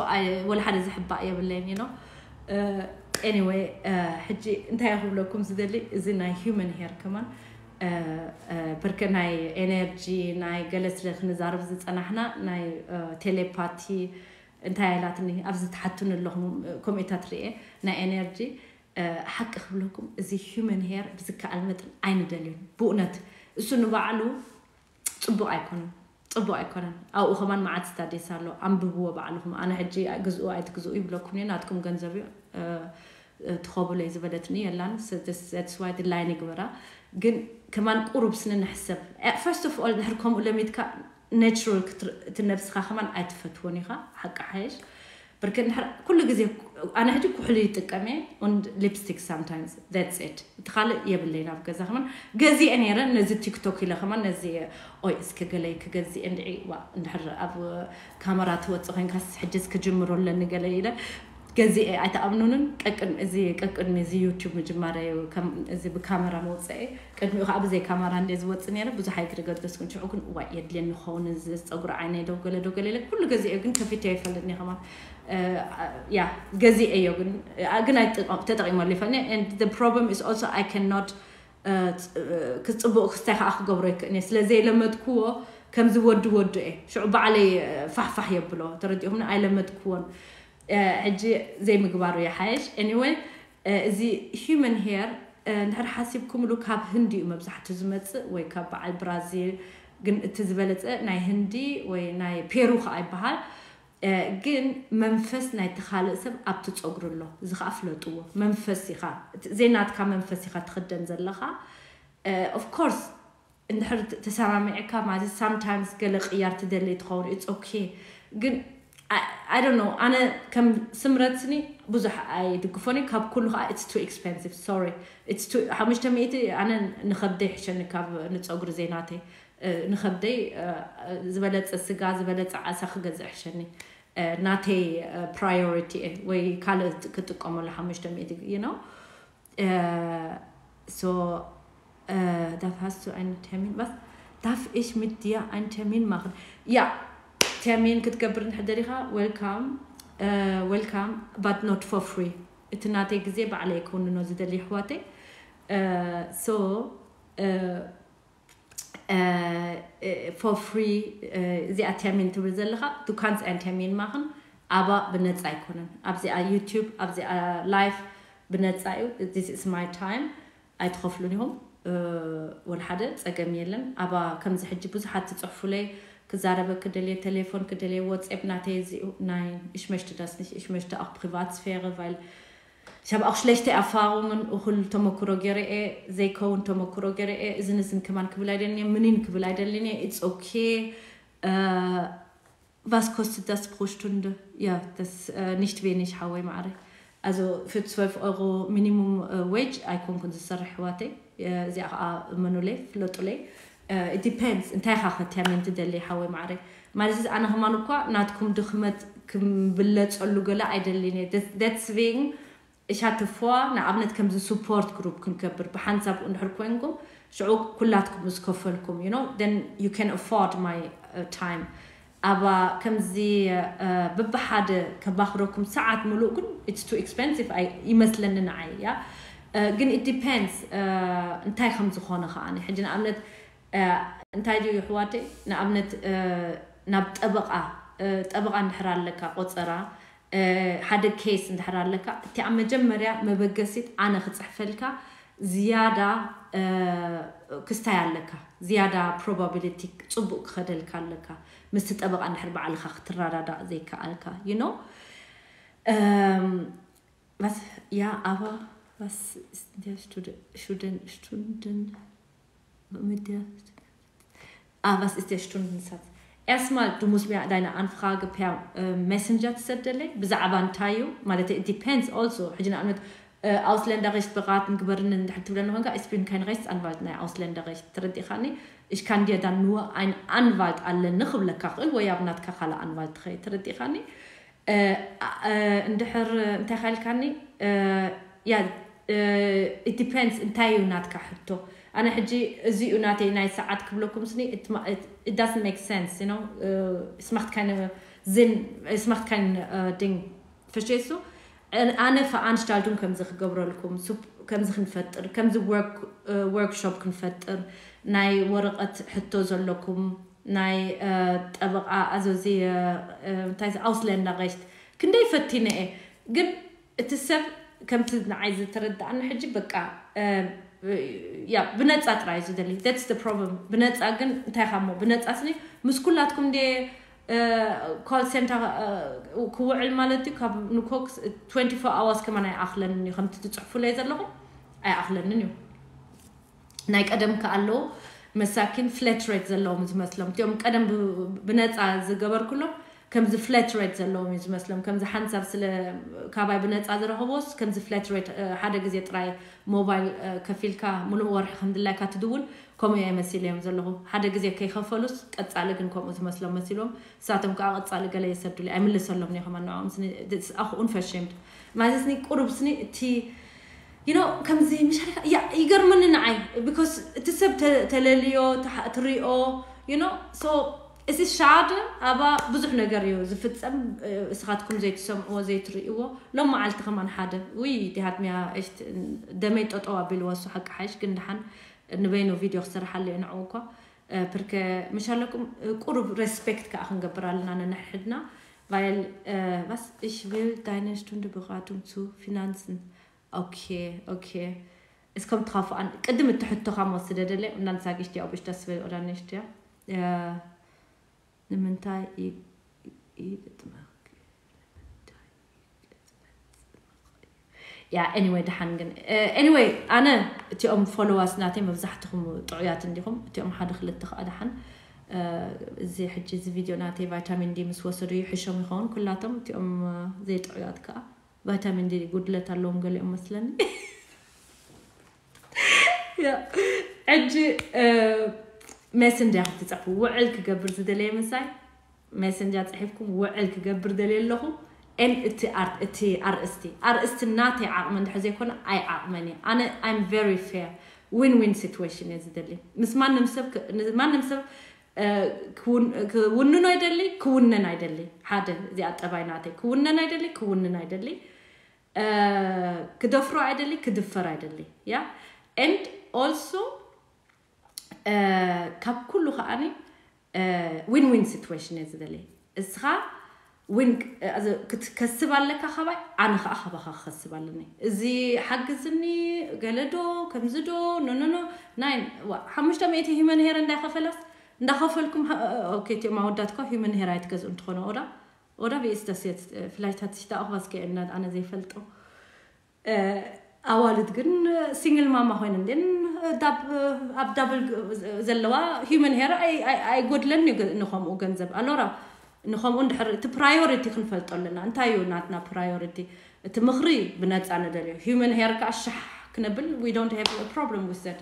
ወላ ሓደ ዝሕባእ የብለይን you know anyway ሕጂ እንታይ ክብለኩም ዝደሊ እዚ ናይ human hair ከማን ብርክ ናይ energy ናይ ገለ ስለ ክንዛረብ ዝፀናሕና ናይ telepathy እንታይ ኢላትኒ ኣብዚ ትሓቱኒ ኣለኹም ኮሜንታት ርኤ ናይ energy ሓቂ ክብለኩም እዚ human hair ብዝከኣል መጠን ኣይንደልዮን ብእውነት እሱ ንባዕሉ ፅቡቅ ኣይኮነን ፅቡቅ ኣይኮነን ኣብኡ ከማን መዓት studies ኣሎ ኣንብብዎ ባዕልኹም ኣነ ሕጂ ግዝኡ ኣይትግዝኡ ይብለኩም እየ ናትኩም ገንዘብ እዩ ትኸብሎ እዩ ዝበለትኒ የላን that's why ድላይን ይግበራ ግን ከማን ቁሩብ ስኒ ንሕሰብ first of all ድሕር ከምኡ ለሚድካ natural እቲ ነብስኻ ከማን ኣይትፈትዎን ኢኻ ሓቂ ሓየሽ ብርክ እንድሕር ኩሉ ግዜ ኣነ ሕጂ ኩሕሊ ይጥቀም እየ und lipstick sometimes that's it እቲ ካልእ የብለይን ኣብ ገዛ ከማን ገዚአ ነይረ ነዚ ቲክቶክ ኢለ ከማን ነዚ ኦይ እስከ ገለይ ክገዝእ እንድዒ ዋ እንድሕር ኣብ ካመራ ትወፅእ ኮይንካስ ሕጅስ ክጅምሮ ኣለኒ ገለ ኢለ ገዚአ ኣይተኣምኑንን ቀቅድሚ እዚ ቀቅድሚ እዚ ዩቱብ ምጅማረዩ እዚ ብካመራ መውፅአ ቅድሚኡ ከዓ ብዘይ ካማራ እንደ ዝወፅ ነረ ብዙሕ ኣይግርገደስኩን ሽዑ ግን እዋ የድልየኒ ክኸውን እዚ ፀጉሪ ዓይነይ ደው ገለ ደው ገለ ኢለ ኩሉ ገዚአ ግን ከፊተ ይፈልጥኒ ከማን ያ ገዚአ እዮ ግን ግን ተጠቂመሉ ይፈልኒ problem is also I cannot ክፅቡቅ ክስታይ ከዓ ክገብሮ ይክእን እየ ስለ ዘይለመድክዎ ከምዚ ወዲ ወዱ እየ ሽዑ ባዕለይ ፋሕፋሕ የብሎ ተረዲኹምኒ ኣይለመድክዎን ሕጂ ዘይምግባሩ ይሓየሽ anyway እዚ human hair እንድሕር ሓሲብኩምሉ ካብ ህንዲ እዩ መብዛሕቱ ዝመፅእ ወይ ካብ በዓል ብራዚል ግን እቲ ዝበለፀ ናይ ህንዲ ወይ ናይ ፔሩ ከዓ ይበሃል ግን መንፈስ ናይቲ ካልእ ሰብ ኣብቲ ፀጉሪ ኣሎ እዚ ከዓ ፍለጥዎ መንፈስ ኢኻ ዘይናትካ መንፈስ ኢኻ ትኽደን ዘለኻ of course እንድሕር ተሰማሚዕካ ማለት sometimes ገለ ቅያር ትደሊ ትኸውን it's okay ግን I don't know ኣነ ከም ስምረት ስኒ ብዙሕ ኣይድግፎን ካብ ኩሉ ከዓ it's too expensive sorry it's too ሓሙሽተ ሚእቲ ኣነ ንኸብደይ ሕሸኒ ካብ ንፀጉሪ ዘይናተይ ንኸብደይ ዝበለፀ ስጋ ዝበለፀ ዓሳ ክገዝእ ሕሸኒ ናተይ priority እየ ወይ ካልእ ክጥቀመሉ ሓሙሽተ ሚእቲ you know so Äh, darf, hast du einen Termin? Was? Darf ich mit dir einen Termin machen? Ja, Termin ክትገብር እንድሕር ደሊኻ welcome uh, welcome but not for free እቲ ናተይ ግዜ ባዕለይ ክውንኖ ዝደሊ ኣሕዋተይ so for free እዚኣ termin ትብል ዘለኻ du kannst einen Termin machen aber ብነፃ ኣይኮነን ኣብዚኣ YouTube ኣብዚኣ live ብነፃ እዩ this is my time ኣይትኸፍሉን ኢኹም ወላ ሓደ ፀገም የለን ኣባ ከምዚ ሕጂ ብዙሓት ትፅሕፉለይ ክዛረበ ክደልየ ቴሌፎን ክደልየ ወፅኤፕ ናተይ እዚ ናይ ich möchte das nicht ich möchte auch Privatsphäre weil ich habe auch schlechte Erfahrungen እኹል ተመክሮ ገይረ እየ ዘይከውን ተመክሮ ገይረ እየ እዝን እዝን ከማን ክብል ኣይደልን እየ ምኒን ክብል ኣይደልን እየ it's okay was kostet das pro Stunde? Ja, das äh, nicht wenig, Hawaii Mare. Also für zwölf Euro Minimum äh, Wage ኣይኮንኩን ዝሰርሕ ኣሕዋተይ እዚኣ ከዓ እመኑለይ ፍለጡለይ it depends እንታይ ኢኻ ከተምን ትደሊ ሓወይ ማዕረ ማለት እዚ ኣነ ከማን እኳ ናትኩም ድኽመት ክምብለፀሉ ገለ ኣይደልን እየ deswegen ich hatte vor ንኣብነት ከምዚ support group ክንገብር ብሓንሳብ እንድሕር ኮይንኩም ሽዑ ኩላትኩም ዝከፈልኩም you know then you can afford my uh, time ኣባ ከምዚ በብሓደ ከባኽረኩም ሰዓት ምሉእ ግን it's too expensive ይመስለኒ ንዓይ እያ ግን it depends እንታይ ከም ዝኾነ ከዓኒ ሕጂ ንኣብነት እንታይ ድዩ ይሕዋተይ ንኣብነት ናብ ጠበቃ ጠበቃ እንድሕር ኣለካ ቆፀራ ሓደ case እንድሕር ኣለካ እቲ ኣብ መጀመርያ መበገሲት ኣነ ክፅሕፈልካ ዝያዳ ክስታይ ኣለካ፣ ዝያዳ probability ፅቡቅ ክኸደልካ ኣለካ። ምስቲ ጠበቃ እንድሕር ባዕልካ ክትረዳዳእ ዘይከኣልካ you know was ja aber was ist der Student Student Student mit der Ah, was ist der Stundensatz? Erstmal, du musst mir deine Anfrage per äh, Messenger ትሰደለይ ብዛዕባ እንታይ እዩ ማለት it depends also ሕጂ ንኣብነት Ausländerrecht beraten ግበርኒ እንድሕር ትብለኒ ኮንካ ich bin kein Rechtsanwalt ናይ Ausländerrecht ተረዲኻኒ ich kann dir dann nur ein Anwalt ኣለኒ ክብለካ ክእል ወይ ኣብ ናትካ ካልእ ኣንቫልት ትኸይ ተረዲኻኒ እንድሕር እንታይ ካልካኒ ያ it depends እንታይ እዩ ናትካ ሕቶ ኣነ ሕጂ እዚኡ ናተይ ናይ ሰዓት ክብለኩም ስኒ it doesn't make sense you know es macht keine Sinn es macht kein Ding verstehst du ኣነ veranstaltung ከምዚ ክገብረልኩም ከምዚ ክንፈጥር ከምዚ workshop ክንፈጥር ናይ ወረቐት ሕቶ ዘለኩም ናይ ጠበቃ ኣዞዚ እንታይ Ausländerrecht ክንደይ ፈቲነ እየ ግን እቲ ሰብ ከምቲ ንዓይ ዝተረዳእኒ ሕጂ በቃ ያ ብነፃ ጥራይ ዝደሊ that's the problem ብነፃ ግን እንታይ ካሞ ብነፃ ስኒ ምስ ኩላትኩም እንደ call center ክውዕል ማለት እዩ ካብ ንኮክስ twenty four hours ከማን ኣይኣኽለንን እዩ ከምቲ ትፅሕፉለይ ዘለኹም ኣይኣኽለንን እዩ ናይ ቀደም ከኣለዉ መሳኪን flat rate ዘለዎም ዝመስሎም እቲኦም ቀደም ብነፃ ዝገበርኩሎም ከምዚ flat rate ዘለዎም እዩ ዝመስሎም ከምዚ ሓንሳብ ስለ ካባይ ብነፃ ዝረኸብዎስ ከምዚ flat rate ሓደ ግዜ ጥራይ mobile ከፊልካ ሙሉእ ወርሒ ከምድላይካ ትድውል ከምኡ እየ መሲለ እዮም ዘለኹ ሓደ ግዜ ከይኸፈሉስ ቀፃሊ ግን ከምኡ ዝመስሎም መሲሎም ንሳቶም ከዓ ቀፃሊ ገለ የሰዱሉ ኣይምልሰሎም እየ ከማን ንዕኦም ኣኹ unverschämt ማለት ስኒ ቁሩብ ስኒ እቲ you know ከምዚ ምሻሪካ ያ ይገርመኒ ንዓይ because እቲ ሰብ ተለልዮ ትሪኦ you know so እዚ ሻድ ኣባ ብዙሕ ነገር እዩ ዝፍፀም እስኻትኩም ዘይትሰምዕዎ ዘይትርእይዎ ሎም መዓልቲ ከማን ሓደ ውይ ዲሃት ሚያ እሽት ደመይ ጠጠው ኣቢልዎ እሱ ሓቂ ሓይሽ ግን ድሓን ንበይኑ ቪድዮ ክሰርሓሉ እየ ንዕኡ እኳ ፕርከ ምሻለኩም ቁሩብ respect ከዓ ክንገብር ኣለና ነንሕድና weil was ich will deine Stunde Beratung zu Finanzen okay okay እስከም ትኻፉኣን ቅድም እትሕቶኻ መወስደ ደለ እናንሳጊሽ ዲያ ቡሽ ተስበ ኦዳነሽ ዲያ ንምንታይ ይጥመቅ ያ anyway ደሓን ግን anyway ኣነ እቲኦም followers ናተይ መብዛሕትኹም ጥዑያት እንዲኹም እቲኦም ሓደ ክልተ ከዓ ደሓን እዚ ሕጂ እዚ ቪድዮ ናተይ vitamin D ምስ ወሰዱ ይሕሾም ይኸውን ኩላቶም እቲኦም ዘይጥዑያት ከዓ vitamin D ጉድለት ኣለዎም ገሊኦም መስለኒ ሕጂ messenger ክትፅሕፉ ውዕል ክገብር ዝደለየ ምሳይ messenger ፅሒፍኩም ውዕል ክገብር ደልየ ኣለኹ ን እቲ ኣርእስቲ ኣርእስቲ ናተይ ዓቕሚ እንድሕር ዘይኮነ ኣይዓቕመን እየ ኣነ I'm very fair win win situation እየ ዝደሊ ምስ ማንም ሰብ ማንም ሰብ ክውንኖ ኣይደሊ ክውነን ኣይደሊ ሓደ እዚኣ ጠባይ ናተይ ክውነን ኣይደሊ ክውንን ኣይደሊ ክደፍሮ ኣይደሊ ክድፈር ኣይደሊ ያ and also ካብ ኩሉ ከዓኒ win win situation እየ ዝደሊ እስኻ ዊን ክትከስብ ኣለካ ካባይ ኣነ ከዓ ካባካ ክከስብ ኣለኒ እዚ ሓግዝኒ ገለዶ ከምዝዶ ኖኖኖ ናይ ሓሙሽተ ሚእቲ human hair እንዳይከፈላስ እንዳኸፈልኩም ኦኬ እቲኦም ኣወዳት እኳ human hair ኣይትገዝኡ እንትኾነ ኦዳ ኦዳ ቢኤስ ደሴት ፍላይታት ሽታ ኣኽባስ ከየናት ኣነ ዘይፈልጦ ኣዋልድ ግን ሲንግል ማማ ኮይነ እንዴን ኣብ ዳብል ዘለዋ human hair ኣይጎድለን ንከምኡ ገንዘብ ኣሎራ ንከምኡ እንድሕር እቲ priority ክንፈልጦ ኣለና እንታይ እዩ ናትና priority እቲ ምኽሪ ብነፃ ንደልዮ human hair ከዓ ሻሕ ክነብል we don't have a problem with that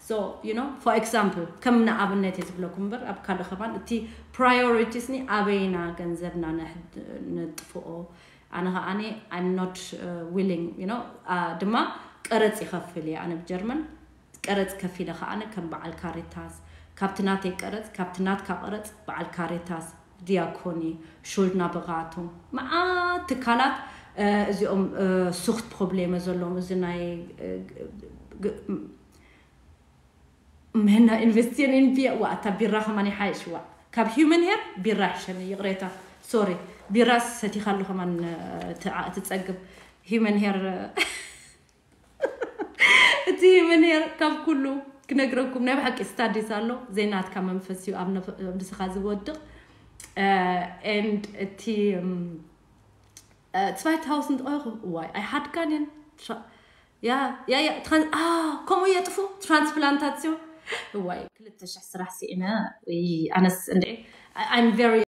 so you know for example ከም ንኣብነት እየ ዝብለኩም እምበር ኣብ ካልእ ከማን እቲ priorities ኒ ኣበይና ገንዘብና ነጥፍኦ ኣነ ከዓኒ I'm not willing you know ድማ ቀረፅ ይኸፍል እየ ኣነ ብጀርመን ቀረፅ ከፊለ ከዓነ ከም በዓል ካሪታስ ካብቲ ናተይ ቀረፅ ካብቲ ናትካ ቀረፅ በዓል ካሪታስ ዲያኮኒ ሹልድና ብቃቱ መዓት ትካላት እዚኦም ሱክት ፕሮብሌመ ዘለዎም እዚ ናይ ምህና ኢንቨስቲን ኢንቪያ ዋ እታ ቢራ ከማን ይሓይሽ ዋ ካብ human hair ቢራ ይሕሸኒ ይቕሬታ sorry ቢራ ሰቲኻ ኣሎ ከማን ትፀግብ human hair እቲ ምንሄር ካብ ኩሉ ክነግረኩም ናይ ብሓቂ ስታዲስ ኣሎ ዘይናትካ መንፈስ እዩ ኣብ ነፍ- ኣብ ንስኻ ዝወድቕ and እቲ zwei tausend Euro ዋይ ኣይሓድጋን እየን ያ ያ ያ ከምኡ የጥፉ ትራንስፕላንታትዮ ዋይ ክልተ ሽሕ ስራሕ ስኢነ ኣነስ እንደ I'm very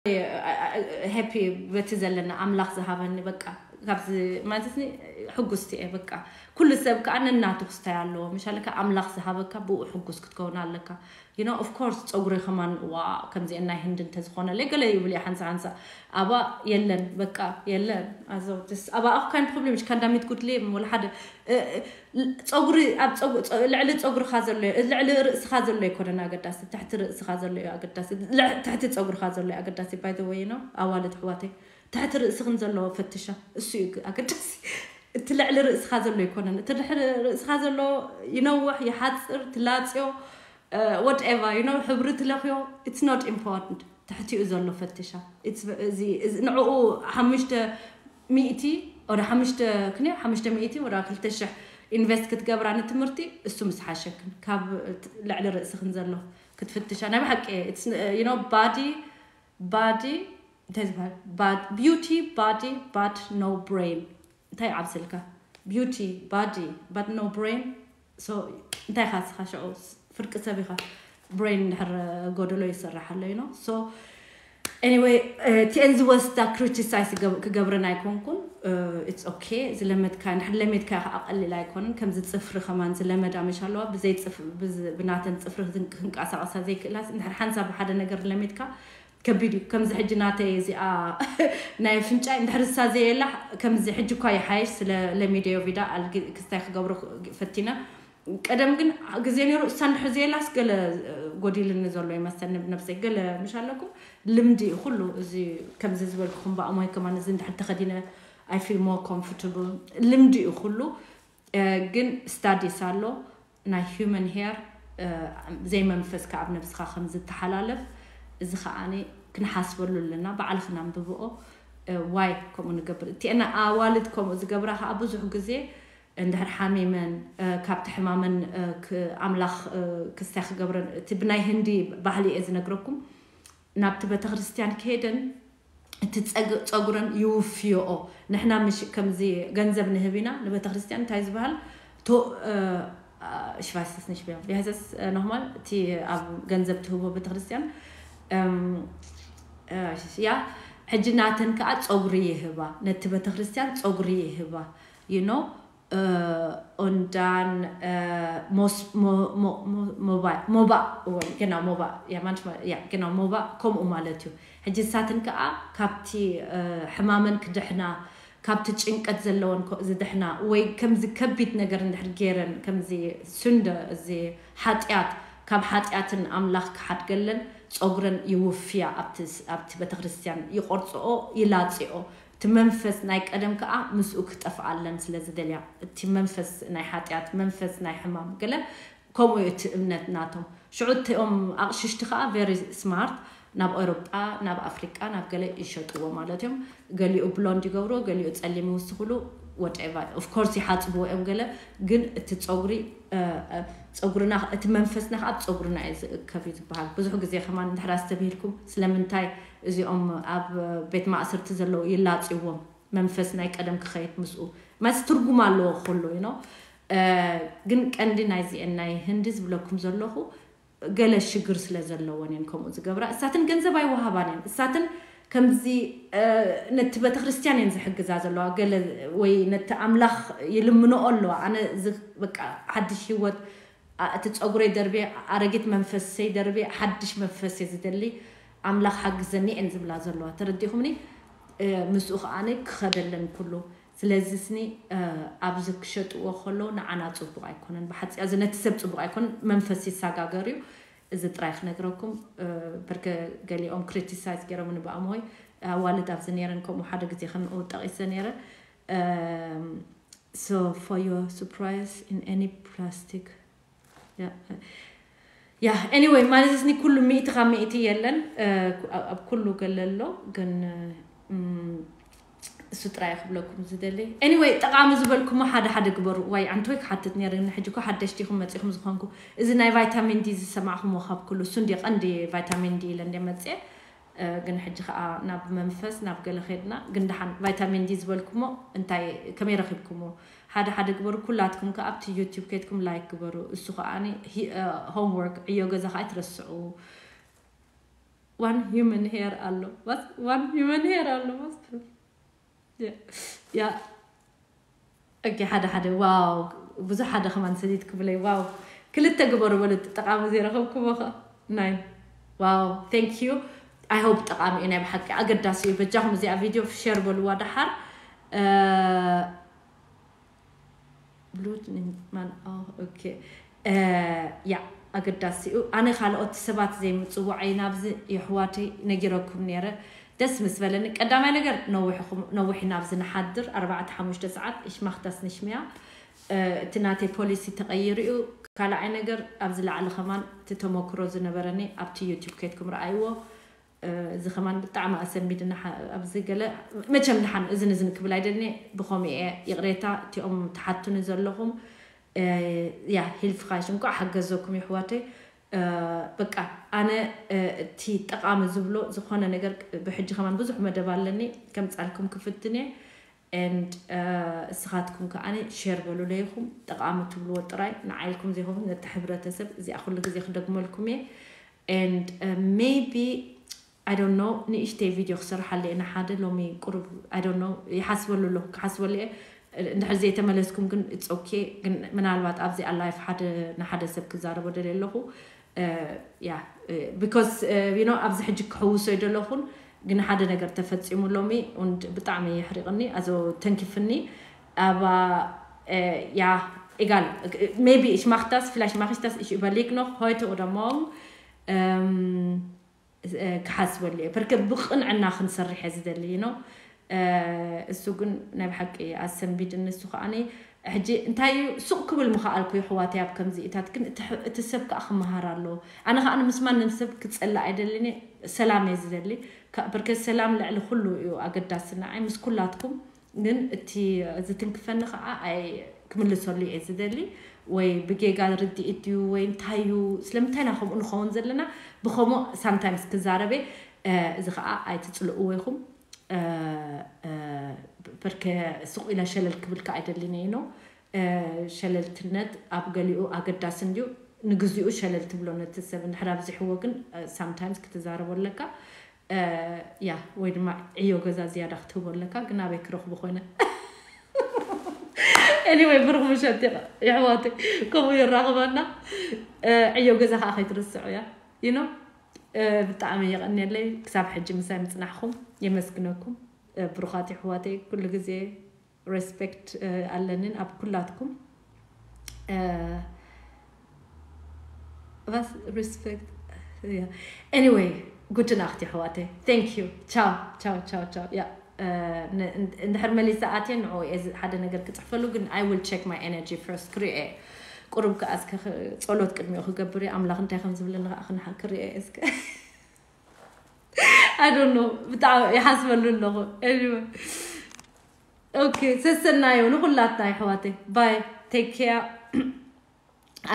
happy በቲ ዘለና ኣምላኽ ዝሃበኒ በቃ ካብዚ ማለት ሕጉስቲ እየ በቃ ኩሉ ሰብ ከዓ ነናቱ ክስታይ ኣለዎ ምሻለካ ኣምላኽ ዝሃበካ ብኡ ሕጉስ ክትከውን ኣለካ you know of course ፀጉሪ ከማን ዋ ከምዚአን ናይ ህንዲ እንተዝኾነለይ ገለ ይብል እየ ሓንሳ ሓንሳ ኣባ የለን በቃ የለን ኣዘውትስ ኣባ ኣኹ ካን ፕሮብሌም ሽካንዳሚት ጉድሌ ወላ ሓደ ፀጉሪ ኣብ ልዕሊ ፀጉርኻ ዘሎ ልዕሊ ርእስኻ ዘሎ ኣይኮነን ኣገዳሲ ትሕቲ ርእስኻ ዘሎ እዩ ኣገዳሲ ትሕቲ ፀጉርኻ ዘሎ ኣገዳሲ ባይተወይ ነው ኣዋልድ ኣሕዋተይ ትሕቲ ርእስኽን ዘለዎ ፈትሻ እሱ እዩ ኣገዳሲ እቲ ልዕሊ ርእስኻ ዘሎ ኣይኮነን እቲ ድሕሪ ርእስኻ ዘሎ ይነውሕ ይሓፅር ትላፅዮ whatever you know ሕብሪ ትለኽዮ it's not important ትሕቲኡ ዘሎ ፈትሻ ንዕኡ ሓሙሽተ ሚእቲ ወደ ሓሙሽተ ክነ ሓሙሽተ ሚእቲ ወደ ክልተ ሽሕ ኢንቨስት ክትገብራ ንትምህርቲ እሱ ምስ ሓሸክን ካብ ልዕሊ ርእስኽን ዘሎ ክትፍትሻ ናይ ብሓቂ you know body body እንታይ ዝበሃል beauty body but no brain እንታይ ዓብስልካ beauty body but no brain so እንታይ ኢኻ ስኻ ሽዑ ፍርቂ ሰብ ኢኻ brain እንድሕር ጎደሎ ይሰርሕ ኣሎ you know so anyway እቲ እንዚ ወስዳ ክሪቲሳይዝ ክገብረን ኣይኮንኩን it's okay ዝለመድካ እንድሕር ለሜድካ ኢኻ ኣቐሊል ኣይኮንን ከምዚ ፅፍሪ ከማን ዝለመዳ መሽ ኣለዋ ብዘይ ብናተን ፅፍሪ ክንቀሳቐሳ ዘይክእላስ እንድሕር ሓንሳብ ሓደ ነገር ለሜድካ ከቢድ እዩ ከምዚ ሕጂ ናተይ እዚኣ ናይ ኣፍንጫይ እንድሕር እሳ ዘየላ ከምዚ ሕጂ እኳ ይሓይሽ ስለ ለሚደዮ ቪዳ ኣልጊ ክስታይ ክገብሮ ፈቲነ ቀደም ግን ግዜ ነይሩ እሳ እንድሕር ዘየላስ ገለ ጎዲልኒ ዘሎ ይመሰኒ ብነብሰይ ገለ ምሽ ኣለኩም ልምዲ እዩ ኩሉ እዚ ከምዚ ዝበልኩኹም ብኣሞይ ከማን እዚ እንድሕር ተኸዲነ I feel more comfortable ልምዲ እዩ ኩሉ ግን ስታዲስ ኣሎ ናይ human hair ዘይመንፈስካ ኣብ ነብስኻ ከም ዝተሓላለፍ እዚ ከዓ ክንሓስበሉ ኣለና ባዕልኽና ንብብኦ ዋይ ከምኡ ንገብር እቲአና ኣዋልድ ከምኡ ዝገብራ ከዓ ብዙሕ ግዜ እንድሕር ሓሚመን ካብቲ ሕማመን ኣምላኽ ክስታይ ክገብረን እቲ ብናይ ህንዲ ባህሊ እየ ዝነግረኩም ናብቲ ቤተክርስትያን ከይደን እቲ ፀጉረን ይውፍዮኦ ንሕና ምሽ ከምዚ ገንዘብ ንህብ ኢና ንቤተክርስትያን እንታይ ዝበሃል ሽቫይሰስ ንሽቢያ ቢሃይሰስ ኖርማል እቲ ኣብ ገንዘብ ትህቦ ቤተክርስትያን ያ ሕጂ ናተን ከዓ ፀጉሪ ይህባ ነቲ ቤተክርስትያን ፀጉሪ ይህባ you know ኦንዳን ሞባእ ሞባእ ሞባእ ያ ማንሽ ያ ግና ሞባእ ከምኡ ማለት እዩ ሕጂ ንሳትን ከዓ ካብቲ ሕማመን ክድሕና ካብቲ ጭንቀት ዘለወን ዝድሕና ወይ ከምዚ ከቢድ ነገር እንድሕር ገይረን ከምዚ ሱንደ እዚ ሓጢኣት ካብ ሓጢኣትን ኣምላኽ ክሓድገለን ፀጉረን ይውፍያ ኣብቲ ቤተክርስትያን ይቆርፅኦ ይላፅኦ እቲ መንፈስ ናይ ቀደም ከዓ ምስኡ ክጠፍኣለን ስለ ዝደልያ እቲ መንፈስ ናይ ሓጢኣት መንፈስ ናይ ሕማም ገለ ከምኡ እዩ እቲ እምነት ናቶም ሽዑ እቲኦም ኣቕሽሽቲ ከዓ very smart ናብ ኤውሮጳ ናብ ኣፍሪቃ ናብ ገለ ይሸጥዎ ማለት እዮም ገሊኡ ብሎንድ ይገብርዎ ገሊኡ ፀሊም ይውስኽሉ whatever of course ይሓፅብዎ እዮም ገለ ግን እቲ ፀጉሪ ፀጉርና እቲ መንፈስና ከዓ ፀጉርና እዩ ዝእከብ እዩ ዝበሃል ብዙሕ ግዜ ከማን እንድሕር ኣስተብሂልኩም ስለምንታይ እዚኦም ኣብ ቤት ማእሰርቲ ዘለዉ ይላፅዎም መንፈስ ናይ ቀደም ክኸይድ ምስኡ መስ ትርጉም ኣለዎ ኩሉ you know ግን ቀንዲ ናይዚአን ናይ ህንዲ ዝብለኩም ዘለኹ ገለ ሽግር ስለ ዘለወን እየን ከምኡ ዝገብራ እሳትን ገንዘብ ኣይወሃባን እየን እሳትን ከምዚ ነቲ ቤተክርስትያን እየን ዝሕግዛ ዘለዋ ገለ ወይ ነቲ ኣምላኽ ይልምንኦ ኣለዋ ኣነ በቃ ሓድሽ ህይወት እቲ ፀጉረይ ደርቤ ኣረጊት መንፈሰይ ደርቤ ሓድሽ መንፈስ እየ ዝደሊ ኣምላኽ ሓግዘኒ እየን ዝብላ ዘለዋ ተረዲኹምኒ ምስኡ ከዓ ክኸደለን ኩሉ ስለዚ ስኒ ኣብዚ ክሸጥዎ ከለዉ ንዓና ፅቡቅ ኣይኮነን ብሓፂ እዚ ነቲ ሰብ ፅቡቅ ኣይኮነን መንፈስ ይሰጋገር እዩ እዚ ጥራይ ክነግረኩም ብርገ ገሊኦም ክሪቲሳይዝ ገይሮም ንብኣሞይ ኣዋልድ ኣብዚ ነይረን ከምኡ ሓደ ግዜ ከምኡ ጠቂሰ ነይረ so for your surprise in any plastic yeah yeah anyway ማለት እስኒ ኩሉ ሚእቲ ካብ ሚእቲ የለን ኣብ ኩሉ ገለ ኣሎ ግን እሱ ጥራይ ክብለኩም ዝደሊ። Anyway፣ ጠቓሚ ዝበልኩሞ ሓደ ሓደ ግበሩ። ዋይ፣ ኣንቶይ ክሓትት ነይረ፣ ንሕጂ እኮ ሓደሽቲ ኢኹም መጺኹም ዝኾንኩ። እዚ ናይ ቫይታሚን ዲ ዝሰማዕኹምዎ ካብ ኩሉ፣ እሱ እንዲ ቀንዲ ቫይታሚን ዲ ኢለ እንደ መጽየ። እ፣ ግን ሕጂ ከኣ ናብ መንፈስ፣ ናብ ገለ ኸድና። ግን ደሓን ቫይታሚን ዲ ዝበልኩሞ እንታይ፣ ከመይ ረኺብኩሞ? ሓደ ሓደ ግበሩ። ኩላትኩም ከኣ ኣብቲ ዩቲዩብ ከድኩም ላይክ ግበሩ። እሱ ከኣ ኒ-፣ ሂ-፣ እ፣ ሆምወርክ፣ ዕዮ ገዛ ከኣ ኣይትረስዑ። One human hair ኣሎ። What? One human hair ኣሎ። What? ያ፣ ያ። ኦኬ፣ ሓደ ሓደ። ዋው፣ ብዙሕ ሓደ ከማን ሰዲድ ክብለይ። ዋው፣ ክልተ ግበሩ በሉ፣ እቲ ጠቓሚ ዘይረኸብኩሞ ኸ። ናይ፣ ዋው፣ thank you። I hope ጠቓሚ እዩ፣ ናይ ብሓቂ ኣገዳሲ እዩ። በጃኹም እዚኣ ቪድዮ ሼር በልዋ ደሓር። እ፣ ብሉት ን-፣ ማን፣ ኦ፣ ኦኬ። እ፣ ያ፣ ኣገዳሲ እዩ። ኣነ ካልኦት ሰባት ዘይምጽዋዐይ ናብዚ የሕዋተይ ነጊረኩም ነይረ። ደስ ምስ በለኒ። ቀዳማይ ነገር ነዊሕኹም-፣ ነዊሕ ኢና ኣብዚ ንሓድር፣ ኣርባዕተ ሓሙሽተ ሰዓት፣ እሽ ማኽታስ ንሽምያ። እ፣ እቲ ናተይ ፖሊሲ ተቐይሩ እዩ። ካልኣይ ነገር ኣብዚ ላዕሊ ከማን እቲ ተመክሮ ዝነበረኒ ኣብቲ ዩቲዩብ ከድኩም ረኣይዎ። እ፣ እዚ ከማን ብጣዕሚ ኣሰንቢድና ሓ-፣ ኣብዚ ገለ መቸም ደሓን እዝን እዝን ክብል ኣይደልኒ። ብኸምኡ እየ ይቕሬታ እቲኦም ትሓቱኒ ዘለኹም። እ፣ ያ፣ ሂልፍኻሽ እንኳዕ ሓገዘኩም የሕዋተይ። እ፣ በቃ ኣነ፣ እ፣ እቲ ጠቓሚ ዝብሎ ዝኾነ ነገር ብሕጂ ከማን ብዙሕ መደብ ኣለኒ፣ ከምጻልኩም ክፍትን እየ። And፣ እ፣ እስኻትኩም ከኣ ሼር በሉለይ ኢኹም፣ ጠቓሚ ትብልዎ ጥራይ ንዓይልኩም ዘይኮነ ነቲ ሕብረተሰብ። እዚኣ ኩሉ ግዜ ክደግመልኩም እየ። And፣ እ፣ maybe I don't know፣ ንእሽተይ ቪድዮ ክሰርሓሉ እየ ንሓደ ሎሚ ቁሩብ። I don't know፣ ይሓስበሉ ኣለኹ፣ ክሓስበሉ እየ። እንድሕር ዘይተመለስኩም ግን it's okay። ግን ምናልባት ኣብዚኣ ላይፍ ሓደ ንሓደ ሰብ ክዛረቦ ደልየ ኣለኹ። እ፣ ያ፣ እ፣ because፣ እ፣ you know፣ ኣብዚ ሕጂ ክሕውሶ ኣይደለኹን፣ ግን ሓደ ነገር ተፈጺሙ ሎሚ፣ and ብጣዕሚ የሕሪቕኒ፣ ኣዞ ተንኪፍኒ። Aber, äh, ja, egal. Maybe ich mach das, vielleicht mache ich das, ich überlege noch heute oder morgen. Ähm, እ፣ ክሓስበሉ እየ። በርከ ብቕንዕና ክንሰርሕ እየ ዝደሊ፣ you know። እ፣ እሱ ግን ናይ ብሓቂ ኣሰንቢድኒ። እሱ ከኣ ሕጂ እንታይ እዩ ሱቕ ክብል ምኸኣልኩ፣ የሕዋተይ፣ ኣብ ከምዚኢታት ግን እቲ ሕ-፣ እቲ ሰብ ከኣ ክመሃር ኣለዎ። ኣነ ከኣ ምስ ማንም ሰብ ክጸልእ ኣይደልን እየ፣ ሰላም እየ ዝደሊ። ከ-፣ በርከ ሰላም ልዕሊ ኩሉ እዩ ኣገዳሲ ንዓይ። ምስ ኩላትኩም ግን እቲ ዝትንክፈኒ ከኣ ኣይ ክምልሰሉ እየ ዝደሊ፣ ወይ ብጌጋ ርድኢት ድዩ ወይ እንታይ እዩ፣ ስለምንታይ ኢና ከምኡ ንኸውን ዘለና? ብኸምኡ ሳምታይምስ ክዛረበ፣ እ፣ እዚ ከኣ ኣይትጽልእዎ ኢኹም። እ፣ እ፣ በርከ ስቕ ኢለ ሸለል ክብል ከኣ ኣይደልን እየ፣ you know። እ፣ ሸለልትነት ኣብ ገሊኡ ኣገዳሲ እንድዩ፣ ንግዚኡ ሸለል ትብሎ ነቲ ሰብ፣ እንድሕር ኣብዚሕዎ ግን፣ እ፣ ሳምታይምስ ክትዛረቦ ኣለካ። እ፣ ያ፣ ወይ ድማ ዕዮ ገዛ ዝያዳ ክትህቦ ኣለካ፣ ግን ኣበይ ክረኽቦ ኮይነ? Anyway፣ ብሩኽ ምሸት ይኸ-፣ የሕዋተይ፣ ከምኡ የራኽበና። እ፣ ዕዮ ገዛ ከኣ ከይትርስዑ እያ፣ you know። እ፣ ብጣዕሚ የቐንየለይ ክሳብ ሕጂ ምሳይ ምጽናሕኩም፣ የመስግነኩም። እ፣ ብሩኻት የሕዋተይ፣ ኩሉ ግዜ ሬስፔክት፣ እ፣ ኣለንን ኣብ ኩላትኩም። እ፣ ቫስ ሪስፔክት። ያ። Anyway፣ ጉድ ናኽት የሕዋተይ። Thank you። ቻው፣ ቻው፣ ቻው፣ ቻው። ያ፣ እ፣ ን-፣ ን-፣ እንድሕር መሊሰ ኣትየ ንዕኡ እየ ዝ-፣ ሓደ ነገር ክጽሕፈሉ፣ ግን I will check my energy first። ክሪኦ እየ። ቁሩብ ከኣ እስከ ኽ-፣ ጸሎት ቅድሚኡ ክገብር እየ። ኣምላኽ እንታይ ከም ዝብለኒ ከኣ ክንሓ-፣ ክሪኦ እየ እስከ። I don't know። ብጣዕሚ ይሓስበሉ ኣለኹ። Anyway። ኦኬ፣ ሰሰናዩ ንኹላትና የሕዋተይ። ባይ። ቴክ ኬር።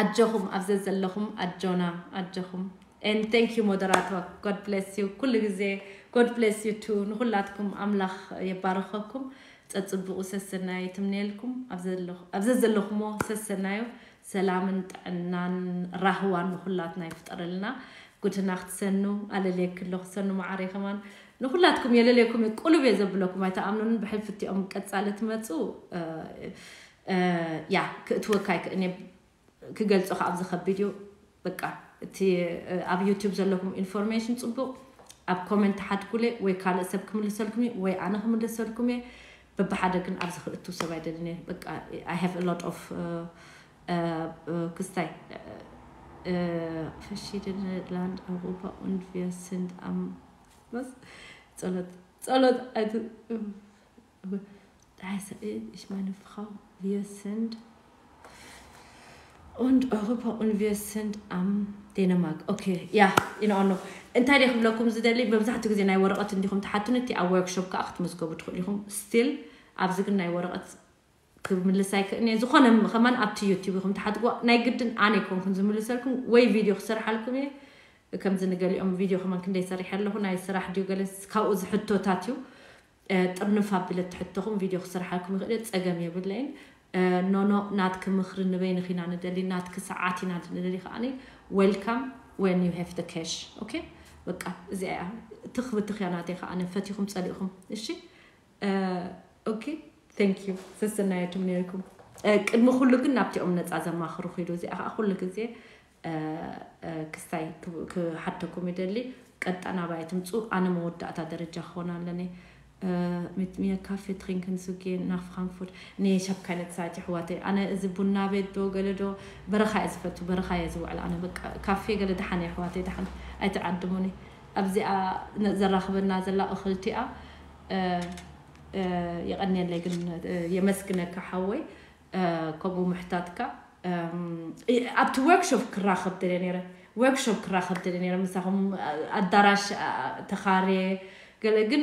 ኣጆኹም ኣብ ዘዘለኹም ኣጆና፣ ኣጆኹም። And thank you ሞደራተር። God bless you። ኩሉ ግዜ God bless you too። ንኹላትኩም ኣምላኽ የባርኸኩም። ጸጽብቑ ሰሰናዩ ትምነየልኩም። ኣብ ዘለኹ-፣ ኣብ ዘዘለኹሞ ሰሰናዩ ሰላምን ጥዕናን ራህዋን ንኹላትና ይፍጠረልና። ጉድና ክትሰኑ ኣለልየኪ ኣለኹ ሰኑ መዓረይ። ከማን ንኹላትኩም የለልየኩም እየ፣ ቁሉብ እየ ዘብለኩም፣ ኣይተኣምኑን። ብሕልፊ እቲኦም ቀጻሊ ትመጹ፣ እ፣ እ፣ ያ፣ ክእትወካ ኣይክእልን እየ። ክገልጾ ከኣ ኣብዚ ከቢድ እዩ። በቃ፣ እቲ፣ እ፣ ኣብ ዩቱብ ዘለኩም ኢንፎርሜሽን ጽቡቕ፣ ኣብ ኮመንት ሓድጉለይ፣ ወይ ካልእ ሰብ ክምልሰልኩም እዩ፣ ወይ ኣነ ክምልሰልኩም እየ። በብሓደ ግን ኣብዚ ክእቱ ሰብ ኣይደልን እየ። በቃ፣ I have a lot of፣ እ፣ እ፣ እ፣ ክስታይ፣ እ፣ እ፣ verschiedene Land Europa und wir sind am፣ was? ጸሎት፣ ጸሎት ኣይት-፣ እ፣ እ፣ ich meine Frau, wir sind Und Europa und wir sind am Dänemark. Okay, ja, in Ordnung. እንታይ ደይ ክብለኩም ዝደሊ፣ መብዛሕትኡ ግዜ ናይ ወረቐት እንዲኹም ትሓቱን እቲ ኣብ ወርክሾፕ ከዓ ክትምዝገቡ ትኽእሉ ኢኹም። ስቲል ኣብዚ ግን ናይ ወረቐት ክምልስ ኣይክእልን እየ። ዝኾነ ከማን ኣብቲ ዩቲዩብ ኢኹም ትሓትዋ። ናይ ግድን ኣነ ኣይኮንኩን ዝምልሰልኩም፣ ወይ ቪድዮ ክሰርሓልኩም እየ። ከምዚ ንገሊኦም ቪድዮ ከማን ክንደይ ሰሪሐ ኣለኹ፣ ናይ ስራሕ ድዩ ገለ ካብኡ ዝሕቶታት እዩ። ጥርንፍ ኣቢለ ትሕተኹም ቪድዮ ክሰርሓልኩም ይኽእል እየ፣ ጸገም የብለይን። ኖኖ፣ ናትኪ ምኽሪ ንበይንኺ ኢና ንደሊ፣ ናትኪ ሰዓት ኢና ንደሊ። ከዓኒ welcome when you have the cash። ኦኬ፣ በቃ እዚኣ እያ። ትኽ ብትኽ እያ ናተይ ከዓኒ፣ ፈቲኹም ጸሊእኹም። እሺ፣ ኦኬ፣ thank you። ሰሰናየቱም ነርኩም። ቅድሚ ኩሉ ግን ናብቲኦም ነጻ ዘማኽሩ ኪዱ። እዚኣ ከዓ ኩሉ ግዜ ክስታይ ክሓተኩም ይደሊ። ቀጣን ኣባይ ትምፁ፣ ኣነ መወዳእታ ደረጃ ክኾን ኣለኒ። Mit mir Kaffee trinken zu gehen nach Frankfurt? Nee, ich habe keine Zeit, የሕዋተይ። ኣነ እዚ ቡና ቤት ዶ ገለ ዶ በረኻ እየ ዝፈቱ፣ በረኻ እየ ዝውዕል ኣነ። በቃ ካፌ ገለ ደሓን እየ፣ የሕዋተይ፣ ደሓን ኣይትዓድሙኒ። ኣብዚኣ ዘራኽበና ዘላ እኽልቲኣ። የቐንየለይ ግን፣ የመስግነካ ሓወይ። ከምኡ ምሕታትካ። ኣብቲ ወርክሾፕ ክራኸብ ደለ ነረ፣ ወርክሾፕ ክራኸብ ደለ ነረ ምሳኹም። ኣዳራሽ ተኻርየ ገለ ግን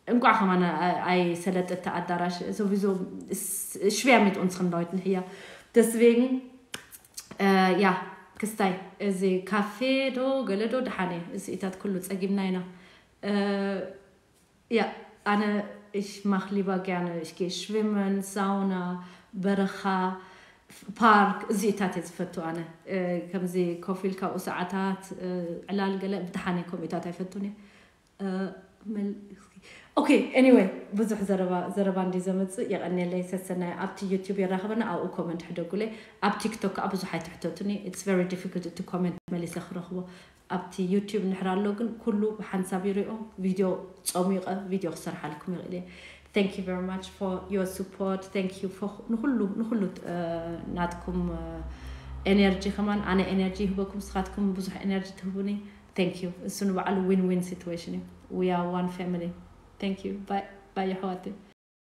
እንቋዕ ከማን ኣይሰለጠተ ኣዳራሽ። Sowieso schwer mit unseren Leuten hier. Deswegen ja, ክስታይ እዚ ካፌ ዶ ገለ ዶ ደሓነ፣ እዚኢታት ኩሉ ጸጊምና ኢና። Ja, ኣነ ich mag lieber gerne, ich gehe schwimmen, Sauna, በረኻ፣ ፓርክ፣ እዚኢታት እየ ዝፈቱ ኣነ። ከምዚ ኮፍ ኢልካ ኣብኡ ሰዓታት ዕላል ገለ ብደሓነ ከምኡታት ኣይፈቱን እየ። ኦኬ፣ anyway፣ ብዙሕ ዘረባ ዘረባ እንዲ ዘመፅእ የቐንየለይ። ሰሰናይ ኣብቲ ዩቲዩብ የራኽበና፣ ኣብኡ ኮመንት ሕደጉለይ። ኣብ ቲክቶክ ከዓ ብዙሕ ኣይትሕተቱኒ፣ it's very difficult እቲ ኮመንት መሊሰ ክረኽቦ። ኣብቲ ዩቲዩብ ንሕር ኣሎ ግን ኩሉ ብሓንሳብ ይሪኦ። ቪድዮ ፀሚቐ ቪድዮ ክሰርሓልኩም ይኽእል እየ። Thank you very much for your support. Thank you for ንኩሉ ንኩሉ ናትኩም ኤነርጂ ከማን ኣነ ኤነርጂ ይህበኩም፣ ንስኻትኩም ብዙሕ ኤነርጂ ትህቡኒ። Thank you። እሱ ንባዕሉ win-win situation እዩ። We are one family. Thank you. Bye bye የሕዋተይ።